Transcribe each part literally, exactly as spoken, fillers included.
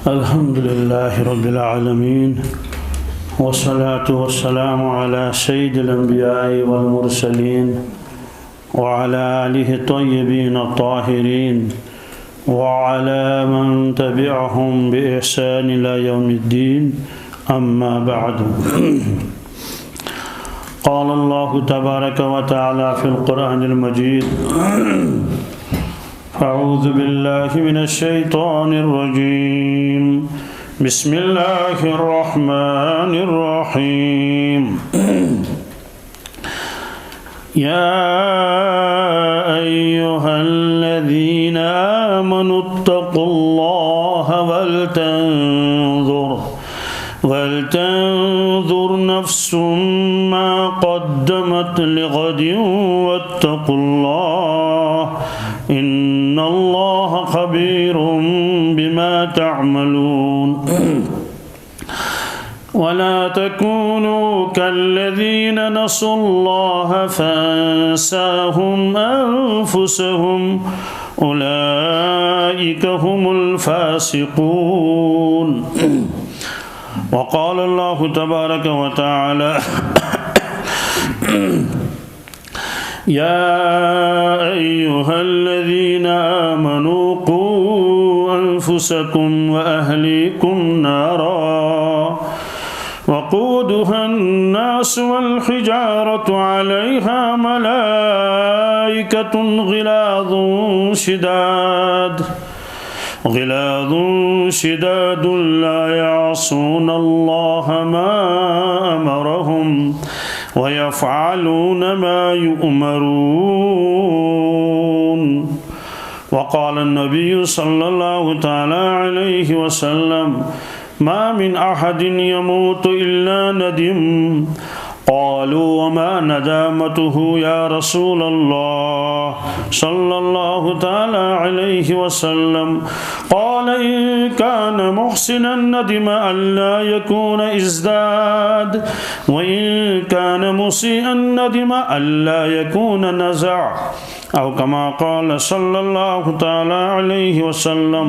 الحمد لله رب العالمين، والصلاة والسلام على سيد الأنبياء والمرسلين، وعلى آله الطيبين الطاهرين، وعلى من تبعهم بإحسان إلى يوم الدين. أما بعد. قال الله تبارك وتعالى في القرآن المجيد: أعوذ بالله من الشيطان الرجيم. بسم الله الرحمن الرحيم. يا أيها الذين آمنوا اتقوا الله ولتنظر، ولتنظر نفس ما قدمت لغد واتقوا الله، إن الله خبير بما تعملون. ولا تكونوا كالذين نسوا الله فأنساهم أنفسهم، أولئك هم الفاسقون. وقال الله تبارك وتعالى: يا أيها الذين آمنوا قوا أنفسكم وأهليكم نارا، وقودها الناس والحجارة، عليها ملائكة غلاظ شداد، غلاظ شداد لا يعصون الله ما أمرهم ويفعلون ما يؤمرون. وقال النبي صلى الله تعالى عليه وسلم: ما من أحد يموت إلا ندم. قالوا: وما ندامته يا رسول الله؟ صلى الله تعالى عليه وسلم. قال: إن كان محسنا ندم ألا يكون ازداد، وإن كان مسيئا ندم ألا يكون نزع، أو كما قال صلى الله تعالى عليه وسلم.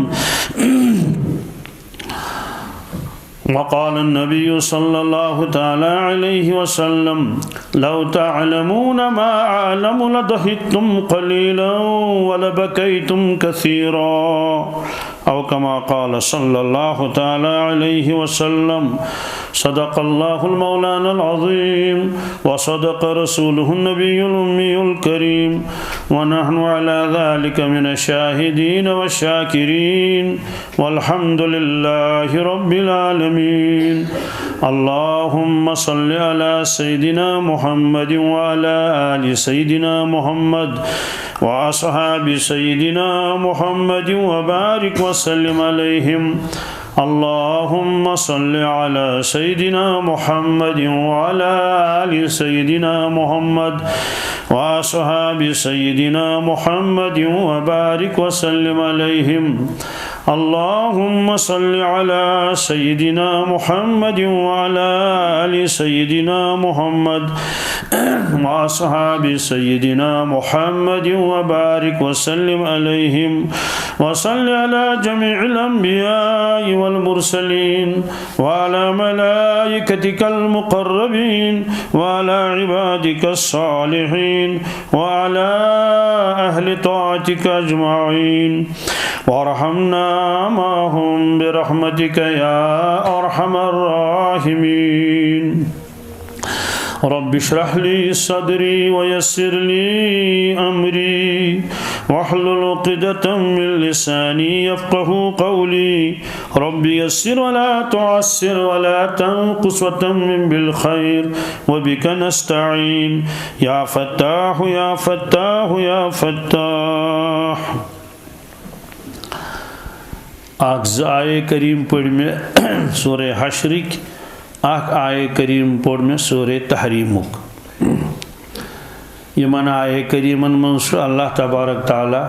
وقال النبي صلى الله تعالى عليه وسلم: لو تعلمون ما أعلم لضحكتم قليلا ولبكيتم كثيرا، أو كما قال صلى الله تعالى عليه وسلم. صدق الله المولانا العظيم، وصدق رسوله النبي الأمي الكريم، ونحن على ذلك من الشاهدين والشاكرين، والحمد لله رب العالمين. اللهم صل على سيدنا محمد وعلى آل سيدنا محمد وأصحاب سيدنا محمد وبارك وسلم عليهم. اللهم صل على سيدنا محمد وعلى آل سيدنا محمد وأصحاب سيدنا محمد وبارك وسلم عليهم. اللهم صل على سيدنا محمد وعلى آل سيدنا محمد وأصحاب سيدنا محمد وبارك وسلم عليهم. وصل على جميع الأنبياء والمرسلين وعلى ملائكتك المقربين وعلى عبادك الصالحين وعلى أهل طاعتك أجمعين، وارحمنا معهم برحمتك يا أرحم الراحمين. رب اشرح لي صدري ويسر لي أمري واحلل عقدة من لساني يفقه قولي. رب يسر ولا تعسر ولا تنقص وتمم بالخير وبك نستعين. يا فتاح يا فتاح يا فتاح. اکھ زٕ آیے کریم پٔرۍ مےٚ سورہ حشرٕکۍ، اکھ آیے کریم پوٚر مےٚ سورہ تحریمُک۔ یِمن آیے کریمن منٛز چھُ اللہ تبارک تعالیٰ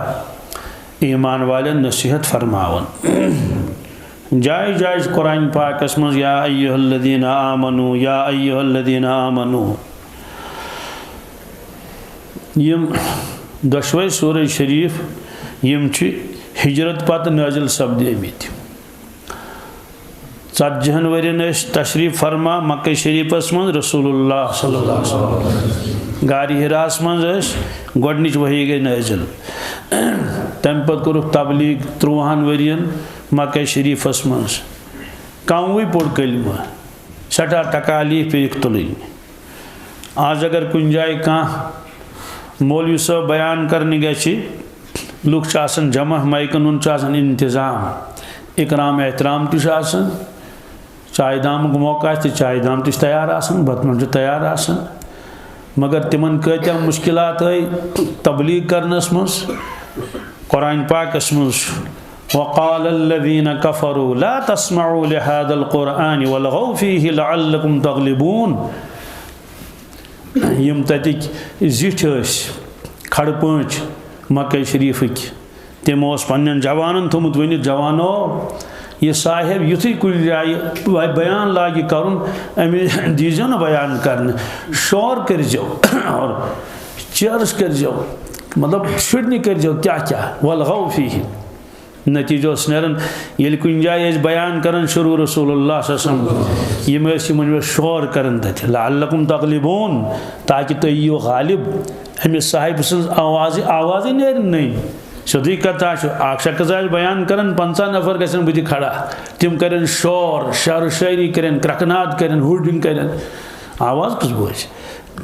ایمان والٮ۪ن نصیحت فرماوان۔ جایہِ جایہِ چھُ قرآن پاکس منٛز یا ایھا الذین آمنو، یا ایھا الذین آمنو۔ یِم دۄشوے سورہ شریف یِم چھِ ہجرت پتہٕ نازل سپدیمٕتۍ۔ ژتجی ہن ؤرین ٲسۍ تشریف فرما مکہ شریفس منٛز رسول اللہ صلی اللہ علیہ وسلم۔ غار حراہس منٛز ٲسۍ گۄڈنِچ وحی گٔے نٲزِل۔ تمہِ پتہٕ کوٚرُکھ تبلیغ ترٛوہن ؤرین مکہ شریفس منٛز۔ کموٕے پوٚر کلمہٕ، سٮ۪ٹھاہ تکالیف پیٚیِکھ تُلٕنۍ۔ آز اگر کُنہِ جایہِ کانٛہہ مولوی صٲب بیان کرنہِ گژھِ، لُکھ چھِ آسان جمع، مایکن ہُنٛد چھُ آسان انتظام، اکرام احترام تہِ چھُ آسان، چایہِ دامُک موقع آسہِ تہٕ چایہِ دام تہِ چھُ تیار آسان، بتہٕ مۄنٛڈ چھُ تیار آسان۔ مگر تِمن کۭتیاہ مشکلات آے تبلیغ کرنس منٛز۔ قرآن پاکس منٛز چھُ، "وقال الذين كفروا لا تسمعوا لهذا القرآن والغوا فيه لعلكم تغلبون"۔ یِم تَتِکۍ زِٹھۍ ٲسۍ، کھڑٕ پٲنٛچ مکہ شریفٕکۍ، تِمو اوس پننٮ۪ن جوانن تھوٚمُت ؤنِتھ، "جوانو، یہِ صاحب یُتھُے کُنہِ جایہِ بیان لاگہِ کرُن، أمِس دیٖزیو نہٕ بیان کرنہٕ، شور کٔرۍزیو اور چیرٕس کٔرۍزیو، مطلب شُرنہِ کٔرۍزیو کیٛاہ کیٛاہ، والغوا فیہ۔" نتیجہ اوس نیران، ییٚلہِ کُنہِ جایہِ ٲسۍ بیان کران شروع رسول اللہ صلی اللہ علیہ وسلم، یِم ٲسۍ یِمن پٮ۪ٹھ شور کران تتہِ، "لعلکم تغلبون"، تاکہِ تُہۍ یِیِو غالب۔ أمِس صاحبہٕ سٕنٛز آوازِ، آوازٕے نیرِ نہٕ۔ سیوٚدُے کتھا چھُ، اکھ شخص آسہِ بیان کران، پنٛژاہ نفر گژھن بٕتھِ کھڑا، تِم کرن شور، شعر و شاعری کرن، کرکناد کرن، ہوڈنگ کرن، آواز کُس بوزِ؟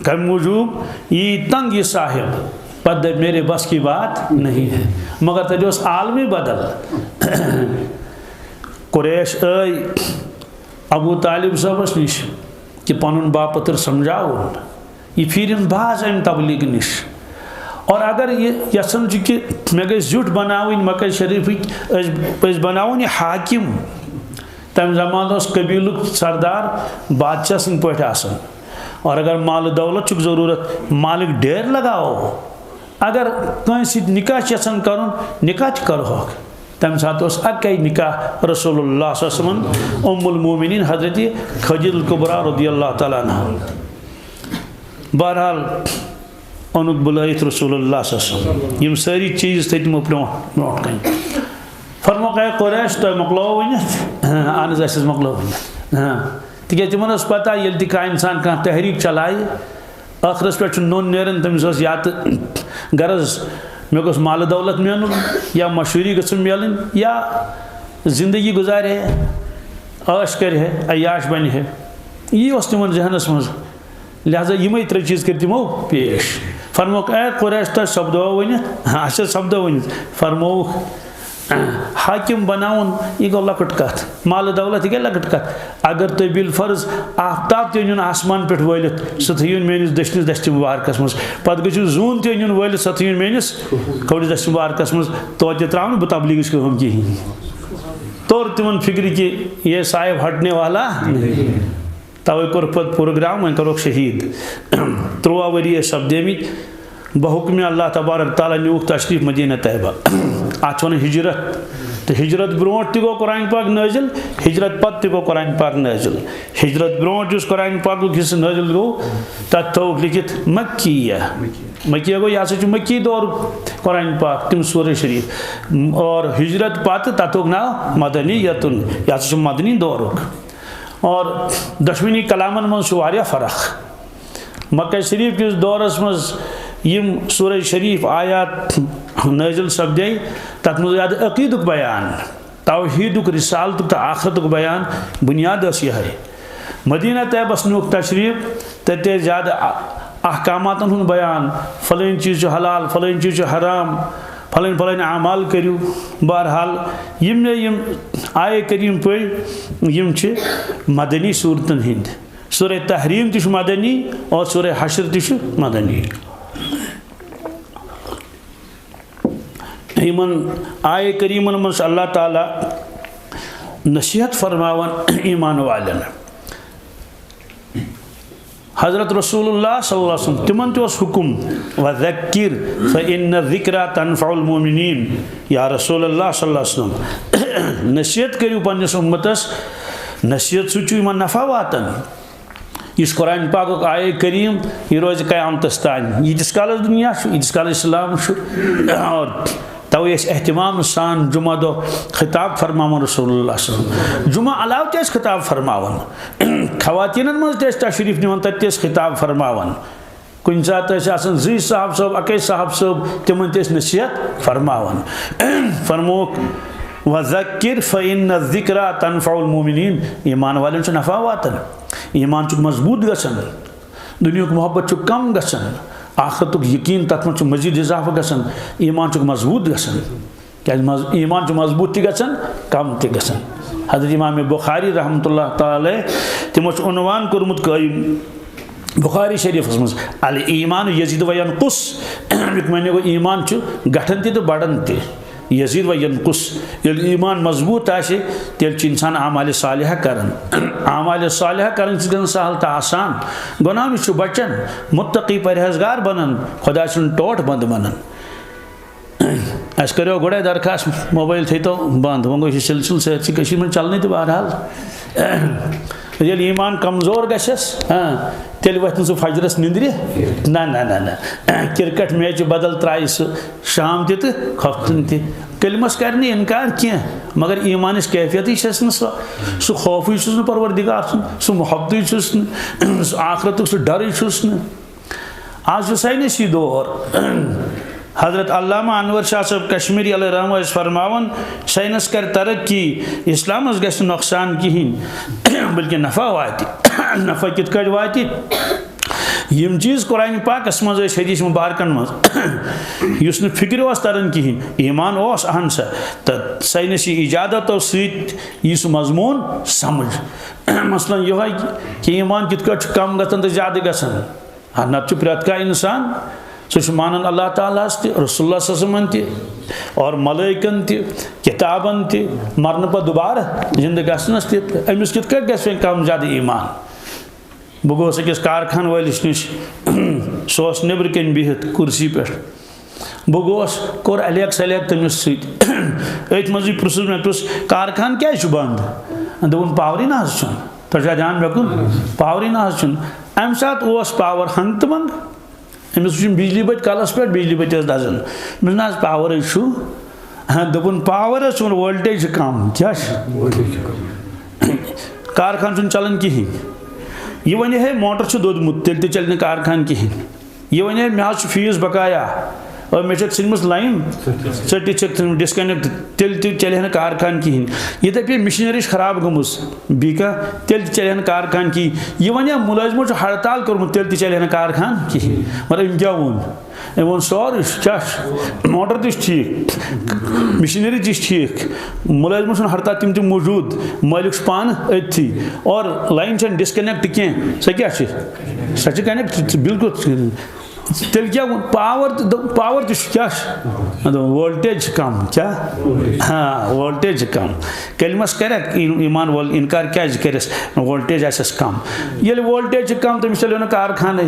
کمہِ موٗجوٗب؟ یی تنگ یہِ صاحب، پتہٕ دپہِ، "میرے بس کی بات نہیں ہے۔" مگر تتہِ اوس عالمٕے بدل۔ قریش آے ابو طالب صٲبس نِش کہِ پنُن باپتر سمجھاوُن۔ یہِ پھیٖرِن باز امہِ تبلیغ نِش۔ اور اگر یہِ یژھان چھُ کہِ مےٚ گژھِ زیُٹھ بناوٕنۍ مکہ شریفٕکۍ، أسۍ، أسۍ بناوون یہِ حاکم۔ تمہِ زمانہٕ اوس قبیلُک سردار بادشاہ سٕنٛدۍ پٲٹھۍ آسان۔ اور اگر مال دولت چھُکھ ضروٗرت، مالٕکۍ ڈیر لگاوو۔ اگر کٲنٛسہِ سۭتۍ نکاح چھِ یژھان کرُن، نکاح تہِ کرہوکھ۔ تمہِ ساتہٕ اوس اکے نکاح رسول اللہ صلی اللہ علیہ وسلم، ام المومنین حضرت خدیجہ الکبریٰ رضی اللہ تعالیٰ عنہا۔ بہرحال، اوٚنُکھ بُلٲیِتھ رسول اللہ صلی اللہ علیہ وسلم۔ یِم سٲری چیٖز تھٲے تِمو برونٛہہ، برونٛٹھ کنہِ۔ فرموکھ، "اے قریش، تۄہہِ مۄکلوو ؤنِتھ؟" "اہن حظ، اَسہِ حظ مۄکلوو ؤنِتھ۔" ہاں۔ تِکیٛازِ تِمن ٲس پتہ، ییٚلہِ تہِ کانٛہہ انسان کانٛہہ تحریٖک چلایہِ، ٲخرس پٮ۪ٹھ چھُ نوٚن نیران، تٔمِس ٲس یا تہٕ غرض، مےٚ گوٚژھ مالہٕ دولت میلُن، یا مشہوٗری گٔژھٕم میلٕنۍ، یا زندگی گُزارِ ہے، عٲش کرِ ہے، عیاش بنہِ ہے۔ یی اوس تِمن ذہنس منٛز۔ لہذا یِمے ترٛےٚ چیٖز کٔرۍ تِمو پیش۔ فرموکھ، "اے قریش، تۄہہِ سپدوا ؤنِتھ؟" "ہاں، اَسہِ حظ سپدو ؤنِتھ۔" فرمووُکھ، "حاکم بناوُن، یہِ گوٚو لۄکٕٹ کتھ۔ مال و دولت، یہِ گٔے لۄکٕٹ کتھ۔ اگر تُہۍ بالفرض آفتاب تہِ أنِوُن آسمان پٮ۪ٹھ وٲلِتھ، سُہ تھٲیِوُن میٲنِس دٔچھنِس دستہِ مبارکس منٛز۔ پتہٕ گٔژھِو زوٗن تہِ أنِوُن وٲلِتھ، سۄ تھٲیِوُن میٲنِس کھوورِس دستہِ مبارکس منٛز۔ توتہِ ترٛاوٕ نہٕ بہٕ تبلیغٕچ کٲم کِہیٖنۍ۔" توٚر تِمن فکرِ کہِ یہ صاحب ہٹنے والا نہیں۔ توے کوٚر پتہٕ پروگرام، وۄنۍ کروکھ شہید۔ تُرٛواہ ؤری ٲسۍ سپدیمٕتۍ۔ بحکمِ اللہ تبارک تعالیٰ نیوٗکھ تشریف مدینہ طیبہ۔ اتھ چھِ ونان ہجرت۔ تہٕ ہجرت برونٛٹھ تہِ گوٚو قرآن پاک نٲزِل، ہجرت پتہٕ تہِ گوٚو قرآن پاک نٲزِل۔ ہجرت برونٛٹھ یُس قرآن پاکُک حصہٕ نٲزِل گوٚو، تتھ تھووُکھ لیکھِتھ مکیہ۔ مکیہ گوٚو، یہِ ہسا چھُ مکی دورُک قرآن پاک، تِم سورہ شریف۔ اور ہجرت پتہٕ تتھ تھووُکھ ناو مدنیتن، یہِ ہسا چھُ مدنی دورُک۔ اور دۄشوٕنی کلامن منٛز چھُ واریاہ فرق۔ مکہ شریف کِس دورس منٛز یِم سورہ شریف آیات نٲزِل سپدے، تتھ منٛز زیادٕ عقیدُک بیان، توحیدُک، رسالتُک تہٕ آخرتُک بیان، بنیاد ٲس یِہے۔ مدینہ طیبس نیوٗکھ تشریف، تتہِ ٲسۍ زیادٕ ا-، احکاماتن ہُنٛد بیان، فلٲنۍ چیٖز چھُ حلال، فلٲنۍ چیٖز چھُ حرام، فلٲنۍ فلٲنۍ اعمال کٔرِو۔ بہرحال، یِم مےٚ یِم آیے کریم پٔرۍ، یِم چھِ مدنی سورتن ہٕنٛدۍ۔ سورہ تحریم تہِ چھُ مدنی اور سورہ حشر تہِ چھُ مدنی۔ یِمن آیے کریمن منٛز چھُ اللہ تعالیٰ نصیحت فرماوان ایمان والٮ۪ن۔ حضرت رسول اللہ صلی اللہ علیہ وسلم، تِمن تہِ اوس حُکُم، "وذکر فإن الذکری تنفع المؤمنین"۔ یا رسول اللہ صلی اللہ علیہ وسلم، نصیحت کٔرِو پننِس اُمتس، نصیحت سۭتۍ چھُ یِمن نفع واتان۔ یُس قرآن پاکُک آیے کریم، یہِ روزِ قیامتس تام۔ ییٖتِس کالس دُنیا چھُ، ییٖتِس کالس اسلام چھُ، اور توے ٲسۍ اہتمام سان جمعہ دۄہ خطاب فرماوان رسول اللہ صلی اللہ علیہ وسلم۔ جمعہ علاوٕ تہِ ٲسۍ خطاب فرماوان۔ خواتینن منٛز تہِ ٲسۍ تشریف نِوان، تتہِ تہِ ٲسۍ خطاب فرماوان۔ کُنہِ ساتہٕ ٲسۍ آسان زٕے صاحب صٲب، اَکے صاحب صٲب، تِمن تہِ ٲسۍ نصیحت فرماوان۔ فرمووُکھ، "وذکر فإن الذکری تنفع المؤمنین"، ایمان والٮ۪ن چھُ نفع واتان، ایمان چھُکھ مضبوٗط گژھان، دُنیاہُک محبت چھُ کم گژھان، آخرتُک یقین، تتھ منٛز چھُ مزید اضافہٕ گژھان، ایمان چھُکھ مضبوٗط گژھان۔ کیازِ مز-، ایمان چھُ مضبوٗط تہِ گژھان، کم تہِ گژھان۔ حضرت امام بخاری رحمتہ اللہ تعالیٰ، تِمو چھُ عنوان کوٚرمُت قٲیِم بخاری شریفس منٛز، "الایمان یزید و ینقص"۔ اَمیُک معنی گوٚو، ایمان چھُ گٹھان تہِ تہٕ بڑان تہِ، یزید و ینقص۔ ییٚلہِ ایمان مضبوٗط آسہِ، تیٚلہِ چھُ انسان اعمال صالحہ کران۔ اعمال صالحہ کرٕنۍ چھِ گژھان سہل تہٕ آسان، گۄناہ نِش چھُ بچان، متقی پرہیزگار بنان، خۄداے سُنٛد ٹوٹھ بنٛد بنان۔ اَسہِ کَریو گۄڈَے درخاست، موبایل تھٲیتو بنٛد، وۄنۍ گوٚو یہِ سلسلہٕ سٲرسٕے کٔشیٖرِ منٛز چلنٕے تہٕ بہرحال۔ ییٚلہِ ایمان کمزور گژھٮ۪س، ہاں، تیٚلہِ وۄتھِ نہٕ سُہ فجرس نِندرِ۔ نہ، نہ، نہ، نہ۔ کرکٹ میچ بدل ترٛایہِ سُہ شام تہِ تہٕ خۄفتن تہِ۔ کلمس کرِ نہٕ انکار کینٛہہ، مگر ایمانٕچ کیفیتٕے چھَس نہٕ سۄ۔ سُہ خوفٕے چھُس نہٕ پروردگار سُنٛد، سُہ محبتٕے چھُس نہٕ، سُہ آخرتُک سُہ ڈرٕے چھُس نہٕ۔ آز چھُ ساینسی دور۔ حضرت علامہ انور شاہ صٲب کشمیری علیہ رحمہ ٲسۍ فرماوان، ساینس کرِ ترقی، اسلامس گژھِ نہٕ نۄقصان کِہیٖنۍ، بلکہ نفع واتہِ۔ نفع کِتھ کٲٹھۍ واتہِ؟ یِم چیٖز قرآن پاکس منٛز ٲسۍ، حدیث مبارکن منٛز، یُس نہٕ فکرِ اوس تران کِہیٖنۍ، ایمان اوس، اہن سا، تہٕ ساینسی ایجاداتو سۭتۍ یی سُہ مضموٗن سمجھ۔ مثلاً یِہوٚے کہِ ایمان کِتھ کٲٹھۍ چھُ کم گژھان تہٕ زیادٕ گژھان۔ ہاں، نتہٕ چھُ پرٛٮ۪تھ کانٛہہ انسان، سُہ چھُ مانان اللہ تعالیٰ ہس تہِ، رسول اللہ صلی اللہ علیہ وسلمن تہِ، اور ملائکن تہِ، کتابن تہِ، مرنہٕ پتہٕ دوبارٕ زندٕ گژھنس تہِ۔ أمِس کِتھ کٲٹھۍ گژھِ وۄنۍ کم زیادٕ ایمان؟ بہٕ گوس أکِس کارخانہٕ وٲلِس نِش، سُہ اوس نیٚبرٕ کَنۍ بِہِتھ کُرسی پٮ۪ٹھ۔ بہٕ گوس، کوٚر الیک سلیک تٔمِس سۭتۍ۔ أتھۍ منٛزٕے پرٛژھُس مےٚ، پرٛژھ، "کارخانہٕ کیٛازِ چھُ بنٛد؟" دوٚپُن، "پاورٕے نہ حظ چھُنہٕ۔" تۄہہِ چھا دھیان مےٚ کُن؟ "پاورٕے نہ حظ چھُنہٕ۔" اَمہِ ساتہٕ اوس پاور ہنٛگہٕ تہٕ منٛگہٕ۔ أمِس وٕچھُن بجلی بٔتۍ کَلَس پٮ۪ٹھ، بجلی بٔتۍ ٲس دَزان۔ مےٚ نہ حظ پاورٕے چھُ۔ ہاں، دوٚپُن، "پاور حظ چھُنہٕ، وولٹیج چھِ کَم۔" کیٛاہ چھِ؟ کارخانہٕ چھُنہٕ چَلان کِہیٖنۍ۔ یہِ وَنہِ ہے، موٹر چھُ دوٚدمُت، تیٚلہِ تہِ چَلہِ نہٕ کارخانہٕ کِہیٖنۍ۔ یہِ وَنہِ ہے، "مےٚ حظ چھُ فیٖس بقایا، اور مےٚ چھَکھ ژھٕنمٕژ لایِن ژٔٹِتھ، چھَکھ ژھٕنمٕژ ڈِسکَنٮ۪کٹ"، تیٚلہِ تہِ چَلہِ ہے نہٕ کارخانہٕ کِہیٖنۍ۔ یِتھَے پٲٹھۍ مِشیٖنٔری چھِ خراب گٔمٕژ، بیٚیہِ کانٛہہ، تیٚلہِ تہِ چَلہِ ہے نہٕ کارخانہٕ کِہیٖنۍ۔ یہِ وَنہِ ہے، "مُلٲزمو چھُ ہڑتال کوٚرمُت"، تیٚلہِ تہِ چَلہِ ہے نہٕ کارخانہٕ کِہیٖنۍ۔ مگر أمۍ کیٛاہ ووٚن؟ أمۍ ووٚن، "سورُے چھُ، کیٛاہ چھُ؟ موٹر تہِ چھُ ٹھیٖک، مِشیٖنٔری تہِ چھِ ٹھیٖک، مُلٲزمَن چھُنہٕ ہڑتال، تِم تہِ موٗجوٗد، مٲلِک چھُ پانہٕ أتھی، اور لایِن چھَنہٕ ڈِسکَنٮ۪کٹ کینٛہہ، سۄ کیٛاہ چھِ؟ سۄ چھِ کَنٮ۪کٹ، بِلکُل۔" تیٚلہِ کیٛاہ ووٚن؟ پاور تہِ، دوٚپ، پاور تہِ چھُ، کیٛاہ چھُ؟ دوٚپُن، وولٹیج چھِ کَم۔ کیٛاہ؟ ہاں، وولٹیج چھِ کَم۔ کلمس کَرٮ۪کھ ای-، ایمان وول اِنکار کیٛازِ کَرٮ۪س؟ وولٹیج آسٮ۪س کَم۔ ییٚلہِ وولٹیج چھِ کَم، تٔمِس چَلیو نہٕ کارخانَے۔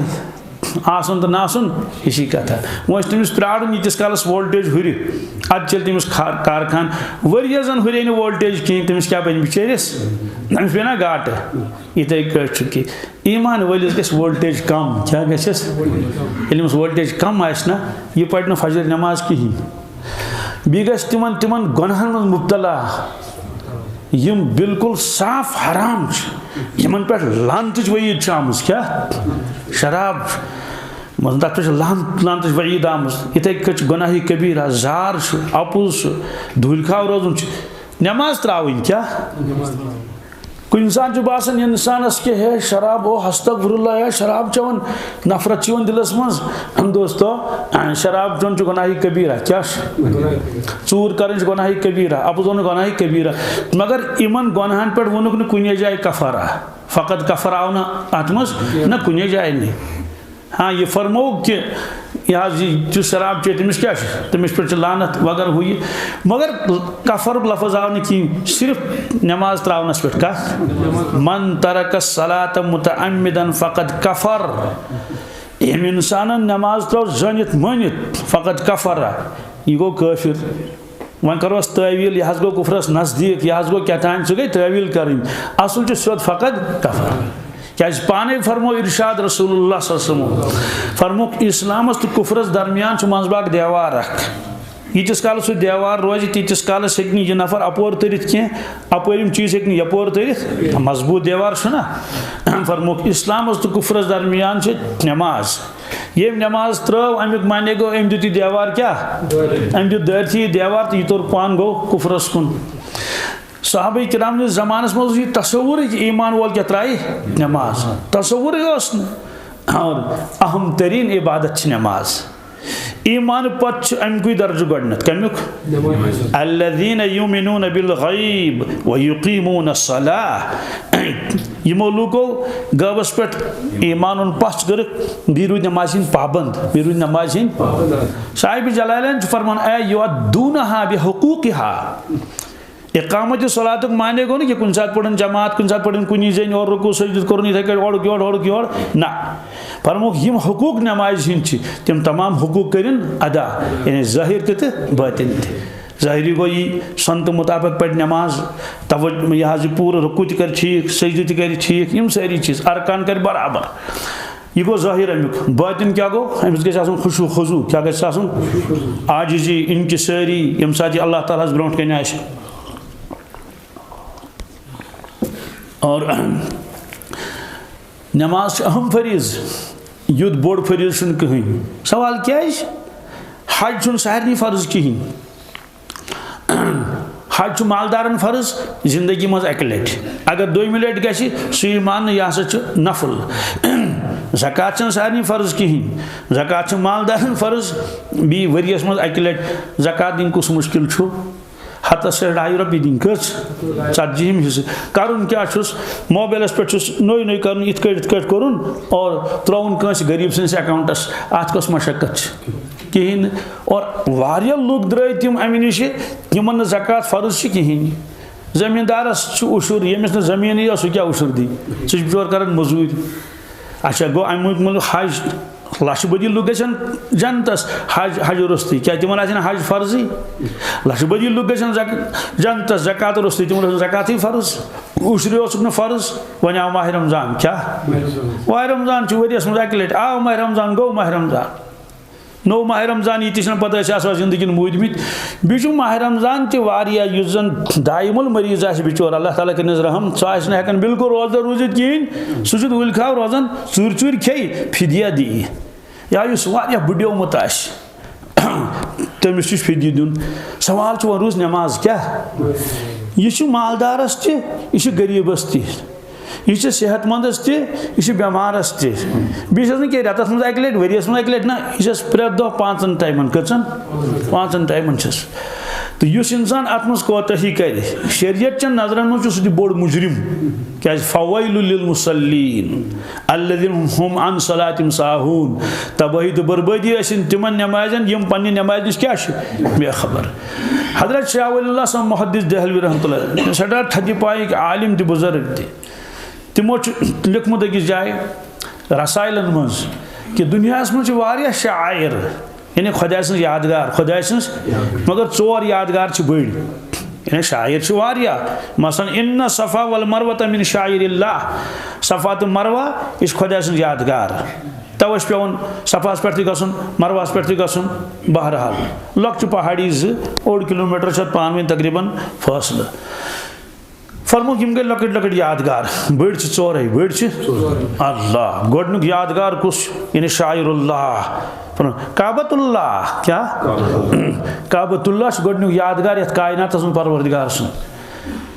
آسُن تہٕ نہ آسُن، یہِ چھِ کَتھا۔ وۄنۍ چھُ تٔمِس پرٛارُن، ییٖتِس کالَس وولٹیج ہُرِ۔ اَدٕ چَلہِ تٔمِس کھا-، کارخان۔ ؤرۍ یَس زَن ہُرے نہٕ وولٹیج کِہیٖنۍ، تٔمِس کیٛاہ بَنہِ بِچٲرِس؟ تٔمِس پیٚیہِ نا گاٹہٕ۔ یِتھَے کٲٹھۍ چھُ کہِ ایمان وٲلِس گژھِ وولٹیج کَم۔ کیٛاہ گژھٮ۪س؟ ییٚلہِ أمِس وولٹیج کَم آسہِ نا، یہِ پَرِ نہٕ فجر نٮ۪ماز کِہیٖنۍ۔ بیٚیہِ گژھِ تِمَن، تِمَن گۄناہَن منٛز مُبتلا، یِم بالکل صاف حرام چھِ، یِمن پٮ۪ٹھ لعنتٕچ وعید چھِ آمٕژ۔ کیٛاہ؟ شراب چھُ۔ مطلب، تَتھ پٮ۪ٹھ چھِ لعن-، لعنتٕچ وعید آمٕژ۔ یِتھَے کٔنۍ چھِ گۄناہہِ کبیٖرہ، زار چھُ، اَپُز چھُ، دھوٗلۍ کھاو روزُن چھُ، نٮ۪ماز ترٛاوٕنۍ۔ کیٛاہ؟ کُنہِ ساتہٕ چھُ باسان اِنسانَس کہِ ہے، شراب، او، استغفر اللہ، یا شراب چٮ۪وان نفرت چھِ یِوان دِلَس منٛز۔ دوستو، شراب چیوٚن چھُ گۄناہہِ کبیٖرہ۔ کیٛاہ چھُ؟ ژوٗر کَرٕنۍ چھِ گۄناہہِ کبیٖرہ، اَپُز وَنُن گۄناہہِ کبیٖرہ۔ مگر یِمَن گۄناہَن پٮ۪ٹھ ووٚنُکھ نہٕ کُنے جایہِ کفارہ۔ فقط کفر آو نہٕ اَتھ منٛز، نہ کُنے جایہِ نہٕ۔ ہاں، یہِ فرموو کہِ یہِ حظ یہِ یُس شراب چیٚیہِ، تٔمِس کیٛاہ چھُ؟ تٔمِس پٮ۪ٹھ چھِ لعنت وغیرہ ہُہ یہِ۔ مگر کفرُک لفظ آو نہٕ کِہیٖنۍ، صرف نٮ۪ماز ترٛاونَس پٮ۪ٹھ۔ کَتھ؟ "من ترک الصلاۃ متعمدا فقد کفر"۔ ییٚمۍ اِنسانَن نٮ۪ماز ترٛٲو زٲنِتھ مٲنِتھ، فقد کفر، یہِ گوٚو کٲفِر۔ وۄنۍ کَرو أسۍ تٲویٖل، یہِ حظ گوٚو کُفرَس نزدیٖک، یہِ حظ گوٚو کیٛاہ تام، سُہ گٔے تٲویٖل کَرٕنۍ۔ اَصٕل چھُ سیوٚد فقط کفر۔ کیٛازِ پانَے فرموو اِرشاد رسول اللہ صلی اللہ علیہ وسلم، فرمووُکھ، اِسلامَس تہٕ کُفرَس درمیان چھُ منٛزباگ دیوار اَکھ۔ ییٖتِس کالس سُہ دیوار روزِ، تیٖتِس کالس ہیٚکہِ نہٕ یہِ نفر اپور تٔرِتھ کینٛہہ، اپٲرِم چیٖز ہیٚکہِ نہٕ یپور تٔرِتھ۔ مضبوٗط دیوار چھُنہ؟ فرمووُکھ، اسلامس تہٕ کفرس درمیان چھِ نماز۔ ییٚمۍ نماز ترٲو، امیُک معنی گوٚو، أمۍ دیُت یہِ دیوار کیٛاہ؟ أمۍ دیُت دٲرتھی یہِ دیوار تہٕ یہِ توٚر پان گوٚو کفرس کُن۔ صحابہ کرام نِس زمانس منٛز اوس یہِ تصورٕے کہِ ایمان وول کیٛاہ ترایہِ؟ نماز۔ تصورٕے اوس نہٕ۔ اور اہم ترین عبادت چھِ نماز۔ ایمان پتہٕ چھُ اَمہِ کُے درجہٕ گۄڈٕنیتھ۔ کَمیُک؟ الذین یؤمنون بالغیب ویقیمون الصلاۃ۔ یِمو لوٗکو غٲبس پٮ۪ٹھ ایمان اوٚن، پژھ کٔرٕکھ، بیٚیہِ روٗدۍ نمازِ ہٕنٛدۍ پابند، بیٚیہِ روٗدۍ نمازِ ہٕنٛدۍ۔ صاحب جلالین چھُ فرمان، اے یؤدونہا بحقوقہا۔ اقامت صلاتُک معنی گوٚو نہٕ کہِ کُنہِ ساتہٕ پٔرِن جماعت، کُنہِ ساتہٕ پٔرِن کُنی زٔنۍ، اورٕ رکوع سجدٕ کوٚرُن، یِتھَے کٲٹھۍ اورُک یورٕ، اورُک یورٕ۔ نہ، فرمووُکھ، یِم حقوق نمازِ ہٕنٛدۍ چھِ، تِم تمام حقوق کٔرِن ادا، یعنی ظٲہِر تہِ تہٕ باطن تہِ۔ ظٲہِری گوٚو یی، سنتہٕ مطابق پَرِ نماز، توجہ، یہِ حظ یہِ پوٗرٕ رکوع تہِ کَرِ ٹھیٖک، سجدٕ تہِ کَرِ ٹھیٖک، یِم سٲری چیٖز، ارکان کَرِ برابر۔ یہِ گوٚو ظٲہِر اَمیُک۔ باطن کیٛاہ گوٚو؟ أمِس گژھِ آسُن خشوع خضوع۔ کیٛاہ گژھِ آسُن؟ عاجزی، انکساری، ییٚمہِ ساتہٕ یہِ اللہ تعالیٰ ہَس برونٛٹھ کَنہِ آسہِ۔ اور نماز چھِ اہم فریض، یُتھ بوٚڑ فریض چھُنہٕ کٕہٕنۍ۔ سوال کیٛازِ؟ حج چھُنہٕ سارنٕے فرض کِہیٖنۍ۔ حج چھُ مالدارن فرض زندگی منٛز اَکہِ لٹہِ۔ اگر دوٚیمہِ لٹہِ گژھِ، سُہ یی ماننہٕ، یہِ ہسا چھُ نفل۔ زکوٰۃ چھَنہٕ سارنٕے فرض کِہیٖنۍ۔ زکوٰۃ چھِ مالدارن فرض، بیٚیہِ ؤریَس منٛز اَکہِ لٹہِ۔ زکوٰۃ دِنۍ کُس مُشکِل چھُ؟ ہتس چھِ ڈاے رۄپیہِ دِنۍ، کٔژ؟ ژتجی ہِم حصہٕ۔ کرُن کیٛاہ چھُس؟ موبایلس پٮ۪ٹھ چھُس نوٚے نوٚے کرُن، یِتھ کٲٹھۍ، یِتھ کٲٹھۍ کوٚرُن، اور ترٛووُن کٲنٛسہِ غریٖب سٕنٛدِس اکاؤنٹس۔ اتھ کۄس مشقت چھِ؟ کِہیٖنۍ نہٕ۔ اور واریاہ لُکھ درٛٲے تِم امہِ نِشہِ، یِمن نہٕ زکوٰۃ فرض چھِ کِہیٖنۍ۔ زٔمیٖندارس چھُ عشر، ییٚمِس نہٕ زٔمیٖنٕے اوس، سُہ کیٛاہ عشر دی؟ سُہ چھُ بِچور کران مٔزوٗرۍ۔ اچھا، گوٚو اَمیُک مطلب، حج، لچھ بٔدی لُکھ گژھن جنتس حج، حج روٚستُے۔ کیٛاہ تِمن آسہِ نہٕ حج فرضٕے؟ لچھ بٔدی لُکھ گژھن زک-، جنتس زکوٰۃ روٚستُے، تِمن آسہِ نہٕ زکوٰتٕے فرض۔ عشرِ اوسُکھ نہٕ فرض، وۄنۍ آو ماہِ رمضان۔ کیٛاہ؟ ماہِ رمضان۔ ماہِ رمضان چھُ ؤریَس منٛز اَکہِ لٹہِ۔ آو ماہِ رمضان، گوٚو ماہِ رمضان۔ نوٚو ماہِ رمضان یی، تہِ چھِنہٕ پتہ أسۍ آسوا زندگی ہِنٛدۍ موٗدمٕتۍ۔ بیٚیہِ چھُ ماہِ رمضان تہِ واریاہ، یُس زن دائم المریض آسہِ بِچور، اللہ تعالیٰ کٔرِنَس رحم، سُہ آسہِ نہٕ ہٮ۪کان بالکل روزدار روٗزِتھ کِہیٖنۍ، سُہ چھُ تُلۍ کھاو روزان، ژوٗرِ ژوٗرِ کھیٚیہِ، فدیہ دِیہِ۔ یا یُس واریاہ بُڈیومُت آسہِ، تٔمِس تہِ چھُ فدیہ دیُن۔ سوال چھُ، وۄنۍ روٗز نٮ۪ماز کیٛاہ؟ یہِ چھُ مالدارس تہِ، یہِ چھُ غریٖبس تہِ۔ یہِ چھِ صحت مندس تہِ، یہِ چھِ بٮ۪مارس تہِ۔ بیٚیہِ چھَس نہٕ کینٛہہ رٮ۪تس منٛز اَکہِ لٹہِ، ؤریَس منٛز اَکہِ لٹہِ نہ، یہِ چھَس پرٛٮ۪تھ دۄہ پانٛژن ٹایمن۔ کٔژن؟ پانٛژن ٹایمن چھَس۔ تہٕ یُس انسان اتھ منٛز کوتاہی کرِ، شریعت چٮ۪ن نظرن منٛز چھُ سُہ تہِ بوٚڑ مجرم۔ کیٛازِ؟ فویل للمصلین الذین هم عن صلاتهم ساہون۔ تباہی تہٕ بربٲدی ٲسِن تِمن نمازن، یِم پننہِ نمازِ نِش کیٛاہ چھِ بے خبر۔ حضرت شاہ ولی اللہ صٲب محدث دہلوی رحمۃ اللہ، سٮ۪ٹھاہ تھدِ پایِکۍ عالم تہِ بُزرگ تہِ۔ تِمو چھُ لیوٚکھمُت أکِس جایہِ رسائلن منٛز کہِ دُنیاہَس منٛز چھِ واریاہ شاعر، یعنی خۄداے سٕنٛز یادگار، خۄداے سٕنٛز، مگر ژور یادگار چھِ بٔڑۍ۔ یعنی شاعر چھِ واریاہ، مثلاً، ان صفا والمروۃ من شعائر اللہ، صفا تہٕ مروہ، یہِ چھِ خۄداے سٕنٛز یادگار۔ توے چھُ پٮ۪وان صفاہَس پٮ۪ٹھ تہِ گژھُن، مروہَس پٮ۪ٹھ تہِ گژھُن۔ بہرحال، لۄکچہِ پہاڑی زٕ، اوٚڑ کلوٗمیٹر چھِ اَتھ پانہٕ ؤنۍ تقریباً فٲصلہٕ۔ فرمووُکھ، یِم گٔے لۄکٕٹۍ لۄکٕٹۍ یادگار، بٔڑۍ چھِ ژورے، بٔڑۍ چھِ؟ ژورے۔ اللہ۔ گۄڈٕنیُک یادگار کُس چھُ؟ یعنی شاعر اللہ۔ فرموو، کعبۃ اللہ۔ کیٛاہ؟ کعبۃ اللہ چھُ گۄڈٕنیُک یادگار یَتھ کائناتَس منٛز پروردگار سُنٛد۔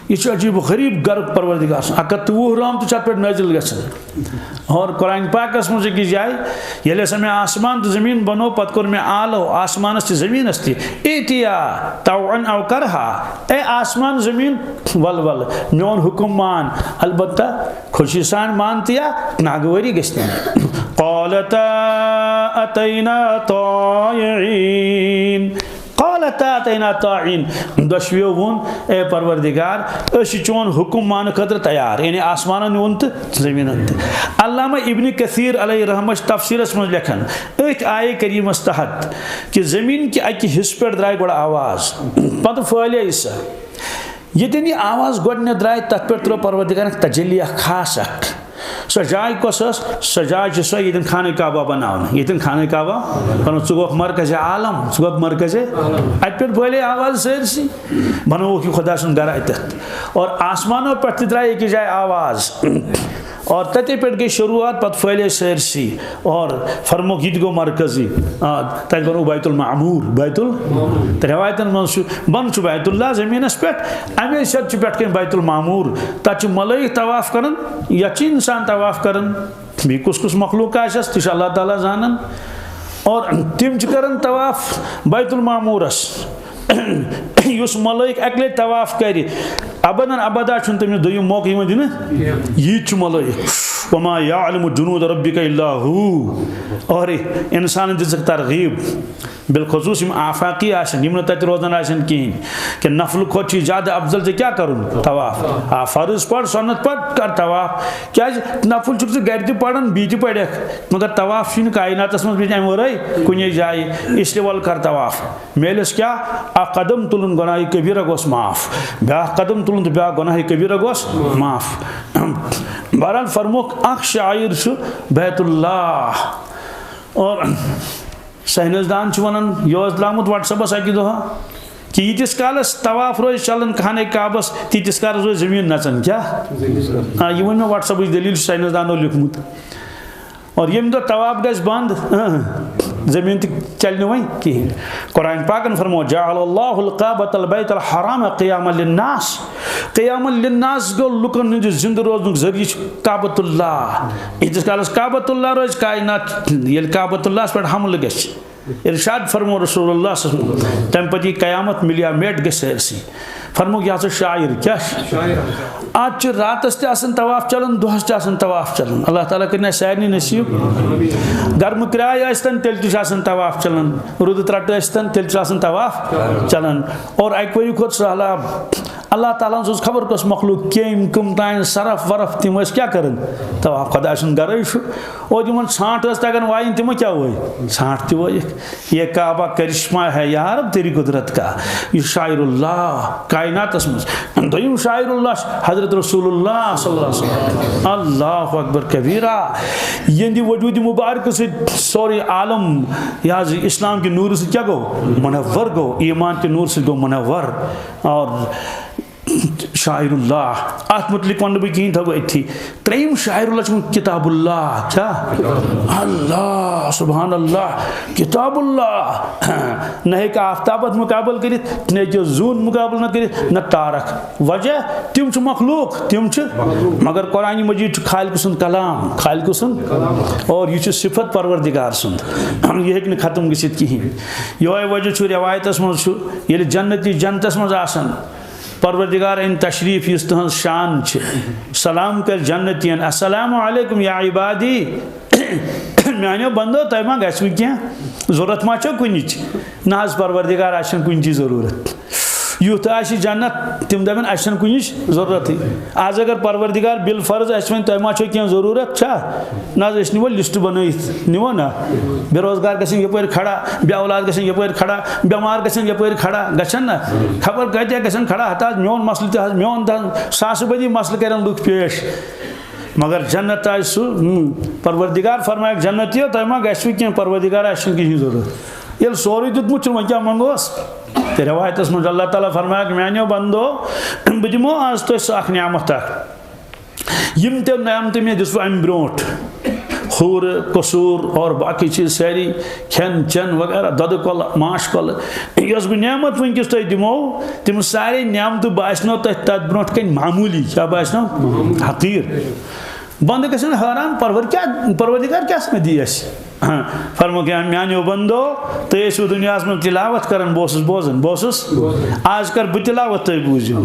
یہِ چھُ عجیب و غریب گرُک پروردگار سُنٛد۔ اَکھ ہَتھ تہٕ وُہ رحمتہٕ چھِ اَتھ پٮ۪ٹھ نٲزِل گژھان۔ اور قرآن پاکَس منٛز أکِس جایہِ، ییٚلہِ ہسا مےٚ آسمان تہٕ زٔمیٖن بنوو، پتہٕ کوٚر مےٚ آلو آسمانس تہِ زٔمیٖنس تہِ، ائتیا طوعا او کرہا، اے آسمان زٔمیٖن، ول ول، میون حُکم مان، البتہ خوشی سان مان تہٕ یا ناگوٲری گژھِ نہٕ۔ قالتا اتینا طائعین۔ قالتا اتینا طائعین۔ دۄشوٕیو ووٚن، اے پروردگار، أسۍ چھِ چون حُکم ماننہٕ خٲطرٕ تیار، یعنی آسمانن ووٚن تہٕ زٔمیٖنن تہِ۔ علامہ ابن کثیر علیہ رحمہ چھِ تفسیرس منٛز لیکھان، أتھۍ آیہِ کریٖمس تحت کہِ زٔمیٖن کہِ اکہِ حصہٕ پٮ۪ٹھ درٛاے گۄڈٕ آواز، پتہٕ پھٲلیے سۄ۔ ییٚتٮ۪ن یہِ آواز گۄڈٕنٮ۪تھ درٛاے، تتھ پٮ۪ٹھ ترٲو پروردگارن تجلی اکھ خاص اکھ۔ سۄ جاے کۄس ٲس؟ سۄ جاے چھِ سۄ، ییٚتٮ۪ن خانہ کعبہ بناونہٕ، ییٚتٮ۪ن خانہ کعبہ بنوو۔ ژٕ گوٚکھ مرکز عالم، ژٕ گوٚکھ مرکز۔ اَتہِ پٮ۪ٹھ پھٲلے آواز سٲرسٕے، بنووُکھ یہِ خۄدا سُنٛد گرٕ اَتٮ۪تھ۔ اور آسمانو پٮ۪ٹھ تہِ درٛاے أکِس جایہِ آواز۔ اور تَتے پٮ۪ٹھ گٔے شروٗعات، پَتہٕ پھٲلے سٲرسٕے۔ اور فرمووُکھ، یہِ تہِ گوٚو مرکزٕے۔ آ، تَتہِ بنوو بیت المعمور، بیت ال-، تہٕ رٮ۪وایتَن منٛز چھُ، بۄنہٕ چھُ بیت اللہ زٔمیٖنَس پٮ۪ٹھ، اَمے سیٚدِ چھُ پٮ۪ٹھ کَنۍ بیت المعمور۔ تَتہِ چھِ ملٲیِک طواف کران، یَتھ چھِ اِنسان طواف کران۔ بیٚیہِ کُس کُس مخلوق آسٮ۪س، تہِ چھُ اللہ تعالیٰ زانان۔ اور تِم چھِ کران طواف بیت المعمورس۔ یُس ملٲیِک اَکہِ لَٹہِ طواف کرِ، ابداً ابدا چھُنہٕ تٔمِس دوٚیِم موقعہٕ یِوان دِنہٕ۔ یہِ تہِ چھُ ملٲیِک۔ وما یعلم جنود ربک الا ہو۔ اور اِنسانن دِژٕکھ ترغیب۔ بالخصوٗص یِم آفاقی آسن، یِم نہٕ تَتہِ روزان آسن کِہیٖنۍ، کہِ نفلہٕ کھۄتہٕ چھُ زیادٕ افضل ژےٚ کیٛاہ کَرُن؟ طواف۔ آ، فرض پَر، سُنت پَر، کَر طواف۔ کیٛازِ؟ نفل چھُکھ ژٕ گَرِ تہِ پَران، بیٚیہِ تہِ پَرکھ، مگر طواف چھُنہٕ کائناتَس منٛز بیٚیہِ اَمہِ وَرٲے کُنے جایہِ، اس لیے وَلہٕ کَر طواف۔ میلٮ۪س کیٛاہ؟ اَکھ قدم تُلُن گۄناہہِ کبیٖرہ گوٚژھ معاف، بیٛاکھ قدم تُلُن تہٕ بیٛاکھ گۄناہہِ کبیٖرہ گوٚژھ معاف۔ بہرحال فرموکھ، اَکھ شاعر چھُ بیت اللہ۔ اور ساینس دان چھُ ونان، یہِ اوس درٛامُت WhatsApp-س اکہِ دۄہ، کہِ ییٖتِس کالس طواف روزِ چلان خانہ کعبس، تیٖتِس کالس روزِ زٔمیٖن نژان۔ کیٛاہ؟ آ، یہِ ؤنۍ مےٚ WhatsApp-ٕچ دٔلیٖل چھُ ساینس دانو لیوٗکھمُت۔ اور ییٚمہِ دۄہ طواف گژھِ بنٛد، اۭں، زٔمیٖن تہِ چلہِ نہٕ وۄنۍ کِہیٖنۍ۔ قرآن پاکن فرموو، "جعل اللہ الکعبۃ البیت الحرام قیاما للناس۔" قیاما للناس گوٚو لُکن ہٕنٛدِ زِندٕ روزنُک ذٔریعہٕ چھُ کعبۃ اللہ۔ ییٖتِس کالس کعبۃ اللہ روزِ، کائنات، ییٚلہِ کعبۃ اللہس پٮ۪ٹھ حملہٕ گژھِ، ارشاد فرمو رسول اللہ صلی اللہ علیہ وسلم، تَمہِ پتہٕ یی قیامت، ملیا میٹ گژھِ سٲرسٕے۔ فرموکھ، یہِ ہسا شاعر کیٛاہ چھُ؟ شاعر ہسا۔ اَتھ چھُ راتس تہِ آسان طواف چلان، دۄہس تہِ آسان طواف چلان۔ اللہ تعالیٰ کٔرِنۍ اَسہِ سارنٕے نصیٖب۔ گرمہٕ کرٛاے ٲسۍتن، تیٚلہِ تہِ چھُ آسان طواف چلان۔ روٗدٕ ترٛٹہٕ ٲسۍتن، تیٚلہِ چھُ آسان طواف چلان۔ اور اَکہِ ؤری کھۄتہٕ سہلاب۔ اللہ تعالیٰ ہن سوٗز خبر کۄس مخلوق، کیٚمۍ، کٕم تام، سرف ورف، تِم ٲسۍ کیٛاہ کران؟ طواف۔ خۄداے سُنٛد گرے چھُ۔ اور یِمن ژھانٛٹھ ٲس تگان وایِنۍ، تِمو کیٛاہ وٲے؟ ژھانٛٹھ تہِ وٲیِکھ۔ یہ کعبہ کرشمہ ہے یا رب تیری قدرت کا۔ یہِ شاعر اللہ کائناتس منٛز۔ دوٚیِم شاعر اللہ چھُ حضرت رسول اللہ صلی اللہ علیہ وسلم۔ اللہ اکبر کبیرہ۔ یِہنٛدِ وجوٗدِ مبارکہٕ سۭتۍ سورُے عالم، یہِ حظ، اسلام کہِ نوٗرٕ سۭتۍ کیٛاہ گوٚو؟ منور گوٚو۔ ایمان کہِ نوٗرٕ سۭتۍ گوٚو منور۔ اور شاعر اللہ، اتھ متعلق ونہٕ بہٕ کِہیٖنۍ، تھاوٕ أتھی۔ ترٛیٚیِم شاعر اللہ چھُ کتاب اللہ۔ کیٛاہ؟ اللہ، سبحان اللہ، کتاب اللہ۔ نہ ہیٚکہِ آفتابس مقابلہٕ کٔرِتھ، نہ ہیٚکہِ زوٗن مقابلہٕ نہ کٔرِتھ، نہ تارک۔ وجہ، تِم چھِ مخلوق، تِم چھِ، مگر قرآن مجید چھُ خالق سُنٛد کلام، خالق سُنٛد، اور یہِ چھُ صفت پروردگار سُنٛد۔ یہِ ہیٚکہِ نہٕ ختم گٔژھِتھ کِہیٖنۍ۔ یِہوٚے وجہ چھُ، رٮ۪وایتس منٛز چھُ، ییٚلہِ جنتی جنتس منٛز آسن، پروردگار أنۍ تشریف، یُس تُہنٛز شان چھِ۔ سلام کر جنتین، السلام علیکم یا عبادی۔ میانیو بندو، تۄہہِ ما گژھِوٕ کینٛہہ؟ ضروٗرت ما چھو کُنِچ؟ نہ حظ، پروردگار، اَسہِ چھَنہٕ کُنِچی ضروٗرت۔ یُتھ آسہِ جنت، تِم دَپن، اَسہِ چھَنہٕ کُنِچ ضروٗرتٕے۔ آز اگر پروردگار بالفرض اَسہِ وَنہِ، تۄہہِ ما چھو کینٛہہ ضروٗرت؟ چھا؟ نہ حظ، أسۍ نِمو لسٹ بنٲیِتھ، نِمو نہ؟ بے روزگار گژھن یپٲرۍ کھڑا، بے اولاد گژھن یپٲرۍ کھڑا، بٮ۪مار گژھن یپٲرۍ کھڑا، گژھن نہ؟ خبر کۭتیاہ گژھن کھڑا، ہتہٕ حظ میون مسلہٕ تہِ حظ، میون تہِ حظ، ساسہٕ بٔدی مسلہٕ کرن لُکھ پیش۔ مگر جنت آسہِ سُہ، ہم، پروردگار فرمایکھ، جنتیو، تۄہہِ ما گژھِوٕ کینٛہہ؟ پروردگار، اَسہِ چھُنہٕ کِہیٖنۍ ضروٗرت۔ ییٚلہِ سورُے دیُتمُت چھُ، وۄنۍ کیٛاہ منٛگوس؟ تہٕ رٮ۪وایتَس منٛز چھُ اللہ تعالیٰ فرمایکھ، میٛانیو بندو، بہٕ دِمو آز تۄہہِ سُہ اکھ نعمت اکھ۔ یِم تہِ نعمتہٕ مےٚ دِژوٕ اَمہِ برونٛٹھ، حورٕ، قصوٗر اور باقٕے چیٖز سٲری، کھٮ۪ن چٮ۪ن وغیرہ، دۄدٕ کۄلہٕ، ماچھ کۄلہٕ، یۄس بہٕ نعمت وٕنکیٚس تۄہہِ دِمو، تِم سارے نعمتہٕ باسنو تۄہہِ تَتھ برونٛٹھ کَنہِ معموٗلی۔ کیٛاہ باسنو؟ حقیٖر۔ بندٕ گژھن حٲران، پرور کیٛاہ، پروردگار کیٛاہ سا دی اَسہِ؟ فرموکھ، یا میانیو بندو، تُہۍ ٲسِو دُنیاہَس منٛز تلاوت کران، بہٕ اوسُس بوزان، بہٕ اوسُس۔ آز کر بہٕ تلاوت، تُہۍ بوٗزِو۔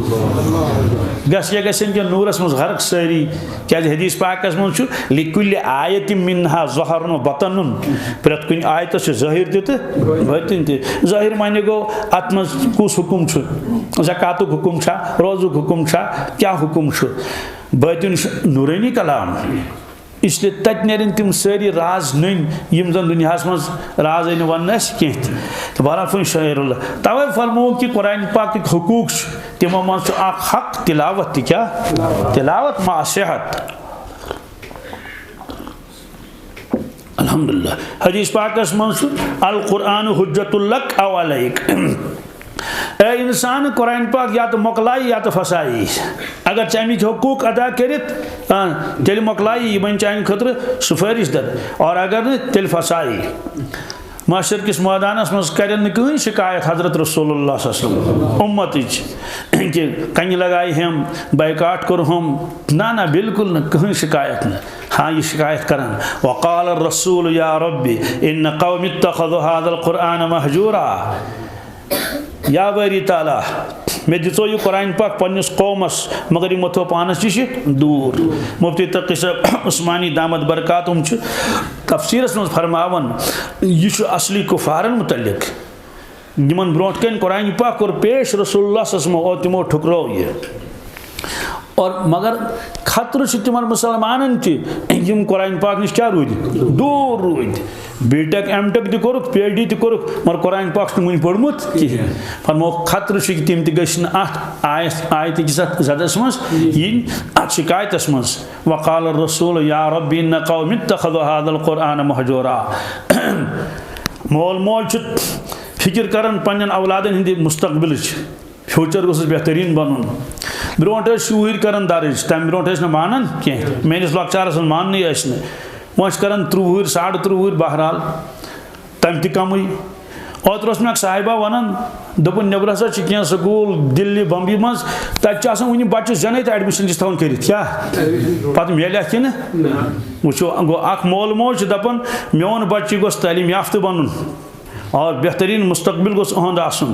گژھِ یا گژھن کہِ نوٗرَس منٛز غرق سٲری، کیازِ حدیث پاکَس منٛز چھُ، "لِکُلِّ آیَتٍ مِنْہَا ظَہْرٌ وَبَطْنٌ"، پرٛٮ۪تھ کُنہِ آیتَس چھُ ظٲہِر تہِ تہٕ بٲطِن تہِ۔ ظٲہِر معنی گوٚو، اَتھ منٛز کُس حُکُم چھُ، زکاتُک حُکُم چھا، روزُک حُکُم چھا، کیٛاہ حُکُم چھُ؟ بٲطِن چھُ نوٗرٲنی کلام۔ اس لیے تَتہِ نیرن تِم سٲری راز نٔنۍ، یِم زَن دُنیاہَس منٛز رازٕے نہٕ وَننہٕ اَسہِ کینٛہہ تہِ۔ تہٕ بہرحال فُن شٲعر اللہ۔ تَوَے فرمووُکھ کہِ قرآن پاکٕکۍ حقوٗق چھِ، تِمو منٛز چھُ اکھ حق تِلاوت تہِ۔ کیٛاہ؟ تِلاوت مع صحت۔ الحمدللہ۔ حدیث پاکس منٛز چھُ، "القرآن حجت لک او علیک۔" اے انسان، قرآن پاک یا تہٕ مۄکلایی یا تہٕ پھسایی۔ اگر ژےٚ اَمِکۍ حقوٗق ادا کٔرِتھ، آ، تیٚلہِ مۄکلایی، یہِ بَنہِ چانہِ خٲطرٕ سُفٲرِش در، اور اگر نہٕ، تیٚلہِ پھسایی۔ محشر کِس مٲدانَس منٛز کَرن نہٕ کٕہٕنۍ شِکایت حضرت رسول اللہ صلی اللہ علیہ وسلم اُمتٕچ، کہِ کَنہِ لگایہِ ہٮ۪م، بایکاٹ کوٚرہُم۔ نہ، نہ، بالکل نہٕ، کٕہٕنۍ شِکایت نہٕ۔ ہاں، یہِ شِکایت کَرن، "وقال الرسول یا رب ان قوم اتخذوا هذا القرآن مهجورا۔" یا باری تعالیٰ، مےٚ دِژو یہِ قرآن پاک پننِس قومس، مگر یِمو تھوٚو پانس نِش یہِ دوٗر۔ مفتی تقی صٲب عثمانی دامت برکاتہم چھُ تفسیرس منٛز فرماوان، یہِ چھُ اصلی کفارن متعلق۔ یِمن برونٛٹھ کَنہِ قرآن پاک کوٚر پیش رسول اللہ صلی اللہ علیہ وسلم، اور تِمو ٹھُکرو یہِ۔ اور مگر خطرٕ چھُ تِمن مسلمانن تہِ، یِم قرآن پاک نِش کیٛاہ روٗدۍ؟ دوٗر روٗدۍ۔ بی ٹیک، ایم ٹیک تہِ کوٚرُکھ، پی ایچ ڈی تہِ کوٚرُکھ، مگر قرآن پاک چھُنہٕ وُنہِ پوٚرمُت کِہیٖنۍ۔ فرموو، خطرٕ چھُ کہِ تِم تہِ گٔژھۍ نہٕ اَتھ آیس-، آیتہِ کِس اَتھ زدس منٛز یِنۍ، اَتھ شِکایتس منٛز۔ وقال الرسول یا رب ان قوم اتخذوا هذا القرآن مهجورا۔ مول موج چھُ فکر کران پننٮ۪ن اولادن ہٕنٛدِ مستقبلٕچ۔ فیوچر گوٚژھُس بہتریٖن بنُن۔ برونٛٹھ ٲسۍ شُرۍ کران درٕج، تَمہِ برونٛٹھ ٲسۍ نہٕ مانان کینٛہہ۔ میٲنِس لۄکچارس منٛز ماننٕے ٲسۍ نہٕ۔ وۄنۍ چھِ کران ترٛوُہ وُہٕرۍ، ساڑٕ ترٛوُہ وُہٕرۍ، بہرحال، تَمہِ تہِ کمٕے۔ اوترٕ اوس مےٚ اکھ صاحبہ ونان، دوٚپُن، "نیٚبرٕ ہسا چھِ کینٛہہ سکوٗل دِلہِ، بمبی منٛز، تَتہِ چھِ آسان وُنہِ بچہِ زٮ۪نَے تہٕ ایڈمِشن چھِس تھاوان کٔرِتھ۔ کیٛاہ؟ پتہٕ میلہِ اَتھ کِنہٕ؟" وٕچھِو، گوٚو، اکھ مول موج چھُ دپان، "میون بچہِ گوٚژھ تعلیٖم یافتہٕ بنُن۔" اور بہتریٖن مستقبل گوٚژھ اُہُنٛد آسُن۔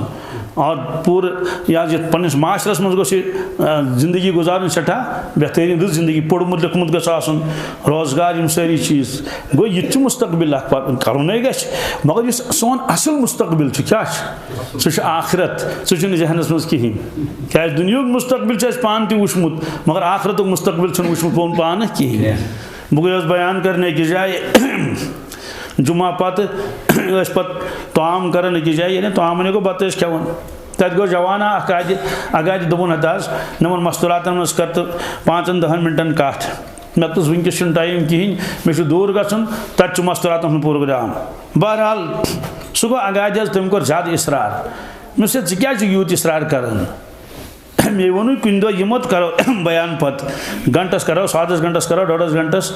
اور پوٗرٕ یہِ حظ یَتھ پنٛنِس معاشرَس منٛز گوٚژھ یہِ، آ، زندگی گُزارٕنۍ سٮ۪ٹھاہ بہتریٖن، رٕژ زندگی، پوٚرمُت لیوٚکھمُت گوٚژھ آسُن، روزگار، یِم سٲری چیٖز۔ گوٚو، یہِ تہِ چھُ مستقبل اَکھ پَر-، کَرُن ہے گژھِ، مگر یُس سون اَصٕل مستقبل چھُ، کیٛاہ چھُ؟ سُہ چھُ آخرت، سُہ چھُنہٕ ذہنَس منٛز کِہیٖنۍ۔ کیٛازِ دُنیاہُک مستقبل چھُ اَسہِ پانہٕ تہِ وٕچھمُت، مگر آخرتُک مستقبل چھُنہٕ وٕچھمُت پوٚن پانہٕ کِہیٖنۍ۔ بہٕ گوٚیوس بیان کَرنہِ أکِس جایہِ، جمعہ پتہٕ ٲسۍ پتہٕ طعام کران أکِس جایہِ، یعنی طعام ؤنِو گوٚو بتہٕ ٲسۍ کھٮ۪وان۔ تتہِ گوٚو جوانا اکھ، اکھ آیہِ، اکھ آیہِ دوٚپُن، "ہتہٕ حظ، یِمن مستوراتن منٛز کر تہٕ پانٛژن دہن منٹن کتھ۔" مےٚ دوٚپُس، "وٕنکیٚس چھُنہٕ ٹایم کِہیٖنۍ، مےٚ چھُ دوٗر گژھُن، تتہِ چھُ مستوراتن ہُنٛد پروگرام۔" بہرحال، سُہ گوٚو اکھ آیہِ حظ، تٔمۍ کوٚر زیادٕ اصرار۔ مےٚ دوٚپُس، "ہے، ژٕ کیٛازِ چھُکھ یوٗت اصرار کران؟" مےٚ ووٚنُے کُنہِ دۄہ یِمو تہٕ کرو بیان پتہٕ۔ گھنٹس کرو، سادس گھنٹس کرو، ڈۄڈس گھنٹس،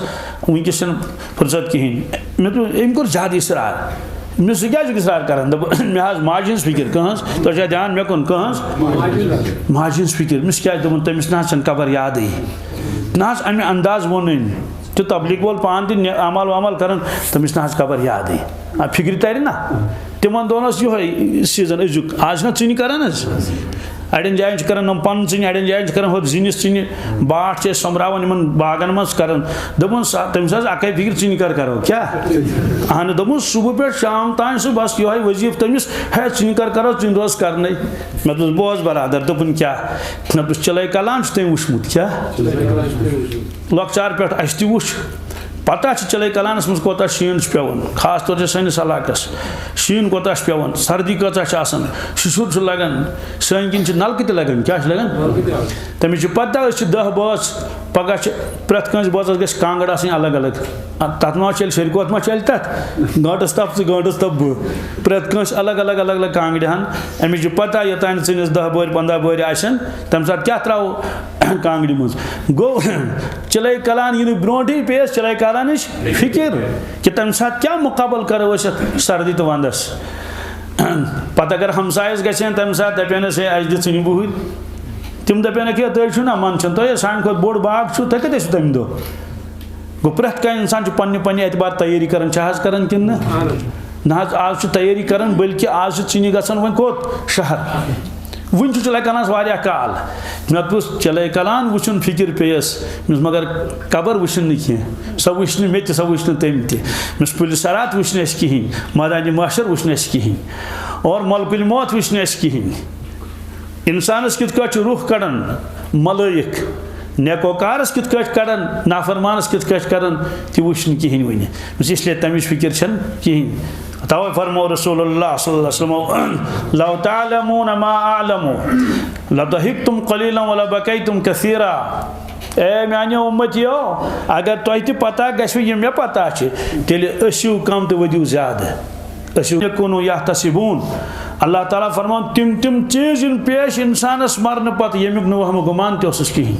وٕنکیٚس چھنہٕ فرصت کِہیٖنۍ۔ مےٚ دوٚپ، أمۍ کوٚر زیادٕ اصرار۔ مےٚ سُہ کیٛازِ چھُکھ اصرار کران؟ دوٚپ، مےٚ حظ ماجہِ ہٕنٛز فکر۔ کٕہٕنٛز؟ تۄہہِ چھا دھیان مےٚ کُن؟ کٕہٕنٛز؟ ماجہِ ہٕنٛز فکر۔ مےٚ چھُ کیٛازِ دوٚپمُت، تٔمِس نہ حظ چھنہٕ خبر یادٕے۔ نہ حظ امہِ انداز ووٚنُن۔ تہٕ تبلیغ وول پانہٕ تہِ نہِ-، عمل ومل کران، تٔمِس نہ حظ خبر یادٕے۔ آ، فکرِ ترِ نہ۔ تِمن دۄہن اوس یِہوٚے سیٖزن أزیُک۔ آز چھِنہ ژِنہِ کران حظ۔ اَڑٮ۪ن جاین چھِ کران نۄم پنہٕ ژِنہِ، اَڑٮ۪ن جاین چھِ کران ہُتھ زِنِس ژِنہِ۔ باٹھ چھِ أسۍ سۄمبراوان یِمن باغن منٛز کران۔ دوٚپُن سا، تٔمِس حظ اَکے فِکِر، ژِنہِ کر کرو۔ کیٛاہ؟ اہن، دوٚپُن صُبح پٮ۪ٹھ شام تام چھُ بس یِہوٚے وظیٖفہٕ تٔمِس، ہے، ژِنہِ کر کرو، ژِنہِ روز کرنَے۔ مےٚ دوٚپُس، بوز برادر، دوٚپُن کیٛاہ؟ مےٚ دوٚپُس، چِلَے کلان چھُ تٔمۍ وٕچھمُت۔ کیٛاہ؟ لۄکچار پٮ۪ٹھ اَسہِ تہِ وٕچھ۔ پتہ چھِ چِلَے کلانَس منٛز کوٗتاہ شیٖن چھُ پٮ۪وان، خاص طور چھِ سٲنِس علاقَس شیٖن کوٗتاہ چھُ پٮ۪وان، سردی کۭژاہ چھِ آسان، شِشُر چھُ لگان، سٲنۍ کِنۍ چھِ نلکہٕ تہِ لگان۔ کیٛاہ چھِ لگان؟ تٔمِس چھِ پتہ، أسۍ چھِ دَہ بٲژ، پگاہ چھِ پرٛٮ۪تھ کٲنٛسہِ بٲژَس گژھِ کانٛگٕر آسٕنۍ الگ الگ۔ اَ، تَتھ ما چَلہِ شیٚرِ کوٚت ما چَلہِ تَتھ؟ گٲنٛٹَس تَپھ ژٕ، گٲنٛٹَس تَپھ بہٕ۔ پرٛٮ۪تھ کٲنٛسہِ الگ الگ، الگ الگ کانٛگرِ ہَن۔ أمِس چھِ پتہ، یوٚتانۍ ژٕنِس دَہ بۄہرِ، پنٛداہ بۄہرِ آسن، تَمہِ ساتہٕ کیٛاہ ترٛاوو کانٛگرِ منٛز؟ گوٚو، چِلَے کلان یِنہٕ برونٛٹھٕے پیٚیَس چِلَے کلانٕچ فِکِر کہِ تَمہِ ساتہٕ کیٛاہ مُقابل کَرو أسۍ یَتھ سردی تہٕ وَنٛدَس۔ پَتہٕ اگر ہمسایَس گژھِ ہن تَمہِ ساتہٕ، دَپہِ ہَنَس، "ہے، اَسہِ دِ ژٕنہِ بُہٕرۍ۔" تِم دَپہِ ہَنَکھ، "ہے، تُہۍ چھِو نا منٛدچھان، تۄہہِ ہے سانہِ کھۄتہٕ بوٚڑ باغ چھُ، تُہۍ کَتہِ ٲسِو تَمہِ دۄہ؟" گوٚو، پرٛٮ۪تھ کانٛہہ اِنسان چھُ پنٛنہِ پنٛنہِ اعتبار تیٲری کَران، چھا حظ کَران کِنہٕ نہٕ؟ نہ حظ، آز چھُ تیٲری کران، بلکہِ آز چھِ ژِنہِ گژھان وۄنۍ کوٚت؟ شہر۔ وُنہِ چھُ چِلَے کلانَس واریاہ کال۔ مےٚ دوٚپُس، چِلَے کلان وٕچھُن فِکِر پیٚیَس۔ مےٚ دوٚپُس، مگر قبر وٕچھِن نہٕ کینٛہہ۔ سۄ وٕچھ نہٕ مےٚ تہِ، سۄ وٕچھ نہٕ تٔمۍ تہِ۔ مےٚ دوٚپُس، پُلہِ صراط وٕچھ نہٕ اَسہِ کِہیٖنۍ، مٲدانِ محشر وٕچھ نہٕ اَسہِ کِہیٖنۍ، اور ملک الموت وٕچھ نہٕ اَسہِ کِہیٖنۍ۔ اِنسانَس کِتھ کٲٹھۍ چھُ روح کڑان، ملٲیِک، نیکوکارَس کِتھ کٲٹھۍ کڑان، نافرمانَس کِتھ کٲٹھۍ کڑان، تہِ وٕچھ نہٕ کِہیٖنۍ وٕنہِ۔ بس اس لیے تَمِچ فِکِر چھَنہٕ کِہیٖنۍ۔ توے فرمو رسول اللہ صلی اللہ علیہ وسلم، "لو تعلمون ما اعلم لضحکتم قلیلا ولبکیتم کثیرا۔" اے میانیو امتیو، اگر تۄہہِ تہِ پتہ گژھِوٕ یہِ مےٚ پتہ چھِ، تیٚلہِ ٲسِو کم تہٕ ؤدِو زیادٕ۔ ٲسِو یکونو یحتسبون۔ اللہ تعالیٰ فرمان، تِم تِم چیٖز یِن پیش انسانس مرنہٕ پتہٕ، ییٚمیُک نہٕ وہمہٕ گُمان تہِ اوسُس کِہیٖنۍ۔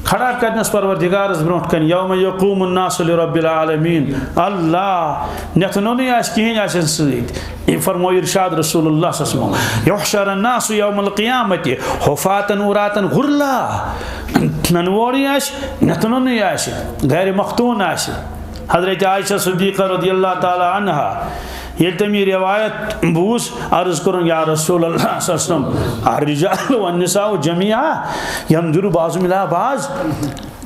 کھڑا کرنس پروردگارس برونٛٹھ کنہِ، یوم یقوم الناس لرب العالمین۔ اللہ نٮ۪تھ نوٚنُے آسہِ، کِہیٖنۍ آسٮ۪ن سۭتۍ۔ یہِ فرموو ارشاد رسول اللہ صلی اللہ علیہ وسلم، یحشر الناس یوم القیامت حفاتن عراتن غرلا۔ ننووڑٕے آسہِ، نٮ۪تھ نوٚنُے آسہِ، غیر مختون آسہِ۔ حضرت عائشہ صدیقہ رضی اللہ تعالیٰ عنہا، ییٚلہِ تٔمۍ یہِ روایت بوٗز، عرض کوٚرُن، یا رسول اللہ صلی اللہ علیہ وسلم، الرجال والنساء جميعا ينظر بعضهم إلى بعض۔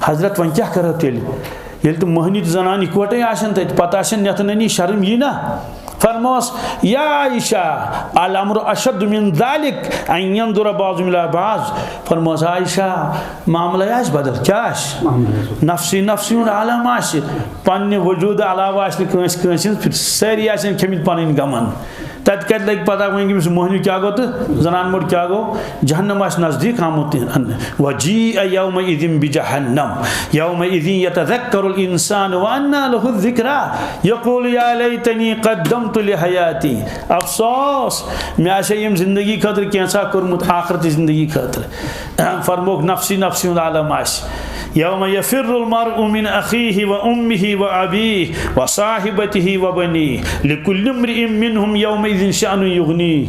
حضرت، وۄنۍ کیٛاہ کرو تیٚلہِ؟ ییٚلہِ تِم مٔہنی تہٕ زنان اِکوٹے آسن تَتہِ، پتہٕ آسن نٮ۪تھ نٔنی، شرم یی نا؟ فرموس، یا عائشہ، الامر اشد من ذلك ان ينظر بعضهم الى بعض۔ فرموس، عائشہ، معاملے آسہِ بدل۔ کیٛاہ آسہِ؟ نفسی نفسی ہُنٛد عالم آسہِ، پننہِ وجوٗدٕ علاوٕ آسہِ نہٕ کٲنٛسہِ کٲنٛسہِ ہٕنٛز فِکر، سٲری آسن کھٔمٕتۍ پنٕنۍ غمن۔ تَتہِ کَتہِ لَگہِ پَتہ وۄنۍ کٔمِس مۄہنیو کیٛاہ گوٚو تہٕ زَنان موٚڑ کیٛاہ گوٚو؟ جہنم آسہِ نزدیٖک آمُت اَننہٕ۔ وجيء يومئذ بجهنم يومئذ يتذكر الإنسان وأنى له الذكرى يقول يا ليتني قدمت لحياتي۔ افسوس، مےٚ آسہِ ہے ییٚمہِ زندگی خٲطرٕ کینٛژھا کوٚرمُت آخرتٕچ زندگی خٲطرٕ۔ فرمووُکھ نفسی نفسی ہُنٛد عالم آسہِ۔ یوم یفر المرء من اخیہ و امہ و ابیہ و صاحبتہ و بنیہ لکل امرئ منہم یومئذ شأن یغنیہ۔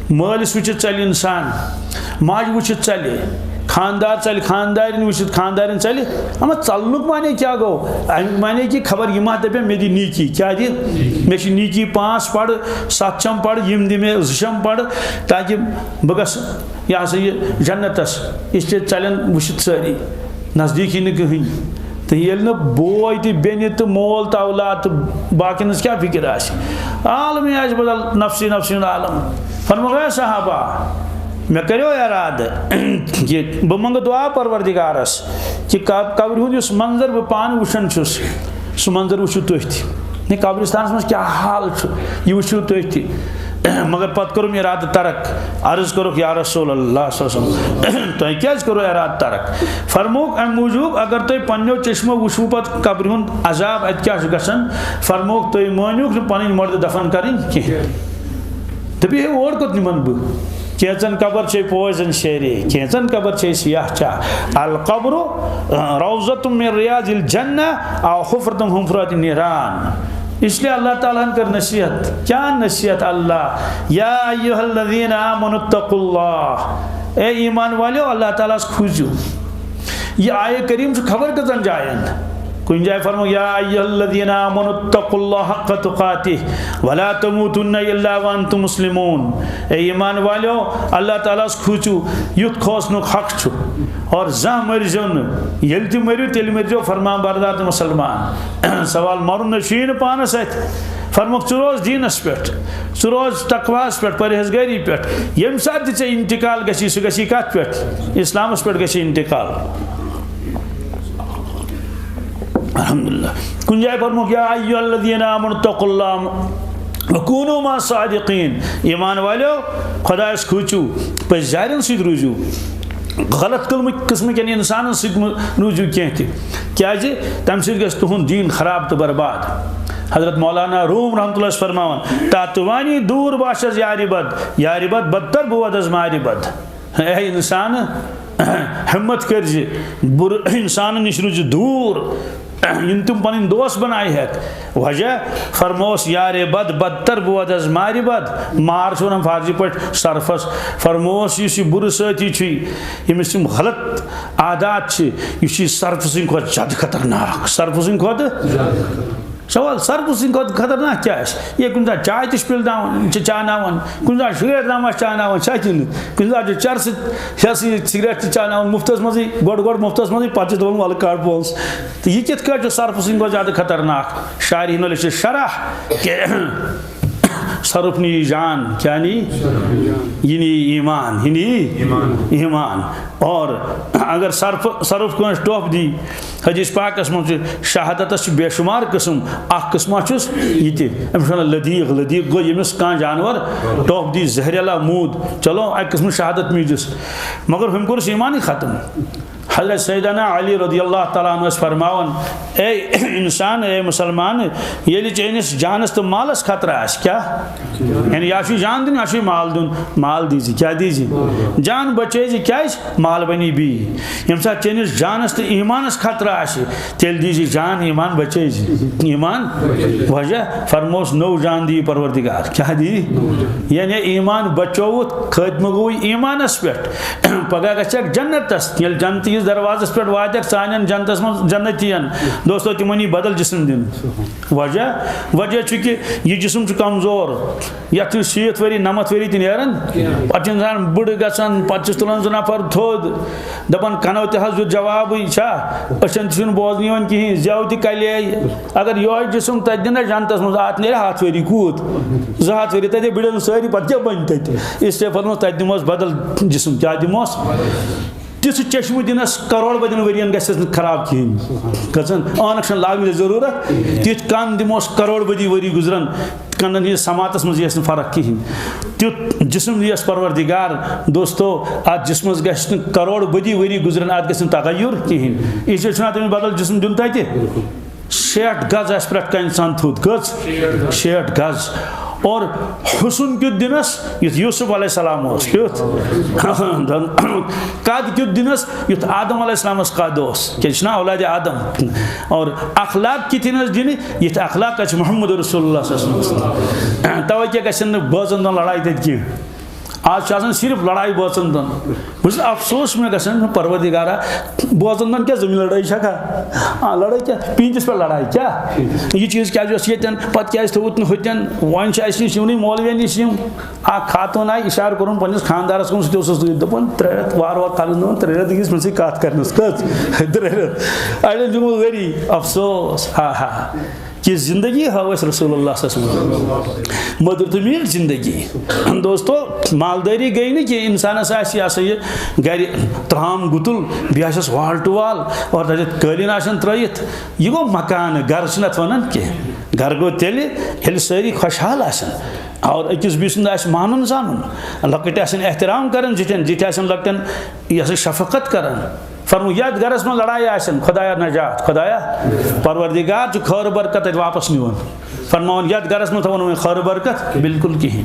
مٲلِس وٕچھِتھ ژَلہِ اِنسان، ماجہِ وٕچھِتھ ژَلہِ، خاندار ژَلہِ، خاندارِنۍ وٕچھِتھ خاندارِنۍ ژَلہِ۔ اما ژَلنُک معنی کیٛاہ گوٚو؟ اَمیُک معنی کہِ خبر یہِ ما دَپہِ مےٚ دِ نیٖکی، کیٛاہ دِ؟ مےٚ چھِ نیٖکی پانٛژھ پَرٕ، سَتھ چھَم پَرٕ، یِم دِ مےٚ زٕ چھَم پَرٕ، تاکہِ بہٕ گژھٕ یہِ ہسا یہِ جنتس، یہِ چھِ ژَلٮ۪ن وٕچھِتھ سٲری، نزدیٖک یی نہٕ کٕہٕنۍ۔ تہٕ ییٚلہِ نہٕ بوے تہِ، بیٚنہِ تہٕ مول تہٕ اولاد تہٕ باقین ہٕنٛز کیٛاہ فِکِر آسہِ؟ عالمٕے آسہِ بدل، نفسی نفسی ہُنٛد عالم۔ فرموو، اے صحابہ، مےٚ کَریو اِرادٕ کہِ بہٕ منٛگہٕ دُعا پروردگارس کہِ قب-، قبرِ ہُنٛد یُس منظر بہٕ پانہٕ وٕچھان چھُس، سُہ منظر وٕچھِو تُہۍ تہِ۔ یہِ قبرستانس منٛز کیٛاہ حال چھُ، یہِ وٕچھِو تُہۍ تہِ۔ مگر پتہٕ کوٚرُم ارادٕ ترک، عرض کوٚرُکھ، یا رسول اللہ صلی اللہ علیہ وسلم، تۄہہِ کیٛازِ کوٚروٕ ارادٕ ترک؟ فرمووُکھ، امہِ موٗجوٗب اگر تۄہہِ پننیو چشمو وٕچھوٕ پتہٕ قبرِ ہُنٛد عذاب، اتہِ کیٛاہ چھُ گژھان، فرمووُکھ، تُہۍ مٲنِوُکھ نہٕ پنٕنۍ مردٕ دفن کرٕنۍ کینٛہہ۔ دٔپِو، ہے، اور کوٚت نِمن بہٕ؟ کینٛژن قبر چھے پوشن شیرے، کینٛژن قبر چھے سیاہ چاہ۔ القبر روضة من رياض الجنة أو حفرة من حفر النيران۔ اس لیے اللہ تعالیٰ ہن کٔر نصیحت۔ کیٛاہ نصیحت؟ اللہ، یا ایھا الذین آمنوا اتقوا اللہ، اے ایمان والیو، اللہ تعالیٰ ہس کھوٗژِو۔ یہِ آیہِ کریم چھُ خبر کٔژن جاین۔ کُنہِ جایہِ فرمو، یا ایھا الذین آمنوا اتقوا اللہ حق تقاتہ ولا تموتن الا وانتم مسلمون۔ اے ایمان والیو، اللہ تعالیٰ ہس کھوٗژِو، یُتھ کھوژنُک حق چھُ۔ اور زانٛہہ مٔرزیو نہٕ، ییٚلہِ تہِ مٔرِو، تیٚلہِ مٔرزیو فرمان بردار تہٕ مُسلمان۔ سوال، مرُن نہ چھُ یی نہٕ پانس اتھِ۔ فرموکھ، ژٕ روز دیٖنس پٮ۪ٹھ، ژٕ روز تقواہس پٮ۪ٹھ، پرہیزگٲری پٮ۪ٹھ۔ ییٚمہِ ساتہٕ تہِ ژےٚ انتقال گژھی، سُہ گژھی کتھ پٮ۪ٹھ؟ اسلامس پٮ۪ٹھ گژھی انتقال۔ الحمدللہ۔ کُنہِ جایہِ فرمووُکھ، یا ایھا الذین آمنوا اتقوا اللہ وکونوا مع الصادقین۔ ایمان والیو، خدایس کھوٗژِو، پٔزۍ یارٮ۪ن سۭتۍ روٗزِو، غلط قٕلمہٕ-، قٕسمہٕ کٮ۪ن انسانن سۭتۍ مہٕ روٗزِو کینٛہہ تہِ، کیٛازِ تمہِ سۭتۍ گژھِ تُہُنٛد دیٖن خراب تہٕ برباد۔ حضرت مولانا روم رحمتہ اللہ چھِ فرماوان، تاتوانی دور باشز یارِ بد، یارِ بد بدتر بود از مارِ بد۔ اے انسان، ہمت کٔرۍ زِ بُرٕ انسانن نِش روٗزِ دوٗر، یِم تِم پنٕنۍ دوس بنایہِ ہیٚکھ۔ وجہ فرموس، یارِ بد بدتر بود از مارِ بد۔ مار چھِ ونان فارسی پٲٹھۍ سرفس۔ فرموس، یُس یہِ بُرٕ سٲتھی چھُے، ییٚمِس یِم غلط عادات چھِ، یہِ چھُے سرفہٕ سٕنٛدِ کھۄتہٕ زیادٕ خطرناک، سرفہٕ سٕنٛدِ کھۄتہٕ۔ سوال، سرفہٕ سٕنٛدِ کھۄتہٕ خطرناک کیٛاہ آسہِ؟ یہِ کُنہِ ساتہٕ چاے تہِ چھِ پِلناوان، چھِ چاناوان، کُنہِ ساتہٕ چھُ سگریٹ تام آسہِ چاناوان، چھا کِنہٕ؟ کُنہِ ساتہٕ چھُ چرسہٕ، یہِ ہسا یہِ سگریٹ تہِ چاناوان مُفتس منٛزٕے، گۄڈٕ گۄڈٕ مُفتس منٛزٕے، پتہٕ چھِ دپان، ولہٕ کڑ پونٛسہٕ۔ تہٕ یہِ کِتھ کٲٹھۍ چھُ سرفہٕ سٕنٛدِ کھۄتہٕ زیادٕ خطرناک؟ شارحینو لیٚچھ شرح کہِ سرف نی جان، کیا نی؟ یہ نی ایمان، یہ نی ایمان۔ اور اگر سرف، سرف کٲنٛسہِ ٹۄپھ دی، حدیث پاکس منٛز چھُ شہادتس چھِ بے شمار قٕسم، اکھ قٕسما چھُس یہِ تہِ، أمِس چھُ ونان لدیغ، لدیغ گوٚو ییٚمِس کانٛہہ جانور ٹۄپھ دی، زہریلا موٗد، چلو اکہِ قٕسمہٕ شہادت میٖجِس، مگر ہُمۍ کوٚرُس ایمانٕے ختم۔ حضرت سیدنا علی رضی اللہ تعالیٰ عنہ ٲسۍ فرماوان، اے انسان، اے مسلمان، ییٚلہِ چٲنِس جانس تہٕ مالس خطرٕ آسہِ، کیٛاہ؟ یعنی یا چھُے جان دیُن، یا چھُے مال دیُن، مال دیٖزِ، کیٛاہ دیٖزِ؟ جان بچٲیزِ، کیٛازِ؟ مال بنی بی۔ ییٚمہِ ساتہٕ چٲنِس جانس تہٕ ایٖمانس خطرٕ آسہِ، تیٚلہِ دیٖزِ جان، ایٖمان بچٲیزِ۔ ایٖمان وجہ فرموس، نٔو جان دی پروردگار۔ کیٛاہ دی؟ یعنی ایٖمان بچووُتھ، خٲتمہٕ گوٚوُے ایٖمانس پٮ۪ٹھ۔ پگاہ گژھکھ جنتس، ییٚلہِ جنتی یِس دروازس پٮ۪ٹھ واتکھ، سانٮ۪ن جنتس منٛز جنتین، دوستو، تِمن یی بدل جسم دِنہٕ۔ وجہ، وجہ چھُ کہِ یہِ جسم چھُ کمزور، یتھ چھِ شیٖتھ ؤری، نمتھ ؤری تہِ نیران۔ پتہٕ چھُ انسان بٕڑٕ گژھان، پتہٕ چھُس تُلان زٕ نفر تھوٚد، دپان، کنو تہِ حظ دیُت جوابٕے، چھا؟ أچھن تہِ چھُنہٕ بوزنہٕ یِوان کِہیٖنۍ، زٮ۪و تہِ کلے۔ اگر یِہوٚے جسم تتہِ دِنہ جنتس منٛز، اتھ نیرِ ہتھ ؤری کوٗت؟ زٕ ہتھ ؤری، تتہِ بٕڑن سٲری، پتہٕ کیٛاہ بنہِ تتہِ؟ اس لیے فرموس، تتہِ دِموس بدل جسم۔ کیٛاہ دِموس؟ تِژھ چشمہٕ دِنس، کروڑ بدین ؤرین گژھٮ۪س نہٕ خراب کِہیٖنۍ۔ کٔژن عٲنکھ چھنہٕ لاگنٕچ ضروٗرت۔ تِتھ کن دِموس، کروڑ بدی ؤری گُزرن، کنن ہٕنٛدِس سماعتس منٛز یِیَس نہٕ فرق کِہیٖنۍ۔ تیُتھ جسم یِیَس پروردگار، دوستو، اتھ جسمس گژھِ نہٕ کروڑ بدی ؤری گُزرن، اتھ گژھِ نہٕ تغیر کِہیٖنۍ۔ اس لیے چھُنہٕ اتھ أمِس بدل جسم دیُن تتہِ۔ شیٹھ گز آسہِ پرٛٮ۪تھ کانٛہہ انسان تھوٚد۔ کٔژ؟ شیٹھ گز۔ اور حسن کیُتھ دِنس، یُتھ یوسف علیہ السلام اوس۔ کیُتھ؟ قد کیُتھ دِنس، یُتھ آدم علیہ السلامس قد اوس۔ کیٛازِ چھُنہ اولاد آدم۔ اور اخلاق کِتھ دِنس دِنہِ، یِتھ اخلاق چھِ محمد رسول اللہ صلی اللہ علیہ وسلم۔ توے کیٛاہ گژھن نہٕ بٲژن دۄن لڑایہِ تتہِ کینٛہہ۔ آز چھِ آسان صرف لڑایہِ بٲژن دۄن۔ بہٕ چھُس افسوس مےٚ گژھان، پروردگارا، بوزن دۄن کیٛاہ زٔمیٖن لڑٲے چھکھا؟ آ، لڑٲے کیٛاہ؟ پیٖنتِس پٮ۪ٹھ لڑایہِ کیٛاہ؟ یہِ چیٖز کیٛازِ اوس ییٚتٮ۪ن؟ پتہٕ کیٛازِ تھوٚوُتھ نہٕ ہُتٮ۪ن؟ وۄنۍ چھِ اَسہِ نِش یِونٕے مولوین نِش یِم۔ اکھ خاتوٗن آیہِ، اِشارٕ کوٚرُن پننِس خانٛدارس کُن، سُہ تہِ اوسُس سۭتۍ۔ دوٚپُن، ترٛےٚ رٮ۪تھ وارٕ وارٕ کالس دوٚپُن، ترٛےٚ رٮ۪تھ گٔژھِس مےٚ سۭتۍ کتھ کرنس۔ کٔژ؟ ترٛےٚ رٮ۪تھ۔ اڑٮ۪ن دیُتمُت ؤری۔ افسوس۔ ہا ہا۔ کہ زندگی ہٲو اَسہِ رسول اللہ صلی اللہ علیہ وسلم۔ مٔدٕر تہٕ میٖٹھ زندگی۔ دوستو، مالدٲری گٔے نہٕ کینٛہہ، اِنسانَس آسہِ یہِ ہسا یہِ گرِ ترٛام گُتُل، بیٚیہِ آسٮ۪س wall to wall، اور تَتٮ۪تھ قٲلیٖن آسن ترٲیِتھ۔ یہِ گوٚو مکانہٕ، گرٕ چھِنہٕ اَتھ وَنان کینٛہہ۔ گرٕ گوٚو تیٚلہِ، ییٚلہِ سٲری خۄشحال آسن اور أکِس بیٚیہِ سُنٛد آسہِ مانُن زانُن۔ لۄکٕٹۍ آسن احترام کران زِٹھٮ۪ن، زِٹھۍ آسن لۄکٹٮ۪ن یہِ ہسا شفقت کران۔ فرمو، یتھ گرس منٛز لڑایہِ آسن، خدایا نجات، خدایا پروردگار چھُ خٲر برکت تتہِ واپس نِوان۔ فرماوان، یتھ گرس منٛز تھاوو نہٕ وۄنۍ خٲر برکت بالکل کِہیٖنۍ۔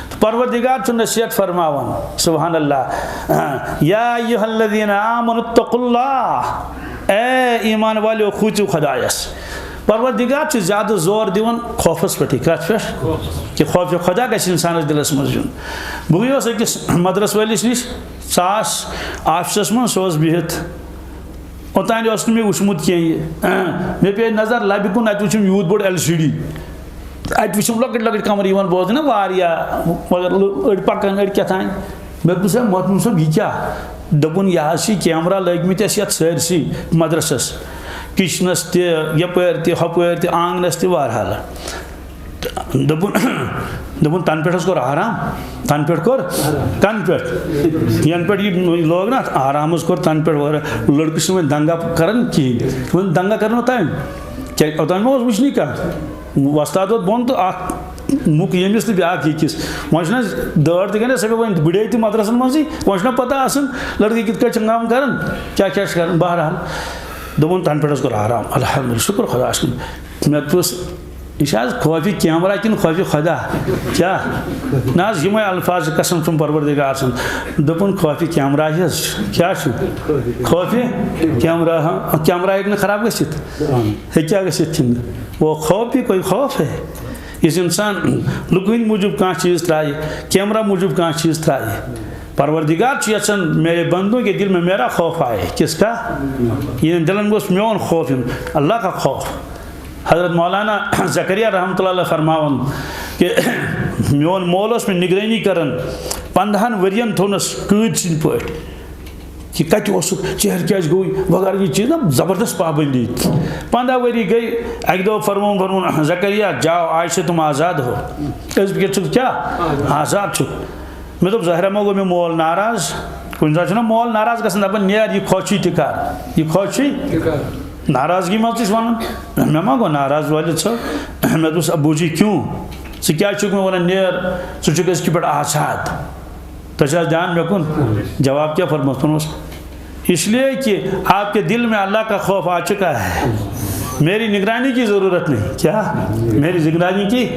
تہٕ پروردگار چھُ نصیحت فرماوان، سبحان اللہ، یا ایھا الذین آمنوا اتقوا اللہ، اے ایمان والیو، کھوٗژِو خدایس۔ پروردگار چھُ زیادٕ زور دِوان خوفس پٮ۪ٹھٕے۔ کتھ پٮ۪ٹھ؟ کہ خوف خدا گژھِ انسانس دلس منٛز یُن۔ بہٕ گٔیوس أکِس مدرس وٲلِس نِش، سُہ آس آفسس منٛز، سُہ اوس بِہِتھ۔ اوٚتانۍ اوس نہٕ مےٚ وٕچھمُت کینٛہہ یہِ۔ اۭں، مےٚ پیٚیہِ نظر لبہِ کُن، اَتہِ وٕچھُم یوٗت بوٚڑ ایل سی ڈی۔ اَتہِ وٕچھُم لۄکٕٹۍ لۄکٕٹۍ کمرٕ یِوان بوزنہٕ واریاہ، مگر لُ-، أڑۍ پکان، أڑۍ کیٛاہ تام۔ مےٚ دوٚپُس، "ہے محترم صٲب، یہِ کیٛاہ؟" دوٚپُن، "یہِ حظ چھِ کیمرہ لٲگۍ مٕتۍ اَسہِ یَتھ سٲرسٕے مدرسَس، کِچنَس تہِ، یَپٲرۍ تہِ، ہۄپٲرۍ تہِ، آنٛگنَس تہِ، بہرحال۔" دوٚپُن، دوٚپُن، "تَنہٕ پٮ۪ٹھ حظ کوٚر آرام، تَنہٕ پٮ۪ٹھ کوٚر، کَنہٕ پٮ۪ٹھ؟ یَنہٕ پٮ۪ٹھ یہِ لوگ نہ اَتھ آرام حظ کوٚر، تَنہٕ پٮ۪ٹھ واریاہ لٔڑکہٕ چھِنہٕ وۄنۍ دنٛگہ کَران کِہیٖنۍ۔" وۄنۍ دنٛگہ کَرنو تَمہِ، کیٛازِ اوٚتام ما اوس وٕچھنٕے کانٛہہ؟ وۄستاد ووت بۄن تہٕ اَکھ مُک ییٚمِس تہٕ بیٛاکھ ییٚکِس۔ وۄنۍ چھُنہٕ حظ دٲر تہِ گٔے نہ، سۄ گٔے وۄنۍ بٕڈے تہِ مدرسَن منٛزٕے، وۄنۍ چھُنہ پَتہ آسان لٔڑکہٕ کِتھ کٲٹھۍ چھِ کٲم کَران، کیٛاہ کیٛاہ چھِ کَران۔ بہرحال، دوٚپُن، "تَنہٕ پٮ۪ٹھ حظ کوٚر آرام، الحمدللہ، شُکُر خۄدایَس کُن۔" مےٚ دوٚپُس، یہِ چھا حظ خوفِ کیمرہ کِنہٕ خوفِ خدا؟ کیٛاہ؟ نہ حظ، یِمَے الفاظ چھِ قسم چھُم پروردگار سُنٛد۔ دوٚپُن، "خوفِ کیمرہ ہی حظ چھُ۔" کیٛاہ چھُ؟ خوفِ کیمرہ، ہاں، کیمرہ ہیٚکہِ نہٕ خراب گٔژھِتھ۔ ہیٚکہِ کیٛاہ گٔژھِتھ کِنہٕ؟ وہ خوف بھی کوئی خوف ہے۔ یُس اِنسان لُکہٕ ہٕنٛدِ موٗجوٗب کانٛہہ چیٖز ترٛایہِ، کیمرہ موٗجوٗب کانٛہہ چیٖز ترٛایہِ، پروردگار چھُ یَژھان، "میرے بندوں کے دل میں میرا خوف آئے۔" کس کا؟ یِہِنٛدٮ۪ن دِلَن گوٚژھ میون خوف یُن، اللہ کا خوف۔ حضرت مولانا زکریا رحمتہ اللہ علیہ فرماوان کہ میون مول اوس مےٚ نگرٲنی کران، پندہن ؤرین تھوٚونس قٲدۍ سٕنٛدۍ پٲٹھۍ۔ یہِ کتہِ اوسُکھ، ژیہر کیازِ گوٚوُے وغیرہ، یہِ چیٖز نا زبردست پابندی۔ پندہ ؤری گٔے، اکہِ دۄہ فرمووُن، فرمووُن، "زکریا، جاو، آج سے تم آزاد ہو۔" أزۍ کہِ ژٕ کیٛاہ؟ آزاد چھُکھ۔ مےٚ دوٚپ، ظٲہرا ما گوٚو مےٚ مول ناراض؟ کُنہِ ساتہٕ چھُنہ مول ناراض گژھان، دپان، "نیر، یہِ خوشی تہِ کر، یہِ خوشی تہِ کر۔" ناراضگی منٛز تہِ چھُ ونان، "مےٚ ما گوٚو ناراض، وٲلِد صٲب؟" مےٚ دوٚپُس، "ابوٗ جی، کیوں؟ ژٕ کیٛازِ چھُکھ مےٚ ونان، نیر، ژٕ چھُکھ أزکہِ پٮ۪ٹھ آزاد؟" تۄہہِ چھا دھیان مےٚ کُن؟ جواب کیٛاہ فرموس؟ فرموس، اس لیے کہ آپ کے دل میں اللہ کا خوف آ چکا ہے۔ میری نگرانی کی ضرورت نہیں۔ کیا؟ میری نگرانی کی،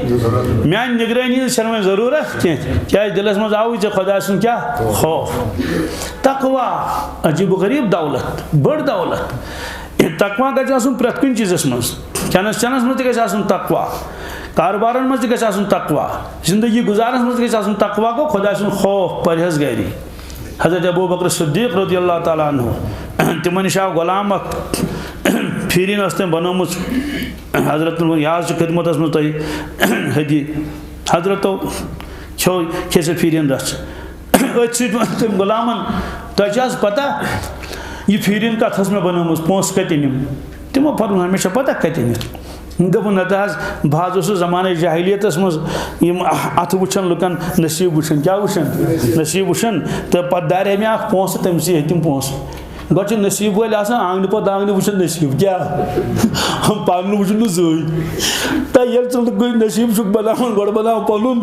میانہِ نگرانی ہٕنٛز چھَنہٕ وۄنۍ ضروٗرت کینٛہہ۔ کیٛازِ؟ دِلس منٛز آوُے ژےٚ خۄداے سُنٛد کیٛاہ؟ خوف۔ تقوی، عجیب و غریب دولت، بٔڑ دولت۔ تقوی گژھِ آسُن پرٛٮ۪تھ کُنہِ چیٖزس منٛز۔ کھٮ۪نس چٮ۪نس منٛز تہِ گژھِ آسُن تقوی، کارٕبارن منٛز تہِ گژھِ آسُن تقوی، زندگی گُزارنس منٛز تہِ گژھِ آسُن تقوی۔ گوٚو خۄداے سُنٛد خوف، پرہیزگٲری۔ حضرت ابو بکر صدیق رضی اللہ تعالیٰ عنہ، تِمن نِش آو غلام اکھ، پھیٖرِن ٲس تٔمۍ بنٲومٕژ۔ حضرت، یہِ حظ چھِ خدمتس منٛز تۄہہِ ہدی۔ حضرتو کھیوٚو، کھے سۄ پھیٖرِن رژھ۔ أتھۍ سۭتۍ ووٚن تٔمۍ غلامن، "تۄہہِ چھا حظ پتہ، یہِ پھیٖرِن کتھ ٲس مےٚ بنٲومٕژ، پونٛسہٕ کتہِ أنِم؟" تِمو فرموو، "مےٚ چھا پتہ کتہِ أنِتھ؟" دوٚپُن، "نتہٕ حظ، بہٕ حظ اوسُس زمانہٕ جاہلیتس منٛز یِم اتھٕ وٕچھان لُکن، نصیٖب وٕچھان۔" کیٛاہ وٕچھان؟ نصیٖب وٕچھان۔ تہٕ پتہٕ دارِ ہے مےٚ اکھ پونٛسہٕ، تٔمۍ سٕے ہیٚتۍ تِم پونٛسہٕ۔ گۄڈٕ چھِ نصیٖب وٲلۍ آسان آنٛگنہٕ پتہٕ آنٛگنہٕ وٕچھان نصیٖب کیٛاہ۔ پنُن وٕچھُن نہٕ زٕہٕے۔ تہٕ ییٚلہِ ژٕ لُکُے نصیٖب چھُکھ بناوان، گۄڈٕ بناو پنُن۔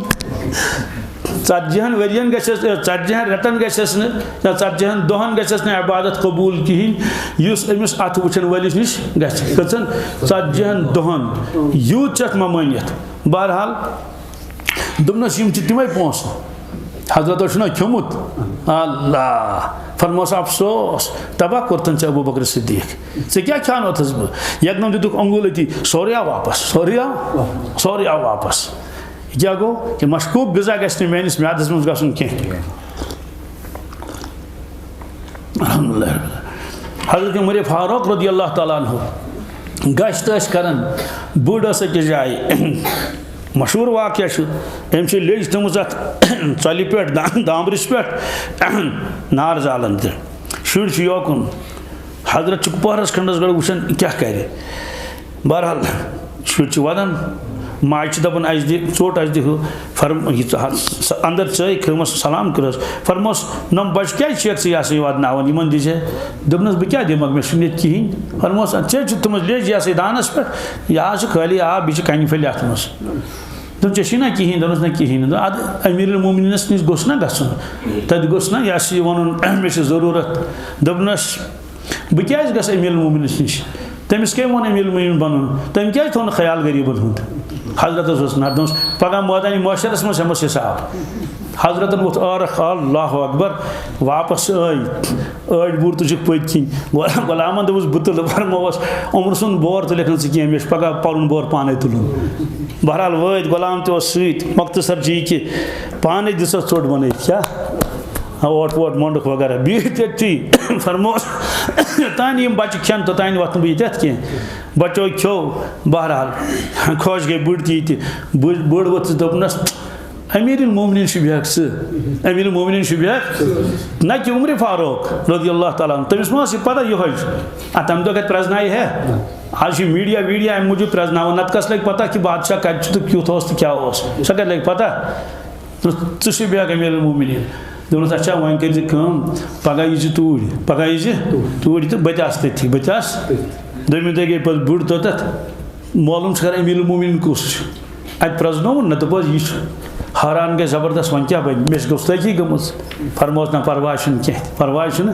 ژتجی ہن ؤرین گژھٮ۪س، اے، ژتجی ہن رٮ۪تن گژھٮ۪س نہٕ، یا ژتجی ہن دۄہن گژھٮ۪س نہٕ عبادت قبوٗل کِہیٖنۍ، یُس أمِس اَتھٕ وٕچھن وٲلِس نِش گژھِ۔ کٔژن؟ ژتجی ہن دۄہن۔ یوٗت چھِ اَتھ ممٲنیت۔ بہرحال، دوٚپنَس، "یِم چھِ تِمے پونٛسہٕ۔ حضرتو چھُنہ کھیوٚمُت؟" اللہ! فرموس، "افسوس، تباہ کوٚرتن ژےٚ ابو بکر صدیق۔ ژےٚ کیٛاہ کھیٛانوتھس بہٕ؟" یکدم دِتُکھ انگولتی، سورُے آو واپس، سورُے آو، سورُے آو واپس۔ یہِ کیٛاہ گوٚو؟ یہِ مشکوک غذا گژھِ نہٕ میٲنِس میادس منٛز گژھُن کینٛہہ۔ الحمدللہ رب العالمین۔ حضرت عمر فاروق رضی اللہ تعالیٰ عنہ گشت ٲسۍ کران، بٔڑ ٲس أکِس جایہِ۔ مشہوٗر واقعہ چھُ، أمۍ چھِ لیٚج تھٲومٕژ اَتھ ژۄلہِ پٮ۪ٹھ، دا-، دامبرِس پٮ۪ٹھ، نار زالان تہِ۔ شُرۍ چھِ یوکُن۔ حضرت چھُ پٔہرَس کھنٛڈَس گۄڈٕ وٕچھان، یہِ کیٛاہ کَرِ۔ بہرحال، شُرۍ چھِ وَدان، ماجہِ چھِ دَپان، "اَسہِ دِ ژوٚٹ، اَسہِ دِ ہُہ۔" فرم-، یہِ ژٕ حظ، سۄ اَندَر ژٲے، کھٔومَس سلام کٔرٕس۔ فرموس، "نۄم بَچہٕ کیٛازِ چھِکھ ژٕ یہِ ہسا یہِ وَدناوان؟ یِمَن دِ ژےٚ۔" دوٚپنَس، "بہٕ کیٛاہ دِمَکھ؟ مےٚ چھُنہٕ ییٚتہِ کِہیٖنۍ۔" فرموس، "اَدٕ ژےٚ چھُ تھٲومٕژ لیٚج یہِ ہسا یہِ دانَس پٮ۪ٹھ، یہِ حظ چھُ خٲلی آب، بیٚیہِ چھِ کَنہِ پھٔلۍ اَتھ منٛز۔" دوٚپُن، "ژےٚ چھُے نا کِہیٖنۍ؟" دوٚپنَس، "نہ، کِہیٖنۍ نہٕ۔" دوٚپُن، "اَدٕ أمیٖرُالمومنیٖنَس نِش گوٚژھ نا گژھُن؟ تَتہِ گوٚژھ نا یہِ ہسا یہِ وَنُن، مےٚ چھِ ضروٗرت؟" دوٚپنَس، "بہٕ کیٛازِ گژھٕ امیر المومنینس نِش؟ تٔمِس کٔمۍ ووٚن امیر المومنین بنُن؟ تٔمۍ کیٛازِ تھوٚو نہٕ خیال غریٖبن ہُنٛد؟" حضرتس اوس نہ، دوٚپمَس، "پگاہ مٲدانِ محشرس منٛز ہٮ۪مس حساب۔" حضرتن ووٚتھ عٲرق، اللہ اکبر، واپس آے۔ أڑۍ بوٗر تُجِکھ پٔتۍ کِنۍ۔ غلامن دوٚپُس، "بہٕ تُلہٕ۔" فرمووس، "عمر سُنٛد بور تُلکھ نہٕ ژٕ کینٛہہ، مےٚ چھُ پگاہ پنُن بور پانے تُلُن۔" بہرحال وٲتۍ، غلام تہِ اوس سۭتۍ۔ مۄختصر چھُ یہِ کہِ پانے دِژس ژوٚٹ بنٲوِتھ، کیٛاہ؟ اوٹ ووٹ مۄنڈُک وغیرہ۔ بِہِتھ تٔتھی فرموس، "توٚتانۍ یِم بچہٕ کھٮ۪ن، توٚتانۍ وۄتھٕ نہٕ بہٕ ییٚتٮ۪تھ کینٛہہ۔" بچو کھیوٚو، بہرحال، خۄش گٔے بٔڑ تہِ یہِ تہِ۔ بٔڑ، بٔڑ ؤژھ تہٕ دوٚپنس، "امیر المومنین چھُ بیٚہکھ ژٕ، امیر المومنین چھُ بیٚہکھ۔" نہ کہِ عمر فاروق رضی اللہ تعالیٰ عنہ، تٔمِس ما ٲس یہِ پتہ یِہوٚے چھُ؟ آ، تَمہِ دۄہ کَتہِ پرٛزنایہِ ہے؟ آز چھِ میٖڈیا ویٖڈیا اَمہِ موٗجوٗب پرٛزناوان، نَتہٕ کَس لَگہِ پتہ کہِ بادشاہ کَتہِ چھُ تہٕ کیُتھ اوس تہٕ کیٛاہ اوس؟ سۄ کَتہِ لَگہِ پتہ؟ دوٚپنَس، "ژٕ چھُے بیٚہکھ امیر المومنین۔" دوٚپنَس، "اچھا، وۄنۍ کٔرۍ زِ کٲم، پگاہ یی زِ توٗرۍ، پگاہ یی زِ توٗرۍ تہٕ بہٕ تہِ آسہٕ تٔتھی، بہٕ تہِ آسہٕ۔" دوٚیمہِ دۄہہِ گٔے پتہٕ بٔڑ توٚتتھ، معلوم چھُ کران امیر المومنین کُس چھُ۔ اَتہِ پرٛزنووُن نہ، دوٚپُس، "یہِ چھُ۔" حٲران گٔے زبردست، "وۄنۍ کیٛاہ بَنہِ؟ مےٚ چھِ گوٚو تٔکی گٔمٕژ۔" فرموس، "نہ، پرواے چھُنہٕ کینٛہہ، پرواے چھُنہٕ۔"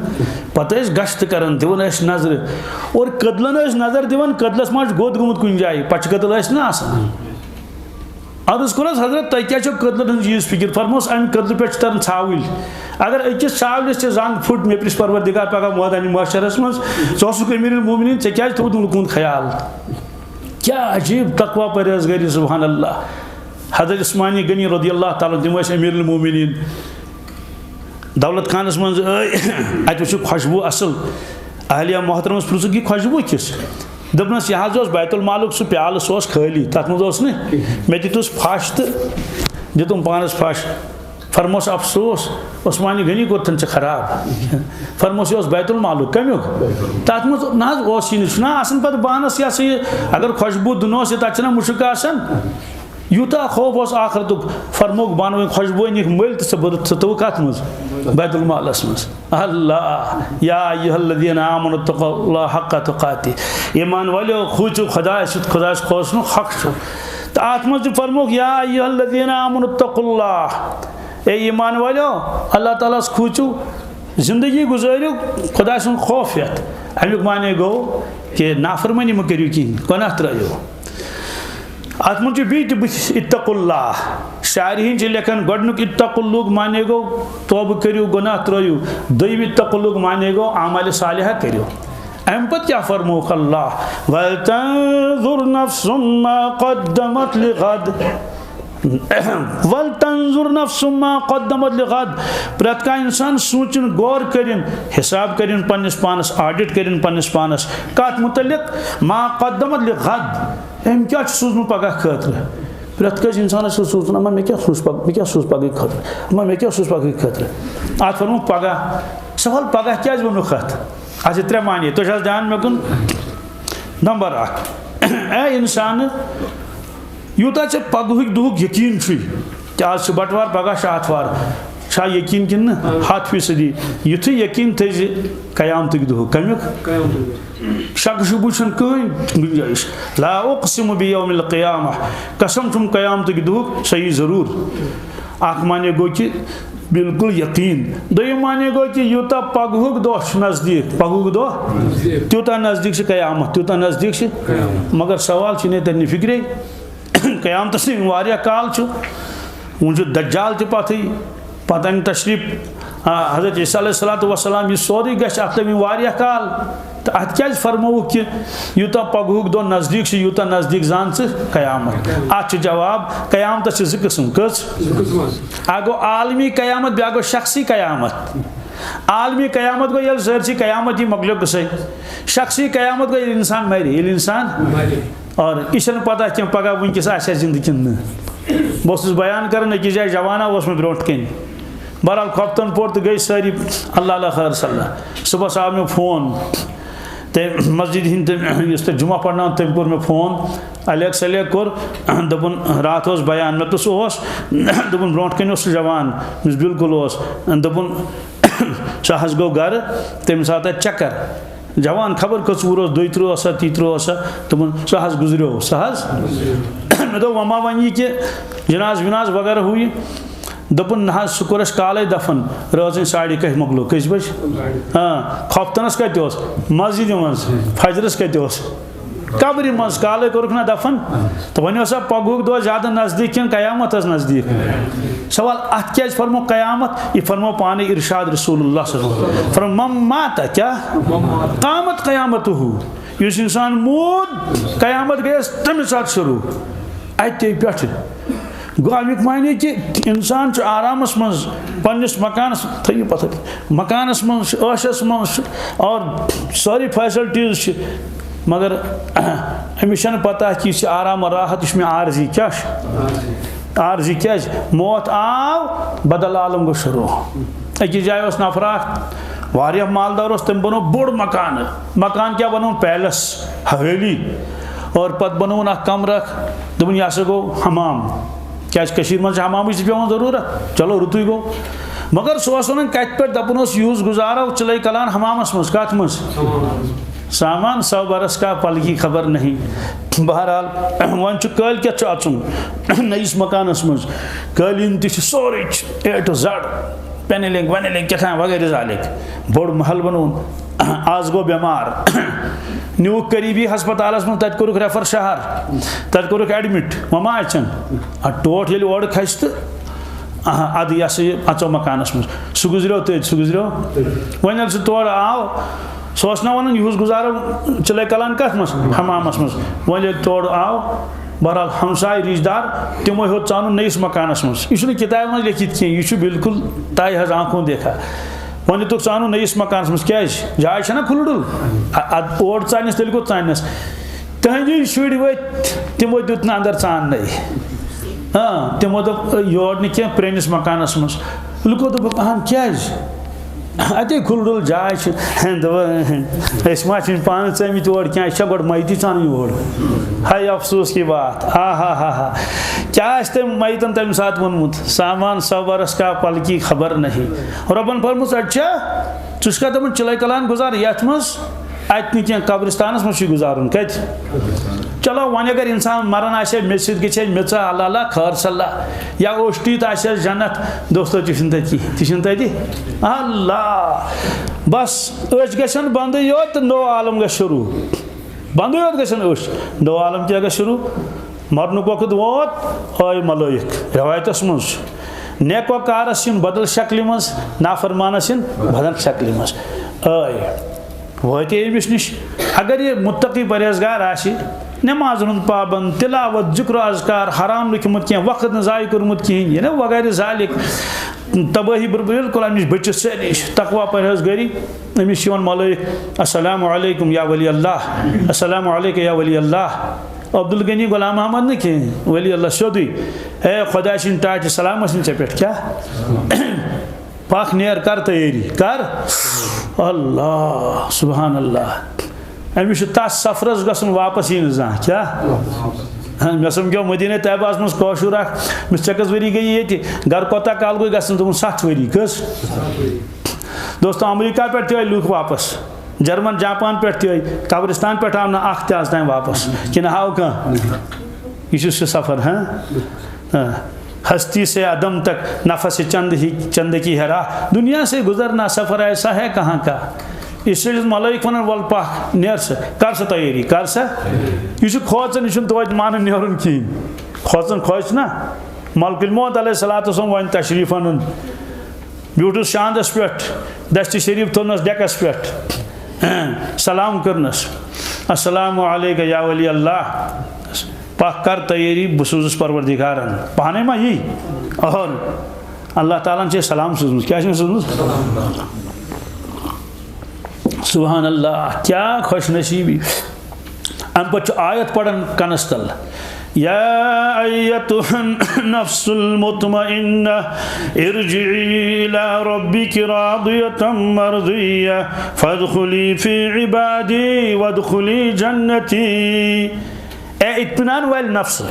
پتہٕ ٲسۍ گشت کران، دِوان ٲسۍ نظرِ، اور کٔدلن ٲسۍ نظر دِوان، کٔدلس ما چھُ گوٚد گوٚمُت کُنہِ جایہِ، پتہٕ چھُ کٔدٕل ٲسۍ نہ آسان۔ عرض کوٚرُس، "حضرت، تۄہہِ کیٛاہ چھو کٔدلن ہٕنٛز ییٖژ فِکِر؟" فرموس، "اَمہِ کٔدلہٕ پٮ۪ٹھ چھِ تران ژھاوٕلۍ۔ اگر أکِس ژھاولِس تہِ زنٛگ پھُٹ، مےٚ پرٛژھ پروردگار پگاہ مٲدانِ محشرس منٛز، ژٕ اوسُکھ امیر المومنین، ژےٚ کیٛازِ تھوٚوُتھ نہٕ لُکن ہُنٛد خیال؟" کیٛاہ عجیب تقوی پرہیزگٲری، سبحان اللہ۔ حضرت عثمانِ غنی رضی اللہ تعالیٰ عنہ، تِم ٲسۍ امیر المومنین۔ دولت خانس منٛز ٲے، اَتہِ وٕچھُکھ خۄشبوٗ اَصٕل۔ اہلیہ محترمس پرٛژھُکھ، "یہِ خۄشبوٗ کِژھ؟" دوٚپنَس، "یہِ حظ اوس بیت المالُک سُہ پیالہٕ، سُہ اوس خٲلی، تَتھ منٛز اوس نہٕ۔" مےٚ دیُتُس پھَش تہٕ دیُتُم پانَس پھَش۔ فرموس، "افسوس، عثمانِ غنی کوٚرتھَن ژےٚ خراب۔" فرموس، "یہِ اوس بیت المالُک، کَمیُک؟" تَتھ منٛز نہ حظ اوس یہِ نہٕ، چھُنہ آسان پَتہٕ بانَس یہِ ہسا یہِ، اگر خۄشبوٗ دُن اوس، یہِ تَتھ چھِنہ مُشُک آسان۔ یوٗتاہ خوف اوس آخرتُک، فرمووُکھ، "بہٕ اَنہٕ وۄنۍ خۄشبوٗ أنِکھ مٔلۍ تہٕ ژٕ بٔرِتھ، ژٕ تھوٚوُکھ کَتھ منٛز؟ بیت المالَس منٛز۔" اللہ، یا ایھا الذین آمنوا اتقوا اللہ حق تقاتہ۔ ایمان والیو، کھوٗژِو خۄدایَس سۭتۍ، خۄدایَس کھوژنُک حق چھُ۔ تہٕ اَتھ منٛز تہِ فرمووُکھ، یا ایھا الذین آمنوا اتقوا اللہ۔ اے ایمان والیو، اللہ تعالیٰ ہَس کھوٗژِو، زندگی گُزٲرِو خۄداے سُنٛد خوف ہٮ۪تھ۔ اَمیُک معنی گوٚو کہِ نافرمٲنی مہٕ کٔرِو کِہیٖنۍ، گۄناہ ترٛٲیِو۔ اَتھ منٛز چھُ بیٚیہِ تہِ بُتھِ، اتقوا اللہ۔ شارحیٖن چھِ لیکھان، گۄڈٕنیُک اتقوا اللہُک معنی گوٚو توبہٕ کٔرِو، گۄناہ ترٛٲیِو۔ دوٚیِم اتقوا اللہُک معنی گوٚو اعمالِ صالحہ کٔرِو۔ اَمہِ پَتہٕ کیٛاہ فرمووُکھ اللہ؟ ولتنظر نفس ما قدمت لغد۔ ولتنظر نفس ما قدمت لغد۔ پرٛٮ۪تھ کانٛہہ اِنسان سونٛچِن، غور کٔرِن، حساب کٔرِن پنٛنِس پانَس، audit کٔرِن پنٛنِس پانَس۔ کَتھ مُتعلِق؟ ما قدمت لغد۔ أمۍ کیٛاہ چھُ سوٗزمُت پگاہ خٲطرٕ؟ پرٛٮ۪تھ کٲنٛسہِ اِنسانَس چھُ سوٗزمُت، اما مےٚ کیٛاہ سوٗز پگ-، مےٚ کیٛاہ سوٗز پگہٕکۍ خٲطرٕ؟ اما مےٚ کیٛاہ سوٗز پگہٕکۍ خٲطرٕ؟ اَتھ وَنو پگاہ۔ سوال پگاہ کیٛازِ ووٚنُکھ اَتھ؟ اَتھ چھِ ترٛےٚ معنی۔ تُہۍ چھِ حظ دیان مےٚ کُن؟ نمبر اَکھ، اے اِنسانہٕ، یوٗتاہ ژےٚ پگہٕکۍ دۄہُک یقیٖن چھُے، کیٛاہ آز چھُ بٹوار، پگاہ چھُ آتھوار، چھا یقیٖن کِنہٕ نہٕ؟ ہَتھ فیٖصدی۔ یُتھُے یقیٖن تھٲیزِ قیامتٕکۍ دۄہُک۔ کَمیُک؟ قیامتٕکۍ دۄہُک۔ شک شبہٕ چھُنہٕ کٕہٕنۍ گُنجٲیِش۔ لا اقسم بیوم القیامہ، قسم چھُم قیامتٕکۍ دۄہُک، صحیح ضروٗر۔ اَکھ معنی گوٚو کہِ بالکل یقیٖن۔ دوٚیِم معنی گوٚو کہِ یوٗتاہ پگہُک دۄہ چھُ نزدیٖک، پگہُک دۄہ، نزدیٖک۔ تیوٗتاہ نزدیٖک چھِ قیامت، تیوٗتاہ نزدیٖک چھِ۔ قیامت۔ مگر سوال چھُنہٕ تَتہِ نہٕ فِکرے۔ قیامتس تہِ واریاہ کال چھُ۔ وۄنۍ چھُ دجال تہِ پتھٕے، پتہٕ اَنہِ تشریٖف، آ، حضرت عیسیٰ علیہ الصلوۃ والسلام، یہِ سورُے گژھِ، اَتھ لَگہِ وۄنۍ واریاہ کال۔ تہٕ اَتھ کیٛازِ فرمووُکھ کہِ یوٗتاہ پگہُک دۄہ نزدیٖک چھُ، یوٗتاہ نزدیٖک زان ژٕ قیامت؟ اَتھ چھُ جواب، قیامتس چھِ زٕ قٕسم۔ کٔژ؟ زٕ قٕسم حظ۔ اَکھ گوٚو عالمی قیامت، بیٛاکھ گوٚو شخصی قیامت۔ عالمی قیامت گوٚو ییٚلہِ سٲرسٕے قیامت یی، مۄکلیو قصے۔ شخصی قیامت گوٚو ییٚلہِ اِنسان مرِ، ییٚلہِ اِنسان، اور یہِ چھَنہٕ پتہ کینٛہہ پگاہ وٕنکیٚس آسہِ ہا زِندٕ کِنہٕ نہٕ۔ بہٕ اوسُس بیان کران، أکِس جایہِ جوانا اوس مےٚ برونٛٹھ کَنہِ۔ بہرحال، خۄفتن پوٚر تہٕ گٔے سٲری، اللہ اللہ خٲر صلی اللہ۔ صُبحس آو مےٚ فون، تہٕ مسجد ہِنٛدۍ تہٕ یُس تَتہِ جمعہ پرناوان، تٔمۍ کوٚر مےٚ فون، الیک سلیک کوٚر، دوٚپُن، راتھ اوس بیان، مےٚ دوٚپُس، اوس؟ دوٚپُن، برونٛٹھ کَنہِ اوس سُہ جوان۔ مےٚ دوٚپُس، بِلکُل اوس۔ دوٚپُن، سُہ حظ گوٚو گرٕ، تٔمِس آو تَتہِ چکر۔ جوان خبر کٔژ وُہُر اوس، دۄیہِ ترٕٛہ اوسا، تیٚیہِ ترٕٛہ اوسا؟ دوٚپُن، سُہ حظ گُزریو، سُہ حظ۔ مےٚ دوٚپ، وۄنۍ ما وَنہِ یہِ کہِ جناز وِناز وغیرہ ہُہ یہِ؟ دوٚپُن، نہ حظ، سُہ کوٚر اَسہِ کالے دفن، رٲژ ہٕنٛدۍ ساڑِ کاہہِ مۄکلو۔ کٔژِ بجہِ؟ آ، خۄفتنس کتہِ اوس؟ مسجدِ منٛز۔ فجرس کتہِ اوس؟ قبرِ منٛز۔ کالے کوٚرُکھ نہ دفن۔ تہٕ وۄنۍ اوسا پگہُک دۄہ زیادٕ نزدیٖک کِنہٕ قیامت ٲس نزدیٖک؟ سوال، اتھ کیازِ فرمو قیامت؟ یہِ فرمو پانے ارشاد رسول اللہ صلی اللہ علیہ وسلم۔ فرمو، من مات، کیٛاہ؟ قامت قیامتہ۔ یُس اِنسان موٗد، قیامت گٔیَس تَمہِ ساتہٕ شروٗع، اَتے پٮ۪ٹھٕ۔ گوٚو اَمیُک معنی کہِ اِنسان چھُ آرامَس منٛز، پنٛنِس مکانَس، تھٲیِو پَتھَر، مکانَس منٛز چھُ، عٲشَس منٛز چھُ، اور سٲری facilities چھِ، مگر أمِس چھَنہٕ پَتہ کہِ یہِ چھِ آرام و راحت، یہِ چھُ مےٚ عارضی۔ کیٛاہ چھُ؟ عارضی کیٛازِ؟ موت آو، بدل عالم گوٚو شروع۔ أکِس جایہِ اوس نفرا اکھ، واریاہ مالدار اوس، تٔمۍ بنوو بوٚڑ مکانہٕ۔ مکان کیٛاہ بنوو؟ پیلس، حویلی۔ اور پتہٕ بنووُن اکھ کمرٕ اکھ، دوٚپُن، یہِ ہسا گوٚو حمام۔ کیٛازِ کٔشیٖرِ منٛز چھِ حمامٕچ تہِ پٮ۪وان ضروٗرت۔ چلو، رُتُے گوٚو۔ مگر سُہ اوس ونان کتہِ پٮ۪ٹھ، دپان اوس، یُہُس گُزارو چِلے کلان حمامس منٛز۔ کتھ منٛز؟ سامان سو برس کا پل کی خبر نہیں۔ بہرحال، وۄنۍ چھُ کٲلۍ کٮ۪تھ چھُ اَژُن نٔیِس مکانَس منٛز۔ قٲلیٖن تہِ چھِ سورُے چھُ A to Z، panelling وینلنگ کیٛاہ تام وغیرہ ذالک۔ بوٚڑ محل بنووُن۔ آز گوٚو بٮ۪مار، نیوٗکھ قریٖبی ہسپتالَس منٛز، تَتہِ کوٚرُکھ refer شہر، تَتہِ کوٚرُکھ admit۔ وۄنۍ ما اَژن؟ اَدٕ ٹوٹھ ییٚلہِ اورٕ کھسہِ تہٕ آہا، اَدٕ یہِ ہسا یہِ اَژو مکانَس منٛز۔ سُہ گُزریو تٔتۍ، سُہ گُزریو۔ وۄنۍ ییٚلہِ سُہ تورٕ آو، سُہ اوس نہ وَنان، یُہُس گُزارو چِلَے کَلان کَتھ منٛز؟ حمامَس منٛز۔ وۄنۍ ییٚلہِ تورٕ آو، بہرحال، ہمساے، رِشتہٕ دار، تِمو ہیوٚت ژانُن نٔیِس مکانَس منٛز۔ یہِ چھُنہٕ کِتابہِ منٛز لیکھِتھ کینٛہہ، یہِ چھُ بالکل طے حظ آنکھوں دیکھا۔ وۄنۍ دیُتُکھ ژانُن نٔیِس مکانَس منٛز۔ کیٛازِ؟ جاے چھَنہ کھُلہٕ ڈُل۔ اَ-، اَدٕ اور ژانٮ۪س، تیٚلہِ کوٚت ژانٮ۪س؟ تِہنٛدی شُرۍ ؤتھۍ، تِمو دیُت نہٕ اندر ژاننَے۔ ہاں، تِمو دوٚپ، "یور نہٕ کینٛہہ، پرٛٲنِس مکانَس منٛز۔" لُکو دوٚپُکھ، "اہن، کیٛازِ؟ اَتے کھُلہٕ ڈُل جاے چھِ۔" دوٚپُن، "أسۍ ما چھِ پانہٕ ژٲمٕتۍ اور کینٛہہ، اَسہِ چھا گۄڈٕ میتی ژانٕنۍ یور؟" ہاے افسوس کی بات، آ ہا ہا ہا۔ کیٛاہ آسہِ تٔمۍ میتَن تَمہِ ساتہٕ ووٚنمُت؟ سامان سو برس کا پل کی خبر نہیں۔ رۄبَن فرموو، "اچھا، ژٕ چھُکھا دَپان چِلَے کلان گُزار یَتھ منٛز؟" اَتہِ نہٕ کینٛہہ، قبرستانَس منٛز چھُے گُزارُن۔ کَتہِ؟ چلو، وۄنۍ اگر انسان مران آسہِ ہے، مےٚ سۭتۍ گژھِ ہے میٚژا، اللہ اللہ، خٲر صلی اللہ، یا اوٚش ٹُوِتھ آسہِ ہے جنت۔ دوستو، تہِ چھُنہٕ تَتہِ کِہیٖنۍ، تہِ چھُنہٕ تَتہِ۔ اللہ، بس أچھ گژھن بندٕے یوت تہٕ نوٚو عالم گژھِ شروع۔ بندٕے یوت گژھن أچھ، نوٚو عالم کیٛاہ گژھِ شروع؟ مرنُک وقت ووت، آے ملٲیِک۔ رٮ۪وایتَس منٛز چھُ، نیکوکارَس یِن بدل شکلہِ منٛز، نافرمانَس یِن بدل شکلہِ منٛز۔ آے، وٲتۍ أمِس نِش۔ اگر یہِ مُتقی پرہیزگار آسہِ، نٮ۪مازَن ہُنٛد پابنٛد، تِلاوت، ذِکر و اذکار، حرام لیوٚکھمُت کینٛہہ، وقت نہٕ ضایع کوٚرمُت کِہیٖنۍ، یعنی وغیرہ ذالِک، تبٲہی بُر-، بِلکُل اَمہِ نِش بٔچِتھ سٲری چھِ۔ تقوی، پرہیزگٲری، أمِس چھِ یِوان ملٲیِک، "السلام علیکم یا ولی اللہ، السلام علیکم یا ولی اللہ۔" عبدالغنی غلام محمد نہٕ کینٛہہ، ولی اللہ سیوٚدُے۔ اے خۄداے سٕنٛدِ ٹاٹھہِ سلام ٲسِن ژےٚ پٮ۪ٹھ۔ کیٛاہ؟ پکھ نیر، کر تیٲری، کر۔ اللہ، سبحان اللہ۔ أمِس چھُ تس سفرس گژھُن، واپس یی نہٕ زانٛہہ۔ کیٛاہ؟ مےٚ سمکھیو مدینہ طیبہس منٛز کٲشُر اکھ۔ مےٚ، "ژےٚ کٔژ ؤری گٔیی ییٚتہِ؟ گرٕ کوٗتاہ کال گوٚو گژھان؟" دوٚپُن، "ستھ ؤری۔" کٔژ؟ دوستو، امریکہ پٮ۪ٹھ تہِ آے لُکھ واپس، جرمن، جاپان پٮ۪ٹھ تہِ آے۔ قبرستان پٮ۪ٹھ آو نہٕ اکھ تہِ آز تام واپس۔ کِنہٕ آو کانٛہہ؟ یہِ چھُ سُہ سفر، ہاں؟ ہاں۔ ہستی سے عدم تک نفس چند ہی، چند کی ہے راہ۔ دنیا سے گزرنا سفر ایسا ہے کہاں کا۔ اس لیے چھُس ملٲیِک ونان، "ول پکھ، نیر سا، کر سا تیٲری، کر سا۔" یہِ چھُ کھوژان، یہِ چھُنہٕ توتہِ مانان نیرُن کِہیٖنۍ۔ کھوژان کھوژِ نا۔ ملک الموت علیہ الصلوۃ والسلام وۄنۍ تشریف انُن۔ بیوٗٹھُس شاندس پٮ۪ٹھ، دستہِ شریف تھوٚونس ڈیکس پٮ۪ٹھ۔ سلام کٔرنس، "السلام علیک یا ولی اللہ۔" پکھ کر تیٲری، بہٕ سوزُس پروردگارن۔ پانے ما یی؟ اور اللہ تعالیٰ ہن چھِ سلام سوزمُت۔ کیٛاہ چھِ مےٚ سوزمُت؟ سبحان اللہ، کیٛاہ خۄش نصیٖبی۔ امہِ پتہٕ چھُ آیت پران کنس تل، "یا ایتها النفس المطمئنہ، ارجعی الی ربک راضیۃ مرضیہ، فادخلی فی عبادی وادخلی جنتی۔" اے اطمینان وٲلۍ نفس،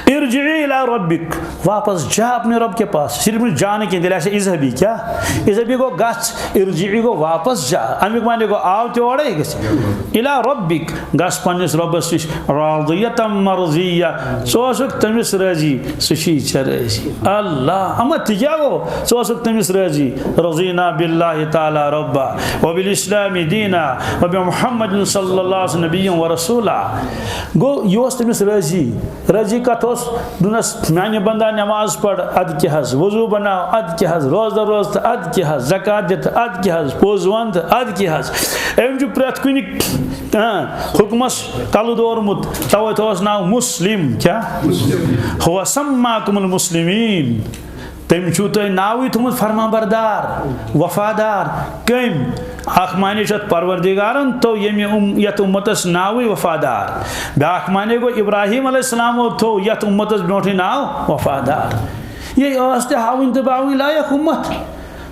ارجعی الی ربک، واپس جا اپنے رب کے پاس۔ صرف نہٕ جا نہٕ کینٛہہ، تیٚلہِ آسہِ اذہبی۔ کیٛاہ؟ اذہبی گوٚو گژھ، ارجعی گوٚو واپس جا۔ امیُک معنی گوٚو آو تہِ اورَے گژھِ۔ الی ربک، گژھ پننِس رۄبَس نِش، راضیۃ مرضیہ، ژٕ اوسُکھ تٔمِس رٲضی، سُہ چھُے ژےٚ رٲضی۔ اللہ، اما تہِ کیٛاہ گوٚو؟ ژٕ اوسُکھ تٔمِس رٲضی، رضینا باللہ تعالی ربا وبالاسلام دینا وبمحمد صلی اللہ علیہ وسلم نبیا ورسولا۔ گوٚو، یہِ اوس تٔمِس رٲضی۔ رٲضی کتھ اوس؟ دوٚپنس، "میانہِ بندا، نماز پر، ادٕ کیٛاہ حظ؟ وضو بناو، ادٕ کیٛاہ حظ؟ روزدر روز تہٕ ادٕ کیٛاہ حظ؟ زکات دِ تہٕ ادٕ کیٛاہ حظ؟ پوٚز ون تہٕ ادٕ کیٛاہ حظ؟" أمۍ چھُ پرٛٮ۪تھ کُنہِ، آ، حُکمس کلہٕ دورمُت۔ توے تھوس ناو مسلم۔ کیٛاہ؟ ہو سماکم المسلمین۔ تٔمۍ چھُو تۄہہِ ناوٕے تھوٚمُت فرمان بردار، وفادار۔ کٔمۍ؟ اکھ معنی چھُ اَتھ، پروردگارن تھوٚو ییٚمہِ اُم-، یَتھ اُمتس ناوٕے وفادار۔ بیٛاکھ معنی گوٚو، ابراہیم علیہ السلامو تھوٚو یَتھ اُمتس برونٛٹھٕے ناو وفادار۔ یہِ ٲس تہِ ہاوٕنۍ تہٕ باوٕنۍ لایق اُمت۔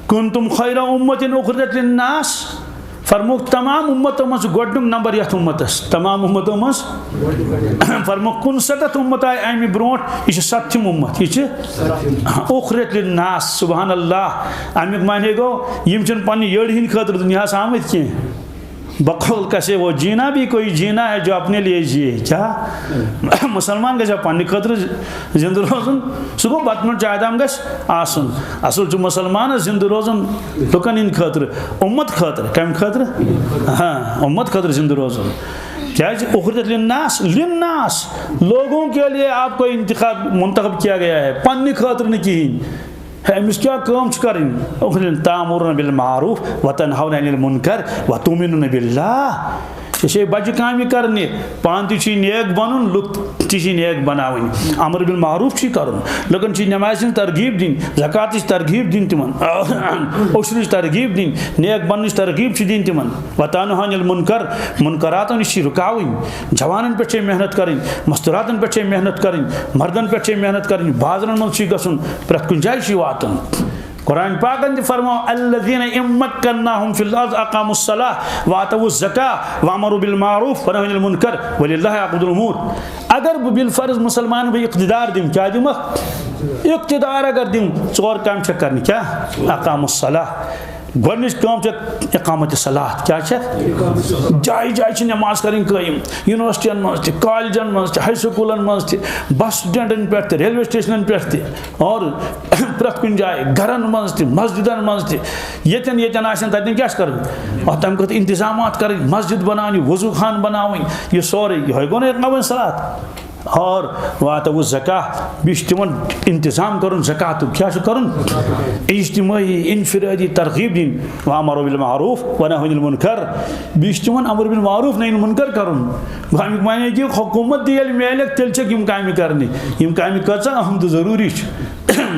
کنتم خیر امت اخرجت للناس۔ فرمووُکھ، تمام امتو منٛز چھُ گۄڈٕنیُک نمبر یتھ امتس، تمام امتو منٛز۔ فرمووُکھ، کُنسَتتھ امت آیہِ امہِ برونٛٹھ، یہِ چھِ ستتھِم امت، یہِ چھِ اخرجت للناس۔ سبحان اللہ۔ امیُک معنی گوٚو، یِم چھِنہٕ پننہِ یٔڑ ہٕنٛدِ خٲطرٕ دُنیاہس آمٕتۍ کینٛہہ۔ بقول کسے وہ جینا بھی کوئی جینا ہے جو اپنے لیے جیے۔ کیٛاہ؟ مسلمان گژھِ ہا پننہِ خٲطرٕ زندٕ روزُن، سُہ گوٚو بتہٕ میوٚنٛڈ چایہِ دام گژھِ آسُن۔ اصل چھُ مسلمانس زندٕ روزُن لُکن ہٕنٛدِ خٲطرٕ، اُمت خٲطرٕ۔ کمہِ خٲطرٕ؟ ہاں، اُمت خٲطرٕ زندٕ روزُن۔ کیٛازِ؟ اخرجت للناس، للناس، لوگوں کے لیے آپ کو انتخاب، منتخب کیا گیا ہے، پننہِ خٲطرٕ نہٕ کِہیٖنۍ۔ ہے، أمِس کیٛاہ کٲم چھِ کَرٕنۍ؟ اخرجت تأمرون بالمعروف وتنهون عن المنکر وتؤمنون باللہ۔ ژےٚ چھے بجہِ کامہِ کرنہِ، پانہٕ تہِ چھُے نیک بنُن، لُکھ تہِ چھِ نیک بناوٕنۍ۔ امر بالمعروف چھُے کرُن، لُکن چھِ نمازِ ہٕنٛز ترغیب دِنۍ، زکاتٕچ ترغیب دِنۍ تِمن، عشرٕچ ترغیب دِنۍ، نیک بننٕچ ترغیب چھِ دِنۍ تِمن۔ وتنهون عن المنکر، منکراتو نِش چھِ رُکاوٕنۍ، جوانن پٮ۪ٹھ چھے محنت کرٕنۍ، مستوراتن پٮ۪ٹھ چھے محنت کرٕنۍ، مردن پٮ۪ٹھ چھے محنت کرٕنۍ، بازرن منٛز چھُے گژھُن، پرٛٮ۪تھ کُنہِ جایہِ چھُے واتُن۔ قرآن پاکن تہِ فرماو، الذین ان مکناہم فی الارض اقاموا الصلاة وآتوا الزکاة وامروا بالمعروف ونہوا عن المنکر وللہ عاقبۃ الامور۔ اگر بہٕ بالفرض مسلمان بہٕ اقتدار دِمہٕ، کیٛاہ دِمکھ؟ اقتدار اگر دِمہٕ، ژور کامہِ چھےٚ کرنہِ۔ کیٛاہ؟ اقاموا الصلاة۔ گۄڈٕنِچ کٲم چھِ اقامت صلات۔ کیٛاہ چھِ؟ جایہِ جایہِ چھِ نماز کَرٕنۍ قٲیِم، یونیورسٹین منٛز تہِ، کالجن منٛز تہِ، ہاے سکوٗلن منٛز تہِ، بس سٹینڈن پٮ۪ٹھ تہِ، ریلوے سٹیشنن پٮ۪ٹھ تہِ، اور پرٛٮ۪تھ کُنہِ جایہِ، گرن منٛز تہِ، مسجدن منٛز تہِ، ییٚتٮ۪ن ییٚتٮ۪ن آسن تَتٮ۪ن کیٛاہ چھِ کَرٕنۍ؟ اَتھ تَمہِ خٲطرٕ انتظامات کَرٕنۍ، مسجد بَناونہِ، وضو خان بَناوٕنۍ، یہِ سورُے، یِہوٚے گوٚو نہ اقامت صلات۔ اور واتو زکاہ، بیٚیہِ چھُ تِمن انتظام کرُن زکاتُک۔ کیٛاہ چھُ کرُن؟ اجتماعی، انفرادی ترغیب دِنۍ۔ وامر بالمعروف ونہی عن المنکر۔ بیٚیہِ چھُ تِمن امر بالمعروف نہی عن المنکر کرُن۔ گوٚو امیُک معنی کہِ حکومت تہِ ییٚلہِ میلٮ۪کھ، تیٚلہِ چھکھ یِم کامہِ کرنہِ۔ یِم کامہِ کۭژاہ اہم تہٕ ضروٗری چھِ۔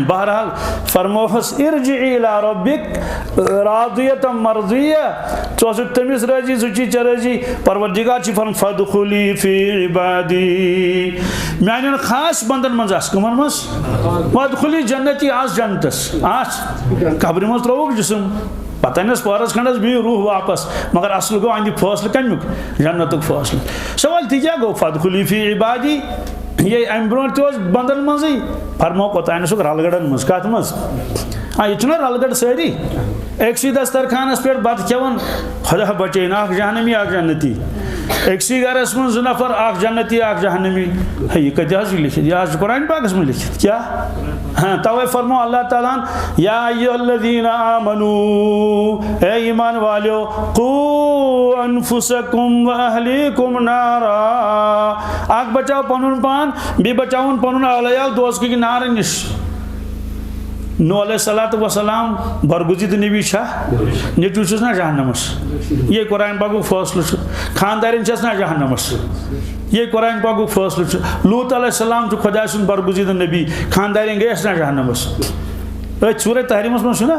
بہرحال فرموہس، ارجعی الی ربک راضیۃ مرضیہ۔ ژٕ اوسُکھ تٔمِس رٲضی، سُہ چھُے ژےٚ رٲضی۔ پروردگار چھُ فرماوان، فادخلی فی عبادی، میانٮ۪ن خاص بندن منٛز آس۔ کٕمن منٛز؟ وادخلی جنتی، آس جنتس، آس۔ قبرِ منٛز ترٛووُکھ جسم، پتہٕ أنِس پٔہرس کھنڈس بیٚیہِ روح واپس، مگر اصل گوٚو اہندِ فٲصلہٕ کمیُک؟ جنتُک فٲصلہٕ۔ سوال تہِ کیٛاہ گوٚو؟ فادخلی فی عبادی، یے امہِ برونٛٹھ تہِ اوس بندن منٛزٕے، فرموو کوٚتام اوسُکھ؟ رلگڑن منٛز۔ کتھ منٛز؟ آ، ییٚتہِ چھُنہ رلگڑ سٲری أکسٕے دسترخانس پٮ۪ٹھ بتہٕ کھٮ۪وان، خدا بچٲیِن، اکھ جہنمی، اکھ جنتی۔ أکسٕے گرس منٛز زٕ نفر، اکھ جنتی، اکھ جہنمی۔ ہے، یہِ کتہِ حظ چھُ لیکھِتھ؟ یہِ حظ چھُ قرآن پاکس منٛز لیکھِتھ۔ کیٛاہ؟ ہاں، توے فرموو اللہ تعالیٰ ہن، یا ایھا الذین آمنو، اے ایمان والیو، قو انفسکم و اہلیکم نارا، اکھ بچاو پنُن پان، بیٚیہِ بچاوُن پنُن اہل عیال دوزخٕکۍ نارٕ نِش۔ نوح علیہ الصلوۃ والسلام برگزیدٕ نبی چھا؟ نیٚچوٗ چھُس نا جہنمس۔ یہِ قرآن پاکُک فٲصلہٕ چھُ۔ خاندارٮ۪ن چھَس نا جہنمس۔ یہِ قرآن پاکُک فٲصلہٕ چھُ۔ لوط علیہ السلام چھُ خۄداے سُنٛد برگزیدٕ نبی۔ خاندارٮ۪ن گٔیَس نا جہنمس۔ أتھۍ سورہ تحریمس منٛز چھُ نا،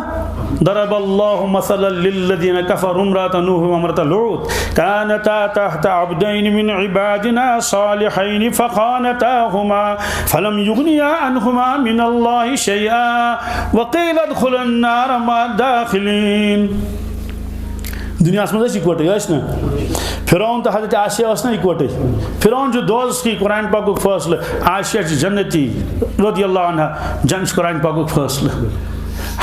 ضرب اللہ مثلا للذین کفروا امرأة نوح وامرأة لوط کانتا تحت عبدین من عبادنا صالحین فخانتاہما فلم یغنیا عنہما من اللہ شیئا وقیل ادخلا النار مع الداخلین۔ دُنیاہَس منٛز ٲسۍ یِکوَٹَے، ٲسۍ نہ؟ فرعون تہٕ حضرت آسیہ ٲس نہ یِکوَٹَے؟ فرعون چھُ دوزخی، قرآن پاکُک فٲصلہٕ، آسیہ چھِ جنتی رضی اللہ عنہا، جنت چھُ قرآن پاکُک فٲصلہٕ۔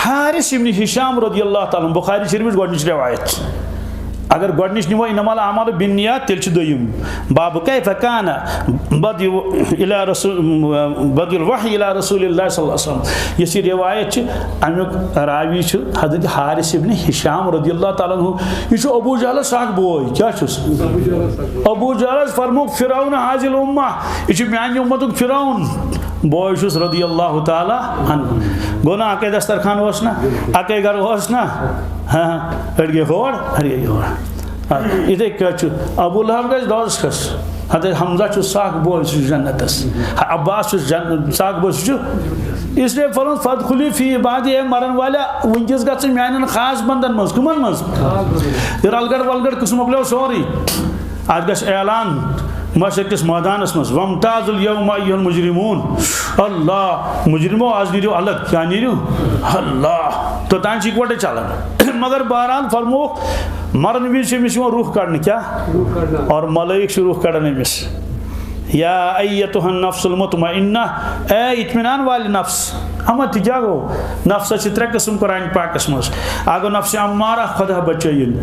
حارث ابن ہشام رضی اللہ تعالیٰ عنہ، بخاری شریفٕچ گۄڈٕنِچ رِوایت چھِ۔ اگر گۄڈٕنِچ نِمو، انما الاعمال بالنیات، تیٚلہِ چھُ دوٚیِم باب، کیف کان بدء الی رسول، بدء الوحی الی رسول اللہ صلی اللہ علیہ وسلم۔ یۄس یہِ رِوایت چھِ، اَمیُک راوی چھُ حضرت حارث ابن ہشام رضی اللہ تعالیٰ عنہ۔ یہِ چھُ ابو جہلس سکھ بوے۔ کیٛاہ چھُس؟ ابو جہلس فرمووُکھ، فرعون حاضل امہ، یہِ چھُ میانہِ اُمتُک فرعون۔ بوے چھُس رضی اللہ تعالیٰ عنہ۔ گوٚو نا، اَکے دسترخوان اوس نا، اَکے گرٕ اوس نا؟ ہاں، أڑۍ گٔے ہور، أڑۍ گٔے یور۔ آ، یِتھَے کٲٹھۍ چھُ ابو لہب گژھِ دوزخس۔ حضرت حمزہ چھُ سکھ بوے، سُہ چھُ جنتس۔ عباس چھُ جن-، سکھ بوے، سُہ چھُ۔ اس لیے فرموو، فادخلی فی عبادی، اے مرن والیا، وٕنکیٚس گژھ ژٕ میانٮ۪ن خاص بندن منٛز۔ کٕمن منٛز؟ یہِ رلگڑ ولگڑ قٕصہٕ مۄکلیو سورُے۔ اتھ گژھِ اعلان محشر کِس مٲدانس منٛز، وامتازوا الیوم ایھا المجرمون۔ اللہ، مجرمو، آز نیٖرِو الگ۔ کیٛاہ نیٖرِو؟ اللہ۔ توٚتام چھِ یِکوَٹَے چلان۔ مگر بہرحال فرمووُکھ، مرن وِزِ چھِ أمِس یِوان روح کڑنہٕ۔ کیٛاہ؟ اور ملائک چھِ روح کڑان أمِس۔ یا ایتھا النفس المطمئنہ، اے اطمینان والہِ نفس۔ اما تہِ کیٛاہ گوٚو؟ نفسس چھِ ترٛےٚ قٕسم قرآن پاکس منٛز۔ اکھ گوٚو نفس امارہ، خدا بچٲیِن،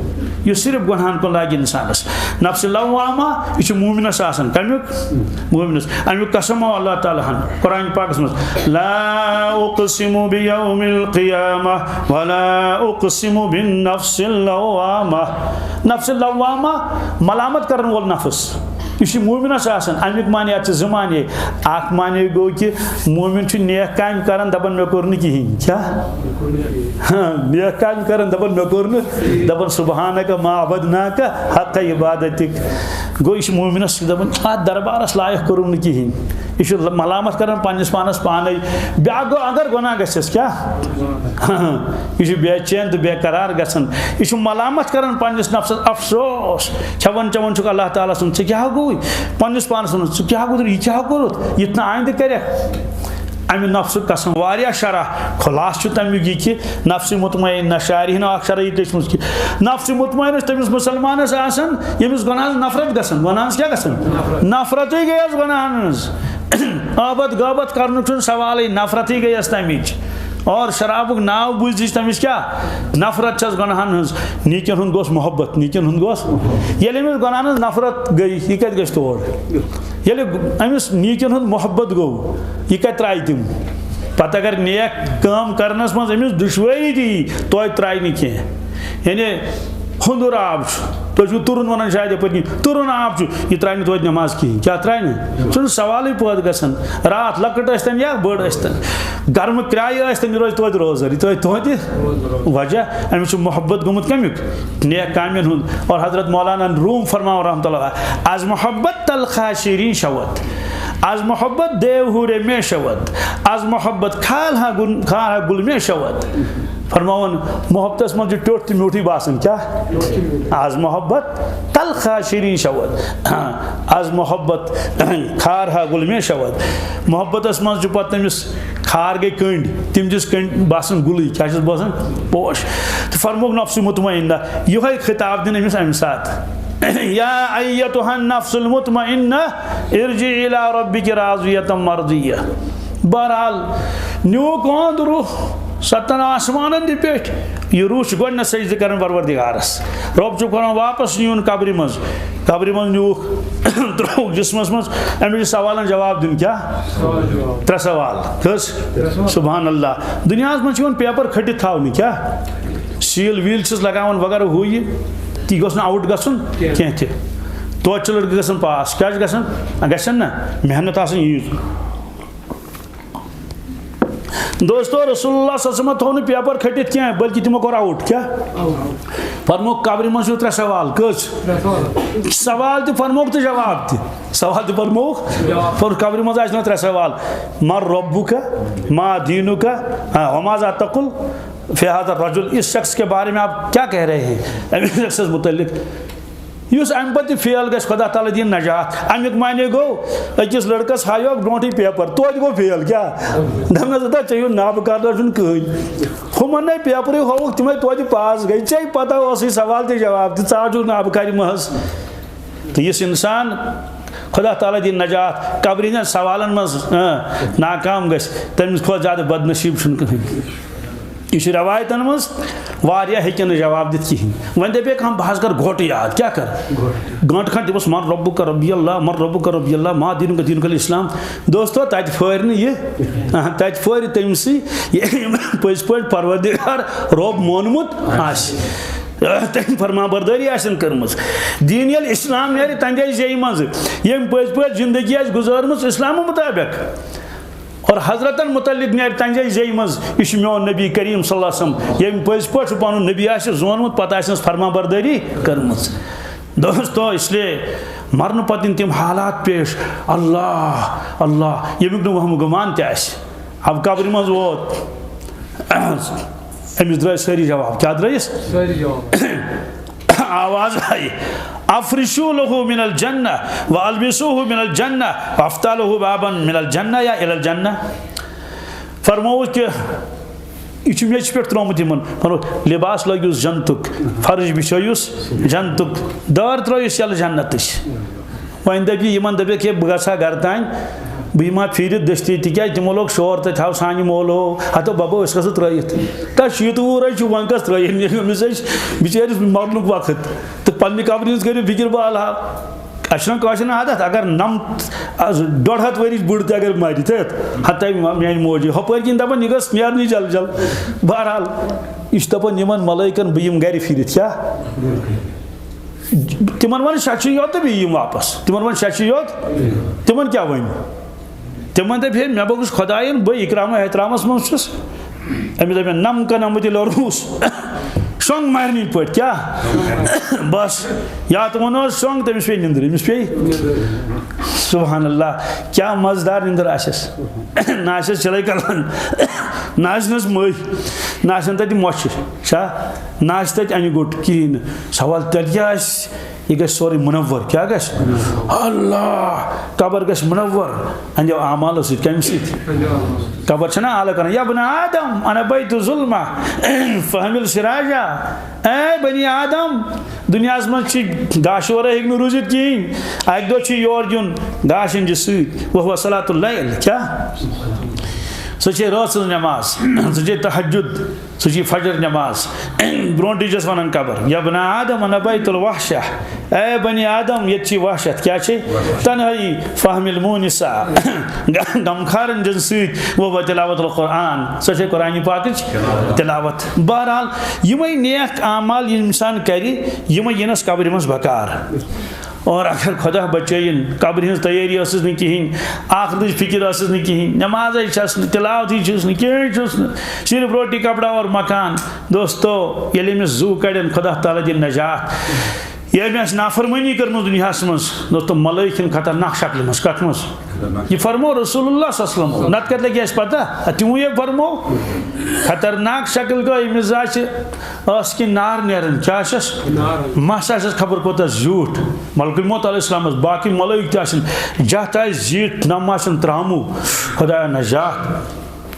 یُس صرف گۄنہن کُن لاگہِ انسانس۔ نفس لوامہ، یہِ چھُ مومنس آسان۔ کمیُک؟ مومنس۔ امیُک قسم آو اللہ تعالیٰ ہن قرآن پاکس منٛز، لا اقسم بیوم القیامہ ولا اقسم بالنفس اللوامہ۔ نفس لوامہ، ملامت کرن وول نفس۔ یہِ چھُ مومنس آسان۔ امیُک معنی، اتھ چھِ زٕ معنی۔ اکھ معنی گوٚو کہِ مومن چھُ نیک کامہِ کران، دپان، مےٚ کوٚر نہٕ کِہینۍ۔ کیٛاہ؟ ہاں، نیک کامہِ کران، دپان، مےٚ کوٚر نہٕ، دپان، سبحانک ما عبدناک حق عبادتک۔ گوٚو، یہِ چھُ مومنس دپان، اتھ دربارس لایق کوٚرُم نہٕ کِہینۍ۔ یہِ چھُ ملامت کران پننِس پانس پانے۔ بیاکھ گوٚو، اگر گۄناہ گژھٮ۪س، کیٛاہ؟ یہِ چھُ بے چین تہٕ بے قرار گژھان۔ یہِ چھُ ملامت کران پننِس نفسس، افسوس۔ کھٮ۪وان چٮ۪وان چھُکھ اللہ تعالیٰ سُنٛد، ژےٚ کیٛاہ گوٚوُے؟ پننِس پانس وَنان، ژٕ کیٛاہ کوٚرُتھ؟ یہِ کیٛاہ کوٚرُتھ؟ یہِ تہِ نہٕ آیندٕ کرکھ۔ امہِ نفسُک قسم۔ واریاہ شرح، خلاصہٕ چھُ تمیُک یہِ کہِ نفس مطمئنہ، شارحینو اکھ شرح یہِ لیچھمٕژ کہِ نفس مطمئنہ چھُ تٔمِس مسلمانس آسان، ییٚمِس گۄناہس نفرت گژھان۔ گۄناہس کیٛاہ گژھان؟ نفرتٕے گٔیس گۄناہن ہٕنٛز۔ عٲبت غٲبت کرنُک چھُنہٕ سوالٕے، نفرتٕے گٔیس تمِچ۔ اور شرابُک ناو بوٗزِتھ چھِ تٔمِس کیٛاہ؟ نفرت چھَس گۄناہَن ہٕنٛز، نیٖکٮ۪ن ہُنٛد گوٚژھ محبت، نیٖکٮ۪ن ہُنٛد گوٚژھ۔ ییٚلہِ أمِس گۄناہَن ہٕنٛز نفرت گٔے، یہِ کَتہِ گژھِ تور؟ ییٚلہِ أمِس نیٖکٮ۪ن ہُنٛد محبت گوٚو، یہِ کَتہِ ترٛایہِ تِم؟ پَتہٕ اگر نیک کٲم کَرنَس منٛز أمِس دُشوٲری تہِ یی، توتہِ ترٛایہِ نہٕ کینٛہہ۔ یعنی ہُنٛدُر آب چھُ، تُہۍ چھِو تُرُن وَنان شاید یَپٲرۍ کِنۍ، تُرُن آب چھُ، یہِ ترٛایہِ نہٕ توتہِ نٮ۪ماز کِہیٖنۍ۔ کیٛاہ ترٛایہِ نہٕ؟ چھُنہٕ سوالٕے پٲدٕ گژھان۔ راتھ لۄکٕٹ ٲسۍتَن یا بٔڑ ٲسۍتَن، گرمہٕ کرٛایہِ ٲسۍتَن، یہِ روزِ توتہِ روزدَر، یہِ ترٛٲوِتھ تُہٕنٛدِ وجہ۔ أمِس چھُ محبت گوٚمُت کَمیُک؟ نیک کامٮ۪ن ہُنٛد۔ اور حضرت مولانا روم فرماوان رحمتہ اللہ، از محبت تلخ شیرین شود، از محبت دیو ہو رے میں شود، از محبت کھال ہا گل، کھال ہا گل میں شود۔ فرماوان، محبتس منٛز چھُ ٹیوٚٹھ تہِ میوٗٹھٕے باسان۔ کیٛاہ؟ از محبت تلخ شیرین شود، از محبت کھار ہا گل میں شود۔ محبتس منٛز چھُ پتہٕ تٔمِس کھار گٔے کٔنٛڈۍ، تِم دِژ کٔنٛڈۍ باسان گُلٕے، کیٛاہ چھِس باسان؟ پوش۔ تہٕ فرمووُکھ نفس مطمئنہ، یِہوٚے خطاب دِنۍ أمِس اَمہِ ساتہٕ، یا ایتها النفس المطمئنہ، ارجعی الی ربک راضیۃ مرضیہ۔ بہرحال، نیوٗکھ أہُنٛد روح ستن آسمانن تہِ پیٚٹھۍ۔ یہِ روح چھُ گۄڈٕنیتھ سجدٕ کران پروردگارس۔ رۄب چھُ کران واپس نیُن قبرِ منٛز۔ قبرِ منٛز نیوٗکھ، ترٛووُکھ جسمس منٛز۔ أمِس چھُ سوالن جواب دیُن۔ کیٛاہ؟ ترٛےٚ سوال۔ کٔژ؟ سبحان اللہ۔ دُنیاہس منٛز چھِ یِوان پیپر کھٔٹِتھ تھاونہٕ۔ کیٛاہ؟ سیٖل ویٖل چھِس لگاوان وغیرہ ہُہ یہِ۔ تہِ گوٚژھ نہٕ آوُٹ گژھُن کینٛہہ تہِ۔ توتہِ چھِ لڑکہٕ گژھان پاس۔ کیٛاہ چھِ گژھان؟ گژھن نہ۔ محنت آسٕنۍ ییٖژ۔ دوستو، رسول اللہ صلی اللہ علیہ وسلم تھوٚو نہٕ پیپر کھٔٹِتھ کینٛہہ، بلکہِ تِمو کوٚر آوُٹ۔ کیٛاہ؟ فرمووُکھ، قبرِ منٛز چھِو ترٛےٚ سوال۔ کٔژ؟ سوال تہِ فرمووُکھ تہٕ جواب تہِ۔ سوال تہِ فرمووُکھ۔ فرمووُکھ، قبرِ منٛز آسہِ نہٕ ترٛےٚ سوال، من ربک، ما دینک، ہاں، وماذا تقول فی هذا الرجل، اس شخص کے بارے میں آپ کیا کہہ رہے ہیں؟ أمِس شخصس متعلق یُس اَمہِ پتہٕ تہِ فیل گژھِ، خدا تعالیٰ دِیِن نجات۔ اَمیُک معنی گوٚو، أکِس لڑکس ہایوکھ برونٛٹھٕے پیپر، توتہِ گوٚو فیل۔ کیٛاہ؟ دوٚپنس، "ہتا، ژےٚ یُن نابہٕ کردار چھُنہٕ کٕہٕنۍ۔" ہُمن نے پیپرٕے ہووُکھ، تِمے توتہِ پاس گٔے۔ ژےٚ پتہ اوسُے سوال تہِ جواب تہِ، ژٕ آو چھُکھ نابہٕ کارِ محض۔ تہٕ یُس انسان خدا تعالیٰ دِیِن نجات، قبرِ ہٕنٛدٮ۪ن سوالن منٛز، اۭں، ناکام گژھِ، تٔمِس کھۄتہٕ زیادٕ بدنصیٖب چھُنہٕ کٕہٕنۍ۔ یہِ چھُ رٮ۪وایتَن منٛز، واریاہ ہیٚکن نہٕ جواب دِتھ کِہیٖنۍ۔ وۄنۍ دَپے کانٛہہ، "بہٕ حظ کَرٕ گھوٹہٕ یاد۔" کیٛاہ کَرٕ؟ گھوٹہٕ۔ گھنٹہٕ کھنٛڈ دِمَس، "من ربک ربی اللہ، من ربک ربی اللہ، ما دینک دینک الاسلام۔" دوستو، تَتہِ پھٲرۍ نہٕ یہِ، آ، تَتہِ پھٲرۍ تٔمۍ سٕے، ییٚمۍ پٔزۍ پٲٹھۍ پروردگار رۄب مونمُت آسہِ۔ تٔمۍ فرما بردٲری آسن کٔرمٕژ۔ دین الاسلام نیرِ تَنٛدے زیٚیہِ منٛزٕ، ییٚمۍ پٔزۍ پٲٹھۍ زندگی آسہِ گُزٲرمٕژ اسلام مطابق۔ اور حضرتن متعلق نیرِ تنجے زیٚیہِ منٛز، یہِ چھُ میون نبی کریم صلی اللہ علیہ وسلم، ییٚمۍ پٔزۍ پٲٹھۍ سُہ پنُن نبی آسہِ زونمُت، پتہٕ آسہِ نَس فرما بردٲری کٔرمٕژ۔ دوستو، اس لیے مرنہٕ پتہٕ یِن تِم حالات پیش، اللہ، اللہ، ییٚمیُک نہٕ وہمہٕ گُمان تہِ آسہِ۔ اب قبرِ منٛز ووت، أمِس درٛٲے سٲری جواب۔ کیٛاہ درٛٲیِس؟ سٲری جواب۔ آواز آیہِ، "افرشوا له من الجنة و البسوه من الجنة و افتحوا له بابا من الجنة یا الی الجنة۔" فرمووُکھ کہ یہِ چھُ میٚژِ پٮ۪ٹھ ترٛوومُت یِمن۔ فرمووُکھ، لباس لٲگِوس جنتُک، فرش بِچھٲیِوس جنتُک، دٲر ترٛٲیِوس یَلہٕ جنتٕچ۔ وۄنۍ دَپہِ یِمن، دَپٮ۪کھ، "ہے، بہٕ گژھٕ ہا گرٕ تانۍ، بہٕ یِمہٕ ہا پھیٖرِتھ دٔستی، تِکیٛازِ تِمو لوگ شور تَتہِ، ہاو سانہِ مولو، ہتو ببو، أسۍ کھسو ترٛٲیِتھ۔" تَس شیٖتوُہ وُہُر حظ چھُ، وۄنۍ کَس ترٛٲیِن؟ أمِس حظ چھِ بِچٲرِس مَرنُک وقت۔ تہٕ پننہِ قبرِ ہٕنٛز کٔرِو فِکِر، بہٕ الہٕ ہا۔ اَسہِ چھُنہ کٲشرٮ۪ن عادت، اگر نَم-، از ڈۄڈ ہَتھ ؤرِش بٕڑ تہِ اگر مَرِ، تہٕ ہَتَے میٛانہِ موجی، ہُپٲرۍ کِنۍ دَپان، یہِ گٔژھ نیرنٕے جل جل۔ بہرحال، یہِ چھُ دَپان یِمَن ملٲیکَن، بہٕ یِمہٕ گَرِ پھِرِتھ۔ کیٛاہ؟ تِمَن وَن شےٚ چھِ یوت تہٕ بیٚیہِ یِم واپَس۔ تِمَن وَن شےٚ چھِ یوت، تِمَن کیٛاہ وَنہِ؟ تِمن دَپہِ ہے، مےٚ بوٚگُس خۄدایَن، بہٕ اِکرام و احترامَس منٛز چھُس۔ أمِس دَپہِ، "نم کنم دِل روٗس۔" شۄنٛگ مَرنٕکۍ پٲٹھۍ، کیٛاہ؟ بَس۔ یا تِمن اوس شۄنٛگ، تٔمِس پیٚیہِ نِندٕر، أمِس پیٚیہِ۔ سبحان اللہ، کیٛاہ مَزٕدار نِندٕر آسٮ۪س۔ نہ آسٮ۪س چِلَے کَلَن، نہ آسٮ۪س مٔہۍ، نہ آسَن تَتہِ مۄچھِ، چھا؟ نہ آسہِ تَتہِ اَنہِ گوٚٹ کِہیٖنۍ نہٕ۔ سوال تیٚلہِ کیٛاہ آسہِ؟ یہِ گژھِ سورُے منور۔ کیٛاہ گژھِ؟ اللہ، قبر گژھِ منور۔ اَنٛدیو اعمالو سۭتۍ۔ کَمہِ سۭتۍ؟ قبر چھَنہ آلہٕ کران، "یا بنی آدم، انا بیت ظلمہ، فحمل سراجہ۔" اے بنی آدم، دُنیاہَس منٛز چھِ گاشہٕ ورٲے ہیٚکہِ نہٕ روٗزِتھ کِہیٖنۍ۔ اَکہِ دۄہ چھُ یور دیُن گاشہِ أنۍ زِ سۭتۍ۔ وہو صلاۃ اللیل۔ کیٛاہ؟ سۄ چھے رٲژ ہٕنٛز نٮ۪ماز، سۄ چھے تہجد، سۄ چھے فجر نٮ۪ماز۔ برونٛٹھٕے چھس ونان قبر، "یا بنی آدم انا بیت الوحشہ"، اے بنی آدم، ییٚتہِ چھِ وحشت۔ کیٛاہ چھے؟ تنہائی فہم المونسہ، غمخارن جن سۭتۍ گوٚو بہٕ تلاوت القرآن۔ سۄ چھے قرآن پاکٕچ تلاوت۔ بہرحال، یِمے نیک اعمال ییٚلہِ انسان کرِ، یِمے یِنس قبرِ منٛز بکار۔ اور اگر خدا بچٲیِن، قبرِ ہٕنٛز تیٲری ٲسٕس نہٕ کِہیٖنۍ، آخرتٕچ فِکر ٲسٕس نہٕ کِہیٖنۍ، نٮ۪مازے چھَس نہٕ، تِلاوتٕے چھُس نہٕ، کِہیٖنۍ چھُس نہٕ، صرف روٹی، کپڑا اور مکان۔ دوستو، ییٚلہِ أمِس زُو کَڑن، خدا تعالیٰ دِن نجات۔ ییٚلہِ أمۍ آسہِ نافرمٲنی کٔرمٕژ دُنیاہَس منٛز، دوستو، ملٲیِک یِن خطرناک شکلہِ منٛز۔ کَتھ منٛز؟ یہِ فرموو رسول اللہ صلی اللہ علیہ وسلم۔ نَتہٕ کَتہِ لَگہِ اَسہِ پَتہ؟ اَتہِ تِمو یہِ فرموو۔ خطرناک شکل گٔے أمِس، آسہِ ٲس کِنۍ نار نیران، کیٛاہ آسٮ۪س؟ نار۔ مَس آسٮ۪س خبر کوٗتاہ زیوٗٹھ۔ ملک الموت علیہ السلامس، باقی ملٲیِک تہِ آسن، جتھ آسہِ زیٖٹھ، نم آسن تراموٗ۔ خدایا نجات۔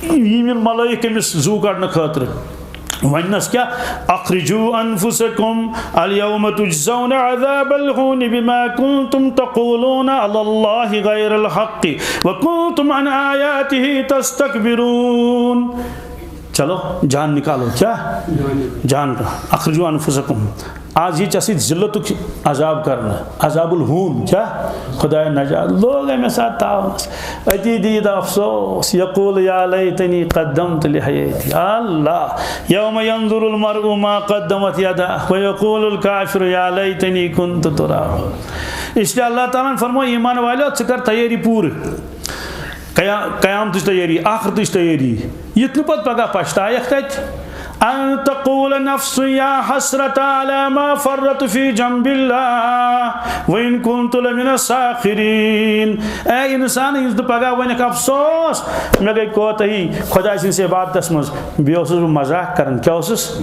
یِم یِن ملٲیِک أمِس زُو کڑنہٕ خٲطرٕ۔ وۄنۍ نس کیٛاہ؟ "اخرجوا انفسکم الیوم تجزون عذاب الہون بما کنتم تقولون علی اللہ غیر الحق وکنتم عن آیاتہ تستکبرون۔" چلو، جان نکالو۔ کیا؟ جان نکالو۔ جان کا۔ "اخرجوا انفسکم۔" آز یہِ ژےٚ سۭتۍ ذلتُک عذاب کرنہٕ، عذاب الہون۔ کیا؟ خدایا نجات۔ لوگ أمِس ساتہٕ تاونس۔ أتی دِیہِ دَ افسوس، یقول یا لیتنی قدمت لحیاتی۔ اللہ، یوم ینظر المرء ما قدمت یدہ ویقول الکافر یا لیتنی کنت ترابا۔ اس لیے اللہ تعالیٰ ہن فرموو، ایمان والو، ژٕ کر تیٲری پوٗرٕ۔ قیا-، قیامتٕچ تیٲری، آخرتٕچ تیٲری۔ یُتھ نہٕ پتہٕ پگاہ پچھتاوکھ تتہِ۔ ان تقول نفس یا حسرت علی ما فرطت فی جنب اللہ وان کنت لمن الساخرین۔ اے انسان، یُتھ نہٕ پگاہ ونکھ، افسوس، مےٚ گٔے کوتاہی خۄداے سٕنٛدِس عبادتس منٛز۔ بیٚیہِ اوسُس بہٕ مذاق کران۔ کیٛاہ اوسُس؟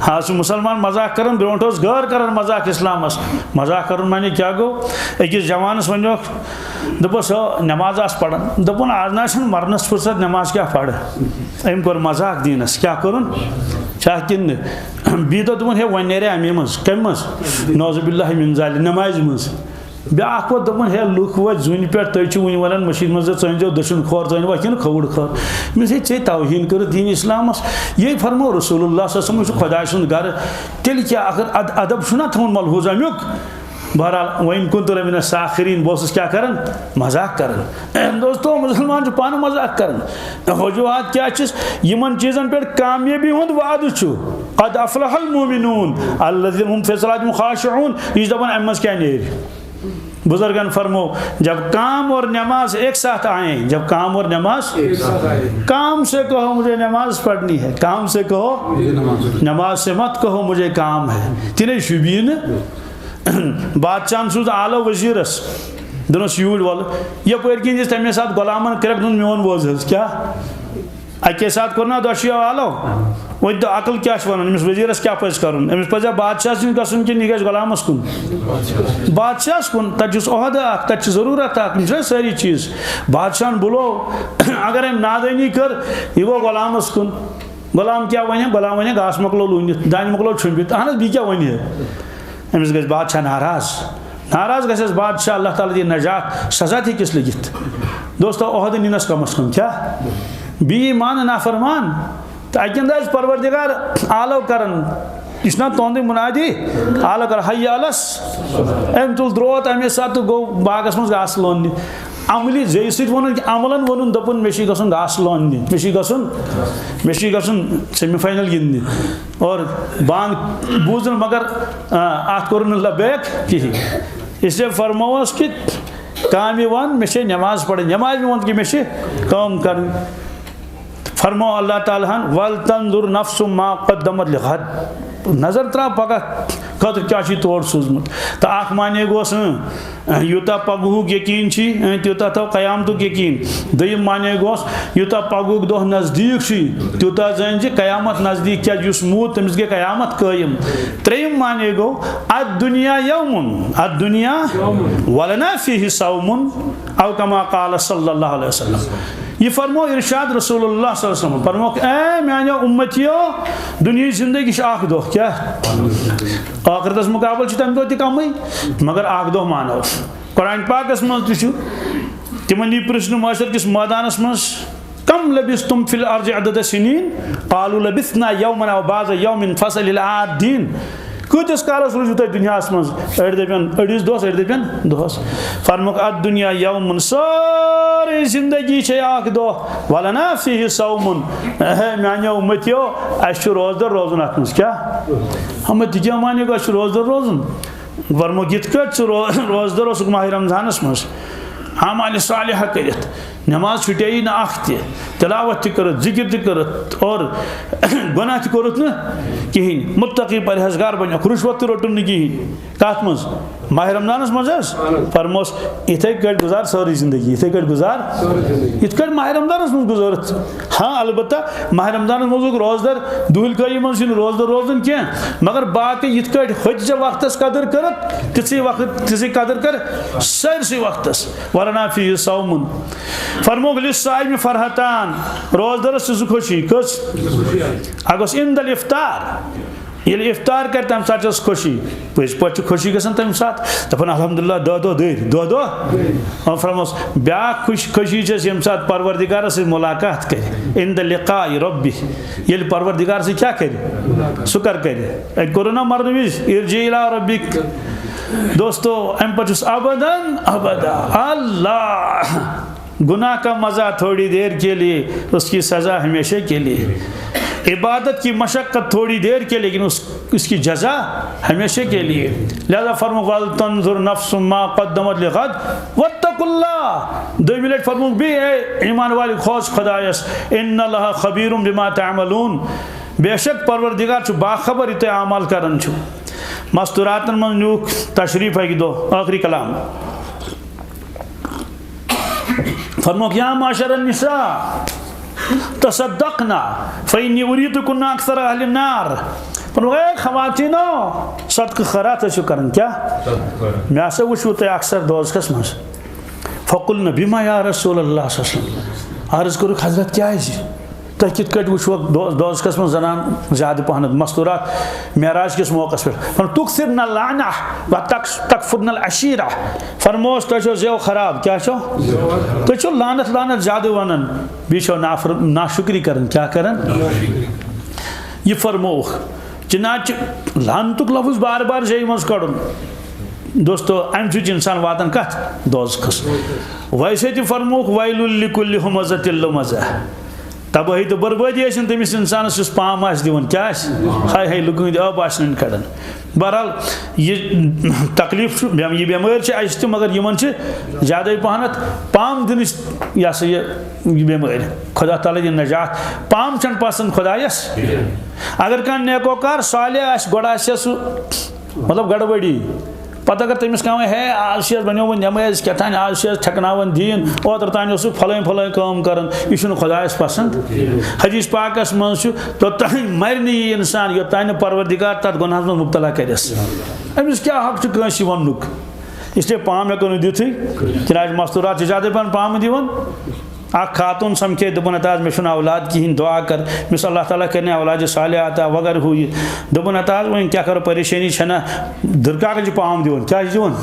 ہاں، سُہ مسلمان مذاق کران، برونٛٹھ اوس غٲر کران مذاق اسلامس۔ مذاق کرُن معنی کیٛاہ گوٚو؟ أکِس جوانس ونیوکھ، دوٚپُس، "ہو، نماز آس پران۔" دوٚپُن، "آز نہ آسن مرنس فرصت، نماز کیٛاہ پرٕ؟" أمۍ کوٚر مذاق دیٖنس، کیٛاہ کوٚرُن؟ چھا کِنہٕ نہٕ؟ بیٚیہِ دۄہ دوٚپُن، "ہے، وۄنۍ نیرِ اَمے منٛز۔" کَمہِ منٛز؟ نعوذ باللہ من ذالک، نمازِ منٛز۔ بیٛاکھ ووت، دوٚپُن، "ہے، لُکھ وٲتۍ زوٗنہِ پٮ۪ٹھ، تُہۍ چھِو وٕنہِ وَنان مٔشیٖد منٛز زِ ژٲنۍ زیو دٔچھُن کھۄر، ژٲنۍ وا کِنہٕ کھووُر کھۄر؟" مےٚ دوٚپُس، "ہے، ژےٚ توہیٖن کٔرٕتھ دیٖن اِسلامَس۔ یے فرموو رسول اللہ صلی اللہ علیہ وسلم، یہِ چھُ خۄداے سُنٛد گَرٕ، تیٚلہِ کیٛاہ اگر اد-، ادب چھُنہ تھاوُن ملحوٗظ اَمیُک؟" بہرحال، وَإِن كُنتُ لَمِنَ السَّاخِرِينَ، بہٕ اوسُس کیٛاہ کَران؟ مذاق کَران۔ دوستو، مُسلمان چھُ پانہٕ مذاق کَران۔ وجوہات کیٛاہ چھِس؟ یِمَن چیٖزَن پٮ۪ٹھ کامیٲبی ہُنٛد وعدٕ چھُ۔ قد افلح المؤمنون الذين هم في صلاتهم خاشعون۔ یہِ چھُ دَپان، اَمہِ منٛز کیٛاہ نیرِ؟ بزرگن فرمو، جب کام اور نماز ایک ساتھ آئیں، جب کام اور نماز، ایک ساتھ آئیں۔ کام سے کہو مجھے نماز پڑھنی ہے، کام سے کہو، مجھے نماز پڑھنی۔ نماز سے مت کہو مجھے کام ہے۔ تیٚلے شوٗبی نہٕ۔ بادشاہن سوٗز آلو وزیرس، دوٚپنس، "یوٗرۍ وَلہٕ۔" یپٲرۍ کِنۍ دِژ تَمے ساتہٕ غلامن کرٛٮ۪کھ، دوٚپُن، "میون بوز حظ، کیٛاہ؟" اَکے ساتہٕ کوٚر نا دۄشوٕیو آلو۔ وۄنۍ دِ عقل کیٛاہ چھِ وَنان؟ أمِس وزیرس کیٛاہ پَزِ کَرُن؟ أمِس پَزِ بادشاہ سٕنٛدۍ گژھُن کِنہٕ یہِ گژھِ غلامس کُن؟ بادشاہس کُن۔ تَتہِ چھُس عہدٕ اَکھ، تَتہِ چھِ ضروٗرت اَکھ، یِم چھِنہ سٲری چیٖز۔ بادشاہن بُلو، اگر أمۍ نادٲنی کٔر، یہِ گوٚو غلامس کُن۔ غلام کیٛاہ وَنہِ؟ غلام وَنہِ، "گاسہٕ مۄکلو لوٗنِتھ، دانہِ مۄکلو چھُمبِتھ۔" اہن حظ، بیٚیہِ کیٛاہ وَنہِ؟ أمِس گژھِ بادشاہ ناراض۔ ناراض گژھٮ۪س بادشاہ، اللہ تعالیٰ دِیہِ نجات، سزا تہِ ہیٚکِس لٔگِتھ۔ دوستو، عہدٕ نِنَس کم از کم کیٛاہ؟ بی ایمان نافرمان۔ تہٕ اَکہِ اندازٕ پروردگار آلو کران، یہِ چھُنہ تُہُنٛدُے منادی؟ آلو کران، حی علس۔ أمۍ تُل درٛوت اَمے ساتہٕ تہٕ گوٚو باغس منٛز گاسہٕ لوننہِ۔ عملی زیٚیہِ سۭتۍ ووٚنُن کہِ عملن ووٚنُن، دوٚپُن، "مےٚ چھُے گژھُن گاسہٕ لوننہِ، مےٚ چھُے گژھُن، مےٚ چھُے گژھُن semi final گِنٛدنہِ۔" اور بانگ بوٗز نہٕ، مگر، آ، اتھ کوٚرُن نہٕ لبیک کِہیٖنۍ۔ اس لیے فرمووس کہِ کامہِ وَن، مےٚ چھے نٮ۪ماز پَرٕنۍ، نٮ۪مازِ ووٚن کہِ مےٚ چھِ کٲم کَرٕنۍ۔ فرموو اللہ تعالیٰ ہن، "ولتنظر نفس ما قدمت لغد۔" نظر ترٛاو پگاہ خٲطرٕ کیٛاہ چھُے تور سوٗزمُت۔ تہٕ اکھ معنی گوس، اۭں، یوٗتاہ پگہُک یقیٖن چھی، اۭں، تیوٗتاہ تھاو قیامتُک یقیٖن۔ دوٚیِم معنی گوس، یوٗتاہ پگہُک دۄہ نزدیٖک چھُے، تیوٗتاہ زٲنۍ زِ قیامت نزدیٖک، کیٛازِ یُس موٗد، تٔمِس گٔے قیامت قٲیِم۔ ترٛیٚیِم معنی گوٚو، الدنیا یومن، الدنیا ولنا فیہ صومن، او کما قال صلی اللہ علیہ وسلم۔ یہِ فرموو ارشاد رسول اللہ صلی اللہ علیہ وسلم، فرمووُکھ، اے میانیو امتیو، دُنیہٕچ زندگی چھِ اکھ دۄہ، کیٛاہ؟ ٲخرتس مقابل چھُ تَمہِ دۄہ تہِ کمٕے، مگر اکھ دۄہ مانو۔ قرآن پاکس منٛز تہِ چھُ، تِمن یی پرژھنہٕ محشر کِس مٲدانس منٛز، کم لبثتم فی الارض عدد سنین؟ قالوا لبثنا یوما او بعض یوم فاسأل العادین۔ کۭتِس کالس روٗزِو تُہۍ دُنیاہس منٛز؟ أڑۍ دٔپن أڑِس دۄہس، أڑۍ دٔپن دۄہس۔ فرموکھ، الدنیا یوم، سٲرٕے زندگی چھے اکھ دۄہ۔ ولنا فیہ صوم، اے میانیو امتیو، اسہِ چھُ روزدر روزُن اتھ منٛز۔ کیٛاہ؟ ہم تہِ کیٛاہ مانیو، اسہِ چھُ روزدر روزُن؟ فرموکھ، یِتھ کٲٹھۍ ژٕ رو-، روزدر اوسُکھ ماہِ رمضانس منٛز اعمال صالحہ کٔرِتھ، نماز چھُٹییی نہٕ اکھ تہِ، تلاوت تہِ کٔرٕتھ، ذکر تہِ کٔرٕتھ اور گۄناہ تہِ کوٚرُتھ نہٕ کِہیٖنۍ، متقی پرہیزگار بنیوکھ، رُشوت تہِ روٚٹُن نہٕ کِہیٖنۍ۔ کتھ منٛز؟ ماہِ رمضانس منٛز حظ۔ فرموس، یِتھے کٲٹھۍ گُزار سٲرٕے زندگی، یِتھے کٲٹھۍ گُزار، یِتھ کٲٹھۍ ماہِ رمضانس منٛز گُزٲرٕتھ۔ ہاں، البتہ ماہِ رمضانس منٛز اوسُکھ روزدر، دُہٕلۍ کٲیی منٛز چھُنہٕ روزدر روزُن کینٛہہ، مگر باقٕے یِتھ کٲٹھۍ ہوٚتہِ ژےٚ وقتس قدر کٔرٕتھ، تِژھٕے وقت، تِژھٕے قدر کر سٲرسٕے وقتس۔ ولنا فیہ صوم۔ فرموکھ، للصائم فرحتان، روزدرس چھِ زٕ خوشی۔ کٔژ؟ اکھ گوٚژھ عند الافطار، ییٚلہِ افطار کرِ، تمہِ ساتہٕ چھس خوشی۔ پٔزۍ پٲٹھۍ چھِ خوشی گژھان تمہِ ساتہٕ، دپان، الحمدللہ، دہ دۄہ دٔرۍ، دہ دۄہ۔ اور فرموس، بیاکھ خوش-، خوشی چھس ییٚمہِ ساتہٕ پروردگارس سۭتۍ ملاقات کرِ، عند لقاء ربی، ییٚلہِ پروردگار سۭتۍ کیٛاہ کرِ؟ سُہ کر کرِ؟ اتہِ کوٚرُو نا مرنہٕ وِزِ، ارجع الی ربک۔ دوستو، امہِ پتہٕ چھُس ابداً ابدا۔ اللہ، گناہ کا مزہ تھوڑی دیر کے لیے، اس کی سزا ہمیشہ کے لیے۔ عبادت کی مشقت تھوڑی دیر کے لیے، لیکن اس، اس کی جزا ہمیشہ کے لیے۔ لہذا فرمو، ولتنظر نفس ما قدمت لغد واتقوا اللہ۔ دوٚیمہِ لٹہِ فرمو بیٚیہِ، اے ایمان والہِ، کھوژ خدایس، ان اللہ خبیر بما تعملون۔ بے شک پروردگار چھُ باخبر یہِ تُہۍ اعمال کران چھِو۔ مستوراتن منٛز نیوٗکھ تشریف اکہِ دۄہ، ٲخری کلام۔ فرموکھ، یا معشر النساء، تصدقن، فإنی أریتکن اکثر اہل النار۔ فرموکھ، اے خواتینو، صدقہٕ خیرات ٲسِو کران۔ کیٛاہ؟ مےٚ ہسا وٕچھوٕ تۄہہِ اکثر دوزخس منٛز۔ فقلن، بما یا رسول اللہ صلی اللہ علیہ وسلم؟ عرض کوٚرُکھ، حضرت، کیٛازِ؟ تُہۍ کِتھ کٲٹھۍ وٕچھوکھ دو-، دوزخس منٛز زنان زیادٕ پہنتھ؟ مستورات معراج کِس موقعس پٮ۪ٹھ۔ فرموو، تکثرن اللعنہ و تکس-، تکفرن العشیرہ۔ فرموس، تُہۍ چھِو زیو خراب۔ کیٛاہ چھِو؟ تُہۍ چھِو لعنت، لعنت زیادٕ ونان، بیٚیہِ چھِو نافر-، ناشکری کران۔ کیٛاہ کران؟ یہِ فرمووُکھ۔ چنانچہ لعنتُک لفظ بار بار زیوِ منٛز کڑُن، دوستو، امہِ سۭتۍ چھُ انسان واتان کتھ؟ دوزخس۔ ویسے تہِ فرمووُکھ، ویل لکل ہمزۃ لمزہ۔ تبٲہی تہٕ بربٲدی ٲسِن تٔمِس اِنسانَس، یُس پام آسہِ دِوان۔ کیٛاہ آسہِ؟ ہاے ہاے، لُکہٕ ہٕنٛدۍ ٲب آسنَن کَڑان۔ بہرحال، یہِ تکلیٖف چھُ، بٮ۪م-، یہِ بٮ۪مٲرۍ چھِ اَسہِ تہِ، مگر یِمَن چھِ زیادَے پَہَنَتھ پام دِنٕچ، یہِ ہسا یہِ، یہِ بٮ۪مٲرۍ۔ خۄدا تعالیٰ دِن نجات۔ پام چھَنہٕ پَسنٛد خۄدایَس۔ اگر کانٛہہ نیکوکار صالح آسہِ، گۄڈٕ آسہِ ہا سُہ، مطلب، گڑبڑی۔ پتہٕ اگر تٔمِس کانٛہہ وَنہِ، ہے، آز چھِ اَسہِ بَنیومُت نٮ۪مٲزۍ کیٛاہ تام، آز چھِ اَسہِ تھٮ۪کناوان دیٖن، اوترٕ تام اوسُکھ فلٲنۍ فلٲنۍ کٲم کران، یہِ چھُنہٕ خۄدایَس پسنٛد۔ حدیث پاکَس منٛز چھُ، توٚتام مَرِ نہٕ یہِ اِنسان، یوٚتام نہٕ پروردگار تَتھ گۄناہَس منٛز مُبتلا کَرٮ۪س۔ أمِس کیٛاہ حق چھُ کٲنٛسہِ وَننُک؟ اس لیے پام ہٮ۪کو نہٕ دِتھٕے، چنانچہ مستورات چھِ زیادَے پَہَن پامہٕ دِوان۔ اکھ خاتون سمکھے، دوٚپُن، ہتا حظ، مےٚ چھُنہٕ اولاد کِہیٖنۍ، دعا کر، مِس اللہ تعالیٰ کَرِ نہٕ اولادِ صالحہ عطا وغیرہ ہُہ یہِ۔ دوٚپُن، ہتا حظ، وۄنۍ کیٛاہ کَرو، پریشٲنی چھَنہ؟ دُرکاکَن چھِ پام دِوان۔ کیٛاہ چھِ دِوان؟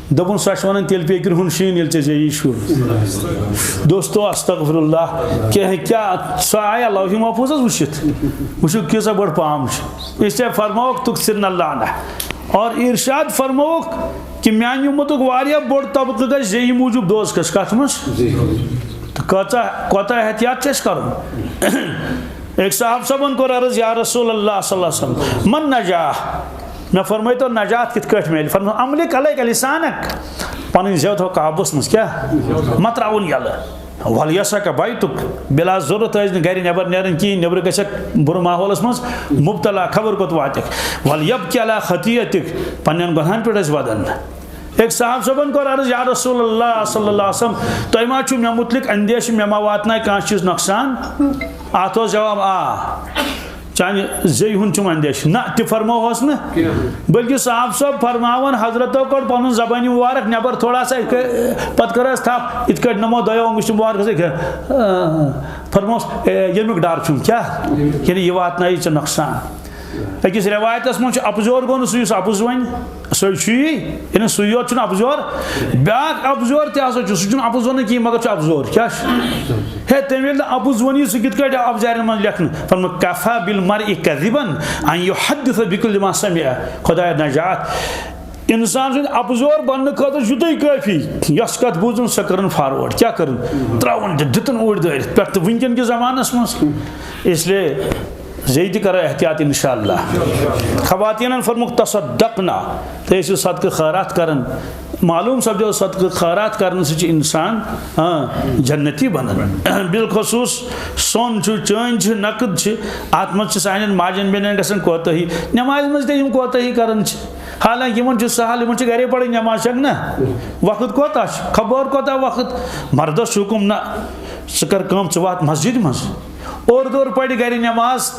دوٚپُن، سۄ چھِ وَنان، تیٚلہِ پیٚیہِ کرٛہُن شیٖن، ییٚلہِ ژےٚ زیٚیی شُر۔ دوستو، استغفر اللہ، کیٛاہ، کیٛاہ سۄ آیا لوحِ محفوظس وٕچھِتھ؟ وٕچھِو، کۭژاہ بٔڑ پام چھِ۔ اس لیے فرماوکھ، تُکثرن اللعنہ۔ اور ارشاد فرمووُکھ کہ میانہِ اُمتُک واریاہ بوٚڑ طبقہٕ گژھِ زیٚیہِ موٗجوٗب دوزخس۔ کتھ منٛز؟ تہٕ کۭژاہ، کوتاہ احتیاط چھُ اَسہِ کرُن؟ أکۍ صاحب صٲبن کوٚر عرض، یا رسول اللہ صلی اللہ علیہ وسلم، من نجا؟ مےٚ فرمٲیتو نجات کِتھ کٲٹھۍ میلہِ؟ فرموو، املک علیک لسانک، پنٕنۍ زیو تھاو قابوٗوس منٛز۔ کیٛاہ؟ مہ ترٛاوُن یَلہٕ۔ ولیسعک بیتک، بلا ضرورت ٲسۍ نہٕ گرِ نٮ۪بر نیران کِہیٖنۍ، نٮ۪برٕ گژھکھ بُرٕ ماحولس منٛز مبتلا، خبر کوٚت واتکھ۔ ولیبک علی خطیئتک، پننٮ۪ن گۄنہن پٮ۪ٹھ ٲسۍ ودان۔ أکۍ صاحب صٲبن کوٚر عرض، یا رسول اللہ صلی اللہ علیہ وسلم، تۄہہِ ما چھُو مےٚ مُتعلق اندیشہِ، مےٚ ما واتنایہِ کانٛہہ چیٖز نۄقصان؟ اتھ اوس جواب، آ۔ چانہِ زیٚیہِ ہُنٛد چھُم اندیشہِ۔ نہ، تہِ فرموہوس نہٕ۔ کینٛہہ۔ بلکہِ صاحب صٲب فرماوان، حضرتو کوٚڑ پنُن زبانہِ مبارک نٮ۪بر تھوڑا سا، یِتھ کٔنۍ، پتہٕ کٔر حظ تھپھ، یِتھ کٲٹھۍ نِمو دۄیو انگُشتو مبارکس سۭتۍ۔ آ، فرموس، اے، ییٚمیُک ڈر چھُم۔ کیٛاہ؟ یعنی یہِ واتنایہِ ژےٚ نۄقصان۔ أکِس رٮ۪وایتس منٛز چھُ اپزور گوٚو نہٕ سُہ، یُس اپُز وَنہِ۔ سُے چھُ یی، یعنی سُے یوت چھُنہٕ اَپُز یور، بیٛاکھ اَپُز یور تہِ ہسا چھُ، سُہ چھُنہٕ اَپُز وَنان کِہیٖنۍ، مگر چھُ اَپُز یور۔ کیٛاہ چھُ؟ ہے، تٔمۍ ییٚلہِ نہٕ اَپُز وَنی، سُہ کِتھ کٲٹھۍ آو اَپزارٮ۪ن منٛز لیکھنہٕ؟ فرموو، "کفی بالمرء کذبا ان یحدث بکل ما سمع"۔ خدایا نجات۔ اِنسان سٕنٛدِ اَپُز یور بَننہٕ خٲطرٕ چھُ یُتُے کٲفی، یۄس کَتھ بوٗزٕن، سۄ کٔرٕن فاروٲڈ۔ کیٛاہ کٔرٕن؟ ترٛاوُن تہٕ دیُتُن اوٗرۍ دٲرِتھ پٮ۪ٹھ۔ تہٕ وٕنکٮ۪ن کِس زمانَس منٛز، اس لیے زیٚیہِ تہِ کرو احتیاط انشاءاللہ۔ خواتینن فرمووُکھ، "تصدقنا"، تُہۍ ٲسِو صدقہٕ خٲرات کران۔ معلوم سپدیو، صدقہٕ خٲرات کرنہٕ سۭتۍ چھُ انسان، آ، جنتی بنان۔ بالخصوص سۄن چھُ، چٲنۍ چھِ، نقد چھِ، اتھ منٛز چھِ سانٮ۪ن ماجن بیٚنٮ۪ن گژھان کوتٲہی۔ نمازِ منٛز تہِ یِم کوتٲہی کران چھِ، حالانکہ یِمن چھُ سہل، یِمن چھِ گرے پرٕنۍ نماز، چھکھ نہ؟ وقت کوتاہ چھُ؟ خبر کوتاہ وقت؟ مردس چھُ حکم، نہ، ژٕ کر کٲم، ژٕ وات مسجد منٛز۔ اورٕ دورٕ پرِ گرِ نماز،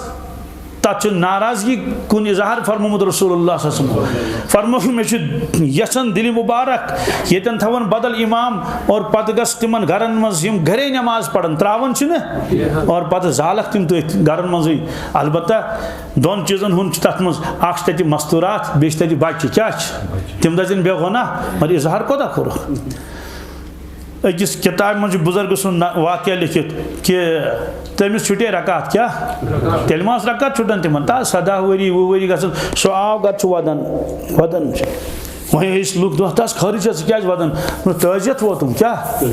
تتھ چھُ ناراضگی کُن اظہار فرمومُت رسول اللہ صلی اللہ علیہ وسلم۔ فرموو، مےٚ چھُ یژھان دِلہِ مبارک، ییٚتٮ۪ن تھاوَن بدل امام اور پتہٕ گژھ تِمن گرن منٛز یِم گرے نماز پرن، تراوان چھِنہٕ، اور پتہٕ زالکھ تِم تٔتھۍ گرن منٛزٕے۔ البتہ دۄن چیٖزن ہُنٛد چھُ تتھ منٛز، اکھ چھِ تتہِ مستورات، بیٚیہِ چھِ تتہِ بچہِ۔ کیٛاہ چھِ؟ تِم دٔزن بے گۄناہ، مگر اظہار کوتاہ کوٚرُکھ؟ أکِس کِتابہِ منٛز چھُ بُزرگہٕ سُنٛد نا-، واقعہ لیٚکھِتھ کہِ تٔمِس چھُٹے رکعت۔ کیٛاہ؟ تیٚلہِ ما ٲس رکعت چھُٹان تِمن؟ تا سداہ ؤری، وُہ ؤری گژھان، سُہ آو گرٕ چھُ ودان، ودان چھُ۔ وۄنۍ ٲسۍ لُکھ دۄہ تس خٲرٕے چھا، ژٕ کیٛازِ ودان؟ دوٚپُن، تعزیت ووتُم۔ کیٛاہ؟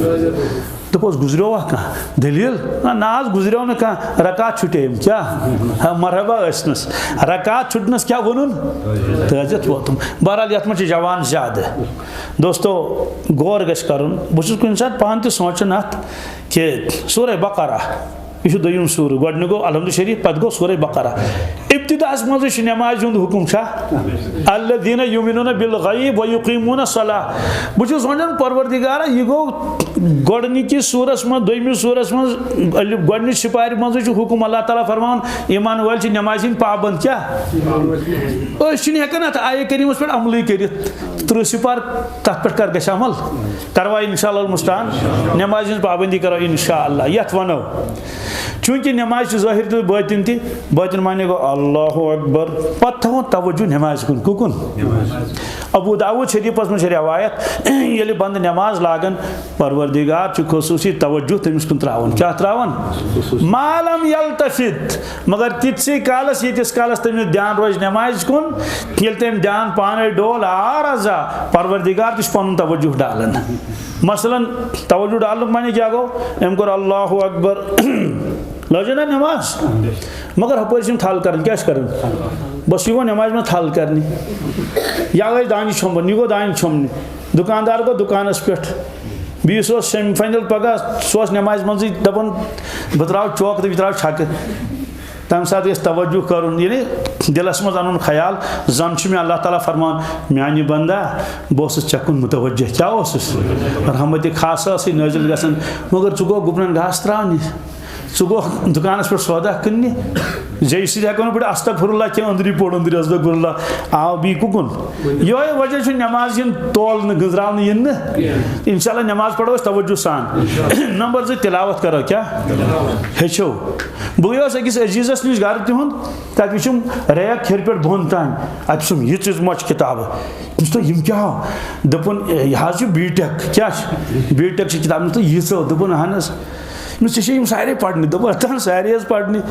دوٚپُس، گُزریوا کانٛہہ دٔلیٖل؟ نہ، نہ حظ، گُزریو نہٕ کانٛہہ، رکعت چھُٹیٚیِم۔ کیٛاہ؟ ہا، مرحبا ٲسنَس۔ رکعت چھُٹنَس کیٛاہ ووٚنُن؟ تعزیت ووتُم۔ بہرحال، یَتھ منٛز چھِ جوان زیادٕ۔ دوستو، غور گژھِ کرُن۔ بہٕ چھُس کُنہِ ساتہٕ پانہٕ تہِ سونٛچان اَتھ کہِ سورہ بقرہ، یہِ چھُ دوٚیِم سورہ، گۄڈٕنیُک گوٚو الحمد شریف، پتہٕ گوٚو سورہ بقرہ۔ ابتداہس منٛزٕے چھُ نمازِ ہُنٛد حُکم چھا؟ الذین یؤمنون بالغیب و یقیمون الصلاۃ۔ بہٕ چھُس سونٛچان، پروردگارا، یہِ گوٚو گۄڈٕنِکِس سورس منٛز، دوٚیمِس سورس منٛز، الف، گۄڈٕنِچ سپارِ منٛزٕے چھُ حُکم اللہ تعالیٰ فرماوان، ایمان وٲلۍ چھِ نمازِ ہٕنٛدۍ پابنٛد۔ کیٛاہ؟ أسۍ چھِنہٕ ہٮ۪کان اتھ آیہِ کریٖمس پٮ۪ٹھ عملٕے کٔرِتھ۔ تٕرٛہ سِپار تتھ پٮ۪ٹھ کر گژھِ عمل؟ کروا انشاءاللہ المستعان، نمازِ ہٕنٛز پابندی کرو انشاءاللہ۔ یتھ ونو، چونکہ نماز چھِ ظٲہر تہِ باطن تہِ، باطن معنی گوٚو اللہ اکبر، پتہٕ تھاوُن توجہ نمازِ کُن۔ کُکُن؟ ابو داؤد شریفس منٛز چھِ روایت، ییٚلہِ بندٕ نماز لاگن، پروردگار چھُ خصوصی توجہ تٔمِس کُن تراوان۔ کیٛاہ تراوان؟ ما لم یلتفت۔ مگر تِتسٕے کالس، ییٖتِس کالس تٔمِس دیان روزِ نمازِ کُن، ییٚلہِ تٔمۍ دیان پانے ڈول، عارضہ، پروردگار تہِ چھُ پنُن توجہ ڈالان۔ مثلاً، توجہ ڈالنُک معنی کیٛاہ گوٚو؟ أمۍ کوٚر اللہ اکبر، لٲجِو نا نماز، مگر ہپٲرۍ چھِ یِم تھل کران۔ کیٛاہ چھِ کران؟ بس یہِ گوٚو نمازِ منٛز تھل کرنہِ۔ یا ٲسۍ دانہِ چھۄمبان، یہِ گوٚو دانہِ چھۄمبنہِ۔ دُکاندار گوٚو دُکانس پٮ۪ٹھ۔ بیٚیِس اوس سیمی فاینل پگاہ، سُہ اوس نمازِ منٛزٕے دپان، "بہٕ ترٛاوٕ چوکہٕ تہٕ یہِ ترٛاوٕ چھکہٕ۔" تَمہِ ساتہٕ گژھِ توجہ کرُن، یعنی دِلس منٛز اَنُن خیال، زن چھُ مےٚ اللہ تعالیٰ فرماوان، "میانہِ بندہ، بہٕ اوسُس ژےٚ کُن متوجہ۔" کیٛاہ اوسُس؟ رحمتِ خاصہ ٲسٕے نٲزِل گژھان، مگر ژٕ گوٚو گُپنن گاسہٕ ترٛاونہِ، ژٕ گوٚو دُکانس پٮ۪ٹھ سودا کٕننہِ۔ زیٚیہِ سۭتۍ ہٮ۪کو نہٕ پٲٹھۍ استغفر اللہ کینٛہہ، أنٛدری پوٚر، أنٛدری استغفر اللہ۔ آو بیٚیہِ کُکُن؟ یِہوٚے وجہ چھُ نماز یِن تولنہٕ، گٔنٛزراونہٕ یِن نہٕ۔ انشاءاللہ نماز پرو أسۍ توجہ سان۔ نمبر زٕ، تلاوت کرو۔ کیٛاہ؟ ہیٚچھو۔ بہٕ گٔیوس أکِس عزیزس نِش گرٕ تِہُنٛد، تتہِ وٕچھُم ریک ہیٚرِ پٮ۪ٹھ بۄن تام۔ اتہِ وٕچھُم یِژھ یِژھ مۄچہِ کِتابہٕ۔ دوٚپُس، "تۄہہِ یِم کیٛاہ ہو؟" دوٚپُن، "یہِ حظ چھُ بی ٹیک۔" کیٛاہ چھُ؟ بی ٹیک چھِ کِتاب۔ دوٚپُن، "یِژھ ہو؟" دوٚپُن، "اہن حظ۔" دوٚپمَس، "ژےٚ چھے یِم سارے پَرنہِ؟" دوٚپُن، "تَہَن سارے حظ پَرنہِ۔"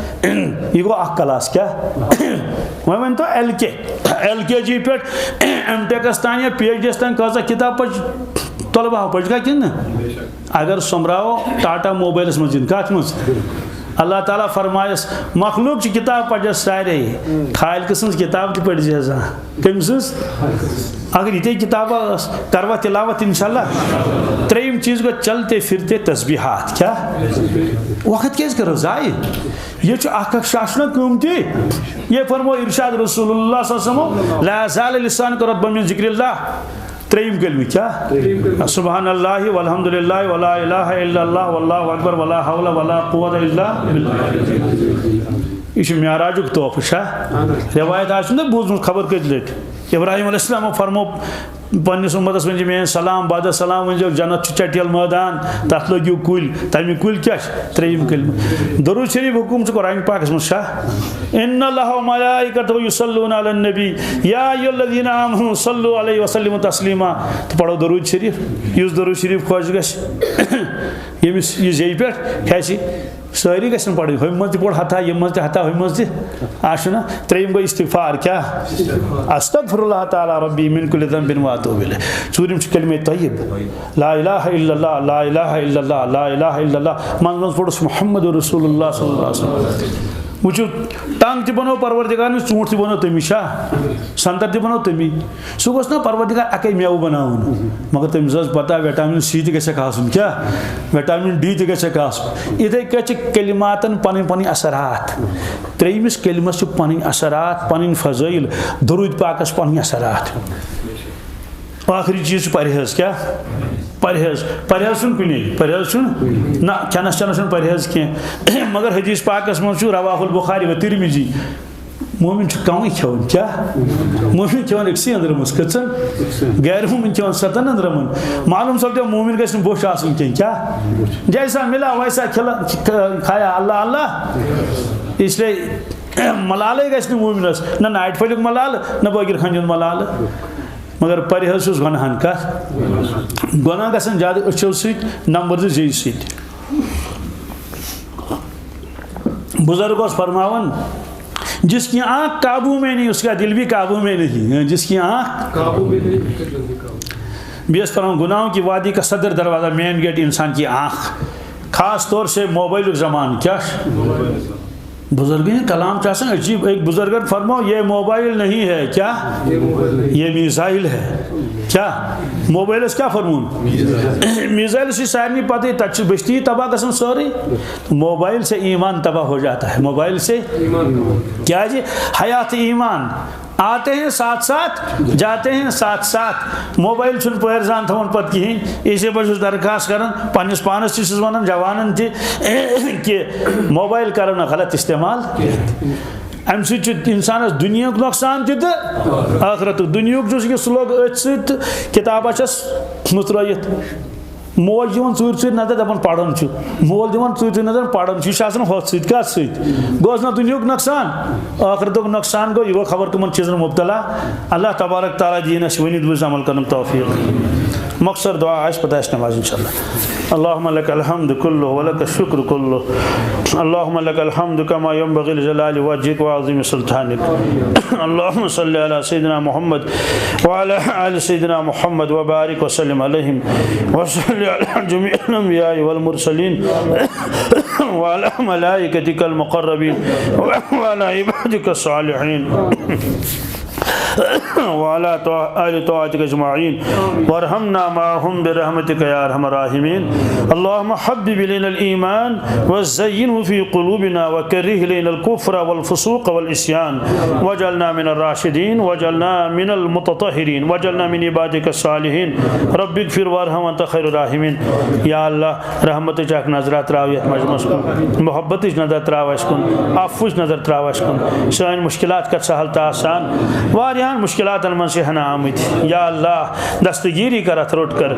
یہِ گوٚو اَکھ کلاس۔ کیٛاہ؟ وۄنۍ ؤنۍ تو ایل کے، ایل کے جی پٮ۪ٹھ ایم ٹیکَس تام یا پی ایچ ڈی یَس تام کۭژاہ کِتاب پَرِ طلباہو، پَرِ چھُکھا کِنہٕ نہ؟ اگر سوٚمبراوو ٹاٹا موبایلَس منٛز یِن، کَتھ منٛز؟ اللہ تعالیٰ فرمایَس، مخلوق چھِ کِتاب پَرِ سارے، خالقہٕ سٕنٛز کِتاب تہِ پٔرۍزِ زانٛہہ۔ کٔمۍ سٕنٛز؟ اگر یہِ تہِ کِتابہ ٲس، کروا تلاوت انشاءاللہ۔ ترٛیٚیِم چیٖز گوٚو چلتے پھرتے تسبیحات۔ کیٛاہ؟ وقت کیٛازِ کرو ضایع؟ یہِ چھُ اکھ اکھ شاہ چھُنہ قۭمتی۔ یہِ فرمو ارشاد رسول اللہ صلی اللہ علیہ وسلم، "لا یزال لسانک رطبا من ذکر اللہ۔" ترٛیٚیِم کلمہٕ کیٛاہ؟ سبحان اللہ والحمد للہ ولا الہ الا اللہ واللہ اکبر ولا حول ولا قوت الا باللہ۔ یہِ چھُ معراجُک تحفہٕ، چھا؟ روایت آسہِ نہ بوٗزمُت خبر کٔژِ لٹہِ۔ ابراہیم علیہ السلام فرمو پننِس امتس ؤنۍ زِ میٲنۍ سلام، بعد سلام ؤنۍ زیو، جنت چھُ چٹیل مٲدان، تتھ لٲگِو کُلۍ۔ تمہِ کُلۍ کیٛاہ چھِ؟ ترٛیٚیِم کلمہٕ۔ درود شریف حکم چھُ قرآن پاکس منٛز، شاہ، ان اللہ و ملائکتہ یصلون علی النبی، یا ایھا الذین آمنوا صلوا علیہ وسلموا تسلیما۔ تہٕ پرو درود شریف، یُس درود شریف خۄش گژھِ، ییٚمِس یہِ زیٚیہِ پٮ۪ٹھ کھسہِ، سٲری گژھن پرٕنۍ۔ ہُمہِ منٛز تہِ پوٚر ہتا، ییٚمہِ منٛز تہِ ہتا، ہُمہِ منٛز تہِ۔ آ، چھُنہ؟ ترٛیٚیِم گوٚو استغفار۔ کیٛاہ؟ استغفر اللہ تعالیٰ ربی من کل ذنب و اتوب الیہ۔ ژوٗرِم چھُ کلمہ طیب۔ لا الہ الا اللہ، لا الہ الا اللہ، لا الہ الا اللہ۔ منٛزٕ منٛزٕ پوٚرُس محمد رسول اللہ صلی اللہ علیہ وسلم۔ وٕچھِو، ٹنٛگ تہِ بنوو پروردگارن، ژوٗنٛٹھ تہِ بنوو تٔمی، چھا؟ سنٛدر تہِ بنوو تٔمی۔ سُہ گوٚژھ نہ پروردگار اَکے مٮ۪وٕ بناوُن، مگر تٔمِس ٲس پتہ وٹامن سی تہِ گژھٮ۪کھ آسُن۔ کیٛاہ؟ وٹامن ڈی تہِ گژھٮ۪کھ آسُن۔ یِتھَے کٔنۍ چھِ کلماتن پنٕنۍ پنٕنۍ اثرات۔ ترٛیٚیِمِس کلمس چھِ پنٕنۍ اثرات، پنٕنۍ فضٲیل، درود پاکس پنٕنۍ اثرات۔ ٲخری چیٖز چھُ پرہیز۔ کیٛاہ؟ پرہیز۔ پرہیز چھُنہٕ کُنے، پرہیز چھُنہٕ نہ، کھٮ۪نس چٮ۪نس چھُنہٕ پرہیز کینٛہہ۔ مگر حدیث پاکس منٛز چھُ، رواہ البخاری و ترمذی، مومن چھُ کمٕے کھٮ۪وان۔ کیٛاہ؟ مومن کھٮ۪وان أکسٕے أنٛدرمس، کٔژن؟ غیر مومن کھٮ۪وان ستن أنٛدرمن۔ معلوم سپدیو، مومن گژھِ نہٕ بوٚچھ آسُن کینٛہہ۔ کیٛاہ؟ جیسا ملا ویسا کھلا، کھایا اللہ اللہ۔ اس لیے ملالے گژھِ نہٕ مومنس، نہ ناٹہِ پھلیُک ملالہٕ، نہ بٲگِر کھنجہِ ہُنٛد ملالہٕ۔ مگر پرہیز چھُس گۄناہن۔ کتھ؟ گۄناہ گژھن زیادٕ أچھو سۭتۍ، نمبر زٕ زیٚیہِ سۭتۍ۔ بزرگ اوس فرماوان، جس کی آنکھ قابو میں نہیں، اس کا دل بھی قابو میں نہیں۔ ہاں، جس کی آنکھ قابو میں نہیں، اس کا دل بھی قابو میں نہیں۔ بیٚیہِ ٲسۍ پران، گناہوں کی وادی کا صدر دروازہ، مین گیٹ انسان کی آنکھ۔ خاص طور سے موبائلُک زمانہٕ۔ کیٛاہ چھُ؟ بزرگین کلام چھُ آسان عجیب۔ أکۍ بزرگن فرمو، یہ موبائل نہیں ہے۔ کیٛاہ؟ یہ میزائل ہے۔ کیٛاہ؟ موبائلس کیٛاہ فرمون؟ میزائلس چھِ سارنٕے پتہٕ، تتہِ چھِ بستی تباہ گژھان سٲرٕے۔ موبائل سے ایمان تباہ ہو جاتا ہے، موبائل سے۔ کیٛازِ؟ حیات ایمان آتے ہیں ساتھ ساتھ، جاتے ہیں ساتھ ساتھ۔ موبائل چھُنہٕ پٲرۍ زان تھاوان پتہٕ کِہیٖنۍ۔ اسی پٲٹھۍ چھُس درخواست کران، پننِس پانس تہِ چھُس ونان، جوانن تہِ، کہ موبائل کرو نہٕ غلط استعمال۔ امہِ سۭتۍ چھُ انسانس دُنیاہُک نۄقصان تہِ تہٕ ٲخرتُک۔ دُنیاہُک چھُس یہِ، سُہ لوٚگ أتھۍ سۭتۍ تہٕ کِتابہ چھس مُترٲیِتھ۔ موج دِوان ژوٗرِ ژوٗرِ نظر، دپان پران چھُ۔ مول دِوان ژوٗرِ ژوٗرِ نظر، پران چھُ۔ یہِ چھُ آسان ہۄتھ سۭتۍ، کتھ سۭتۍ؟ گوٚوس نہ دُنیاہُک نۄقصان، ٲخرتُک نۄقصان گوٚو، یہِ گوٚو خبر کٕمن چیٖزن مُبتلا۔ اللہ تبارک تعالیٰ دِیِن اَسہِ ؤنِتھ بوٗزِتھ عمل کرنُک توفیٖق۔ مۄخصر دُعا آسہِ، پتہٕ آسہِ نماز انشاءاللہ۔ اللهم لك الحمد كله ولك الشكر كله۔ اللهم لك الحمد كما ينبغي لجلال وجهك وعظيم سلطانك۔ اللهم صل على سيدنا محمد وعلى آل سيدنا محمد وبارك وسلم عليهم، وصل على جميع الأنبياء والمرسلين وعلى ملائكتك المقربين وعلى عبادك الصالحين وعلى طا-، آل طاعتك أجمعين، وارحمنا معهم برحمتك يا أرحم الراحمين. اللهم حبب إلينا الإيمان وزينه في قلوبنا وكره إلينا الكفر والفسوق والعصيان واجعلنا من الراشدين واجعلنا من المتطهرين واجعلنا من عبادك الصالحين. رب اغفر وارحم وأنت خير الراحمين. یا اللہ، رحمتٕچ اکھ نظرا تراو یتھ مجمعس کُن، محبتٕچ نظر تراو اسہِ کُن، عفوٕچ نظر تراو اسہِ کُن۔ سٲنۍ مشکلات کر سہل تہٕ آسان۔ واریاہن مشکلاتن منٛز چھِ ہنا آمٕتۍ۔ یا اللہ، دستگیری کر، اتھ روٚٹ کر۔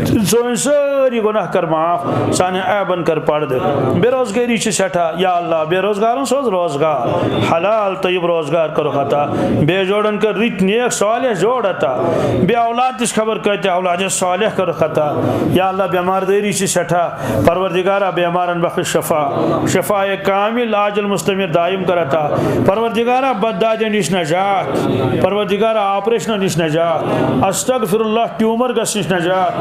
سٲنۍ سٲری گناہ کر معاف، سانٮ۪ن عیبن کر پردٕ۔ بے روزگٲری چھِ سٮ۪ٹھاہ۔ یا اللہ، بے روزگارن سوز روزگار، حلال طیب روزگار کرُکھ عطا۔ بے جوڑن کر رٕتۍ نیک صالح جوڑ عطا۔ بے اولاد تہِ چھِ خبر کۭتیاہ اولاد صالح کرُکھ عطا۔ یا اللہ، بٮ۪مار دٲری چھِ سٮ۪ٹھاہ۔ پروردگارا، بیمارن بخش شفا، شفا کامل عاجل مستمر دائم کر عطا۔ پروردگارا، بددادیو نش نجات۔ پروردگارا، آپریشنو نش نجات۔ استغفر اللہ، ٹیومر گس نش نجات،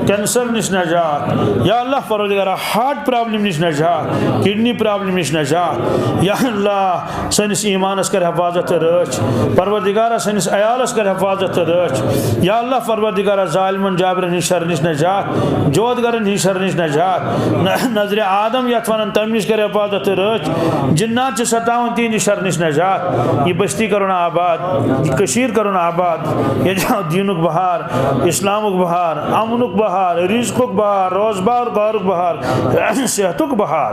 کینسر نش نجات۔ یا اللہ، پروردگارا، ہارٹ پرابلم نش نجات، کڈنی پرابلم نش نجات۔ یا اللہ، سٲنِس ایٖمانَس کر حفاظت تہٕ رٲچھ۔ پروردگارا، سٲنِس عیالَس کر حفاظت تہٕ رٲچھ۔ یا اللہ، پروردگارا، ظالمن جابرن ہٕنٛدِ شرٕ نِش نجات، جودگرن ہٕنٛدِ شرٕ نِش نجات۔ نہ-، نظرِ آدم یَتھ وَنان، تَمہِ نِش کر حفاظت تہٕ رٲچھ۔ جِنات چھِ ستاوان، تِہِنٛدِ شرٕ نِش نجات۔ یہِ بستی کرُن آباد، یہِ کٔشیٖر کرُن آباد۔ ییٚتہِ آو دیٖنُک بہار، اِسلامُک بہار، اَمنُک بہار، رِزقُک بہار۔ روزگار، کارُک بہار، صحتُک بہار،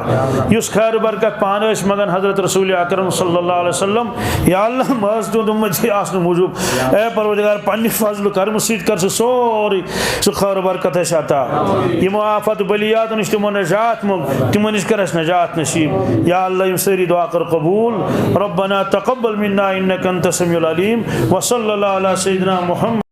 یُس خیر برکت پانہٕ ٲسۍ منگان حضرت رسول اکرم صلی اللہ علیہ وسلم۔ یا اللہ، ماز تُہُنٛد اُمتی آسنہٕ موٗجوٗب، اے پروردگار، پننہِ فضلہٕ کرمہٕ سۭتۍ کر سُہ سورُے سُہ خیر برکت اَسہِ عطا۔ یِمو آفت بلیاتو نِش تِمو نجات منٛگ، تِمو نِش کر اَسہِ نجات نصیٖب۔ یا اللہ، یِم سٲری دعا کر قبوٗل۔ ربنا تقبل منا انک انت السمیع العلیم۔ وصلی اللہ علی سیدنا محمد۔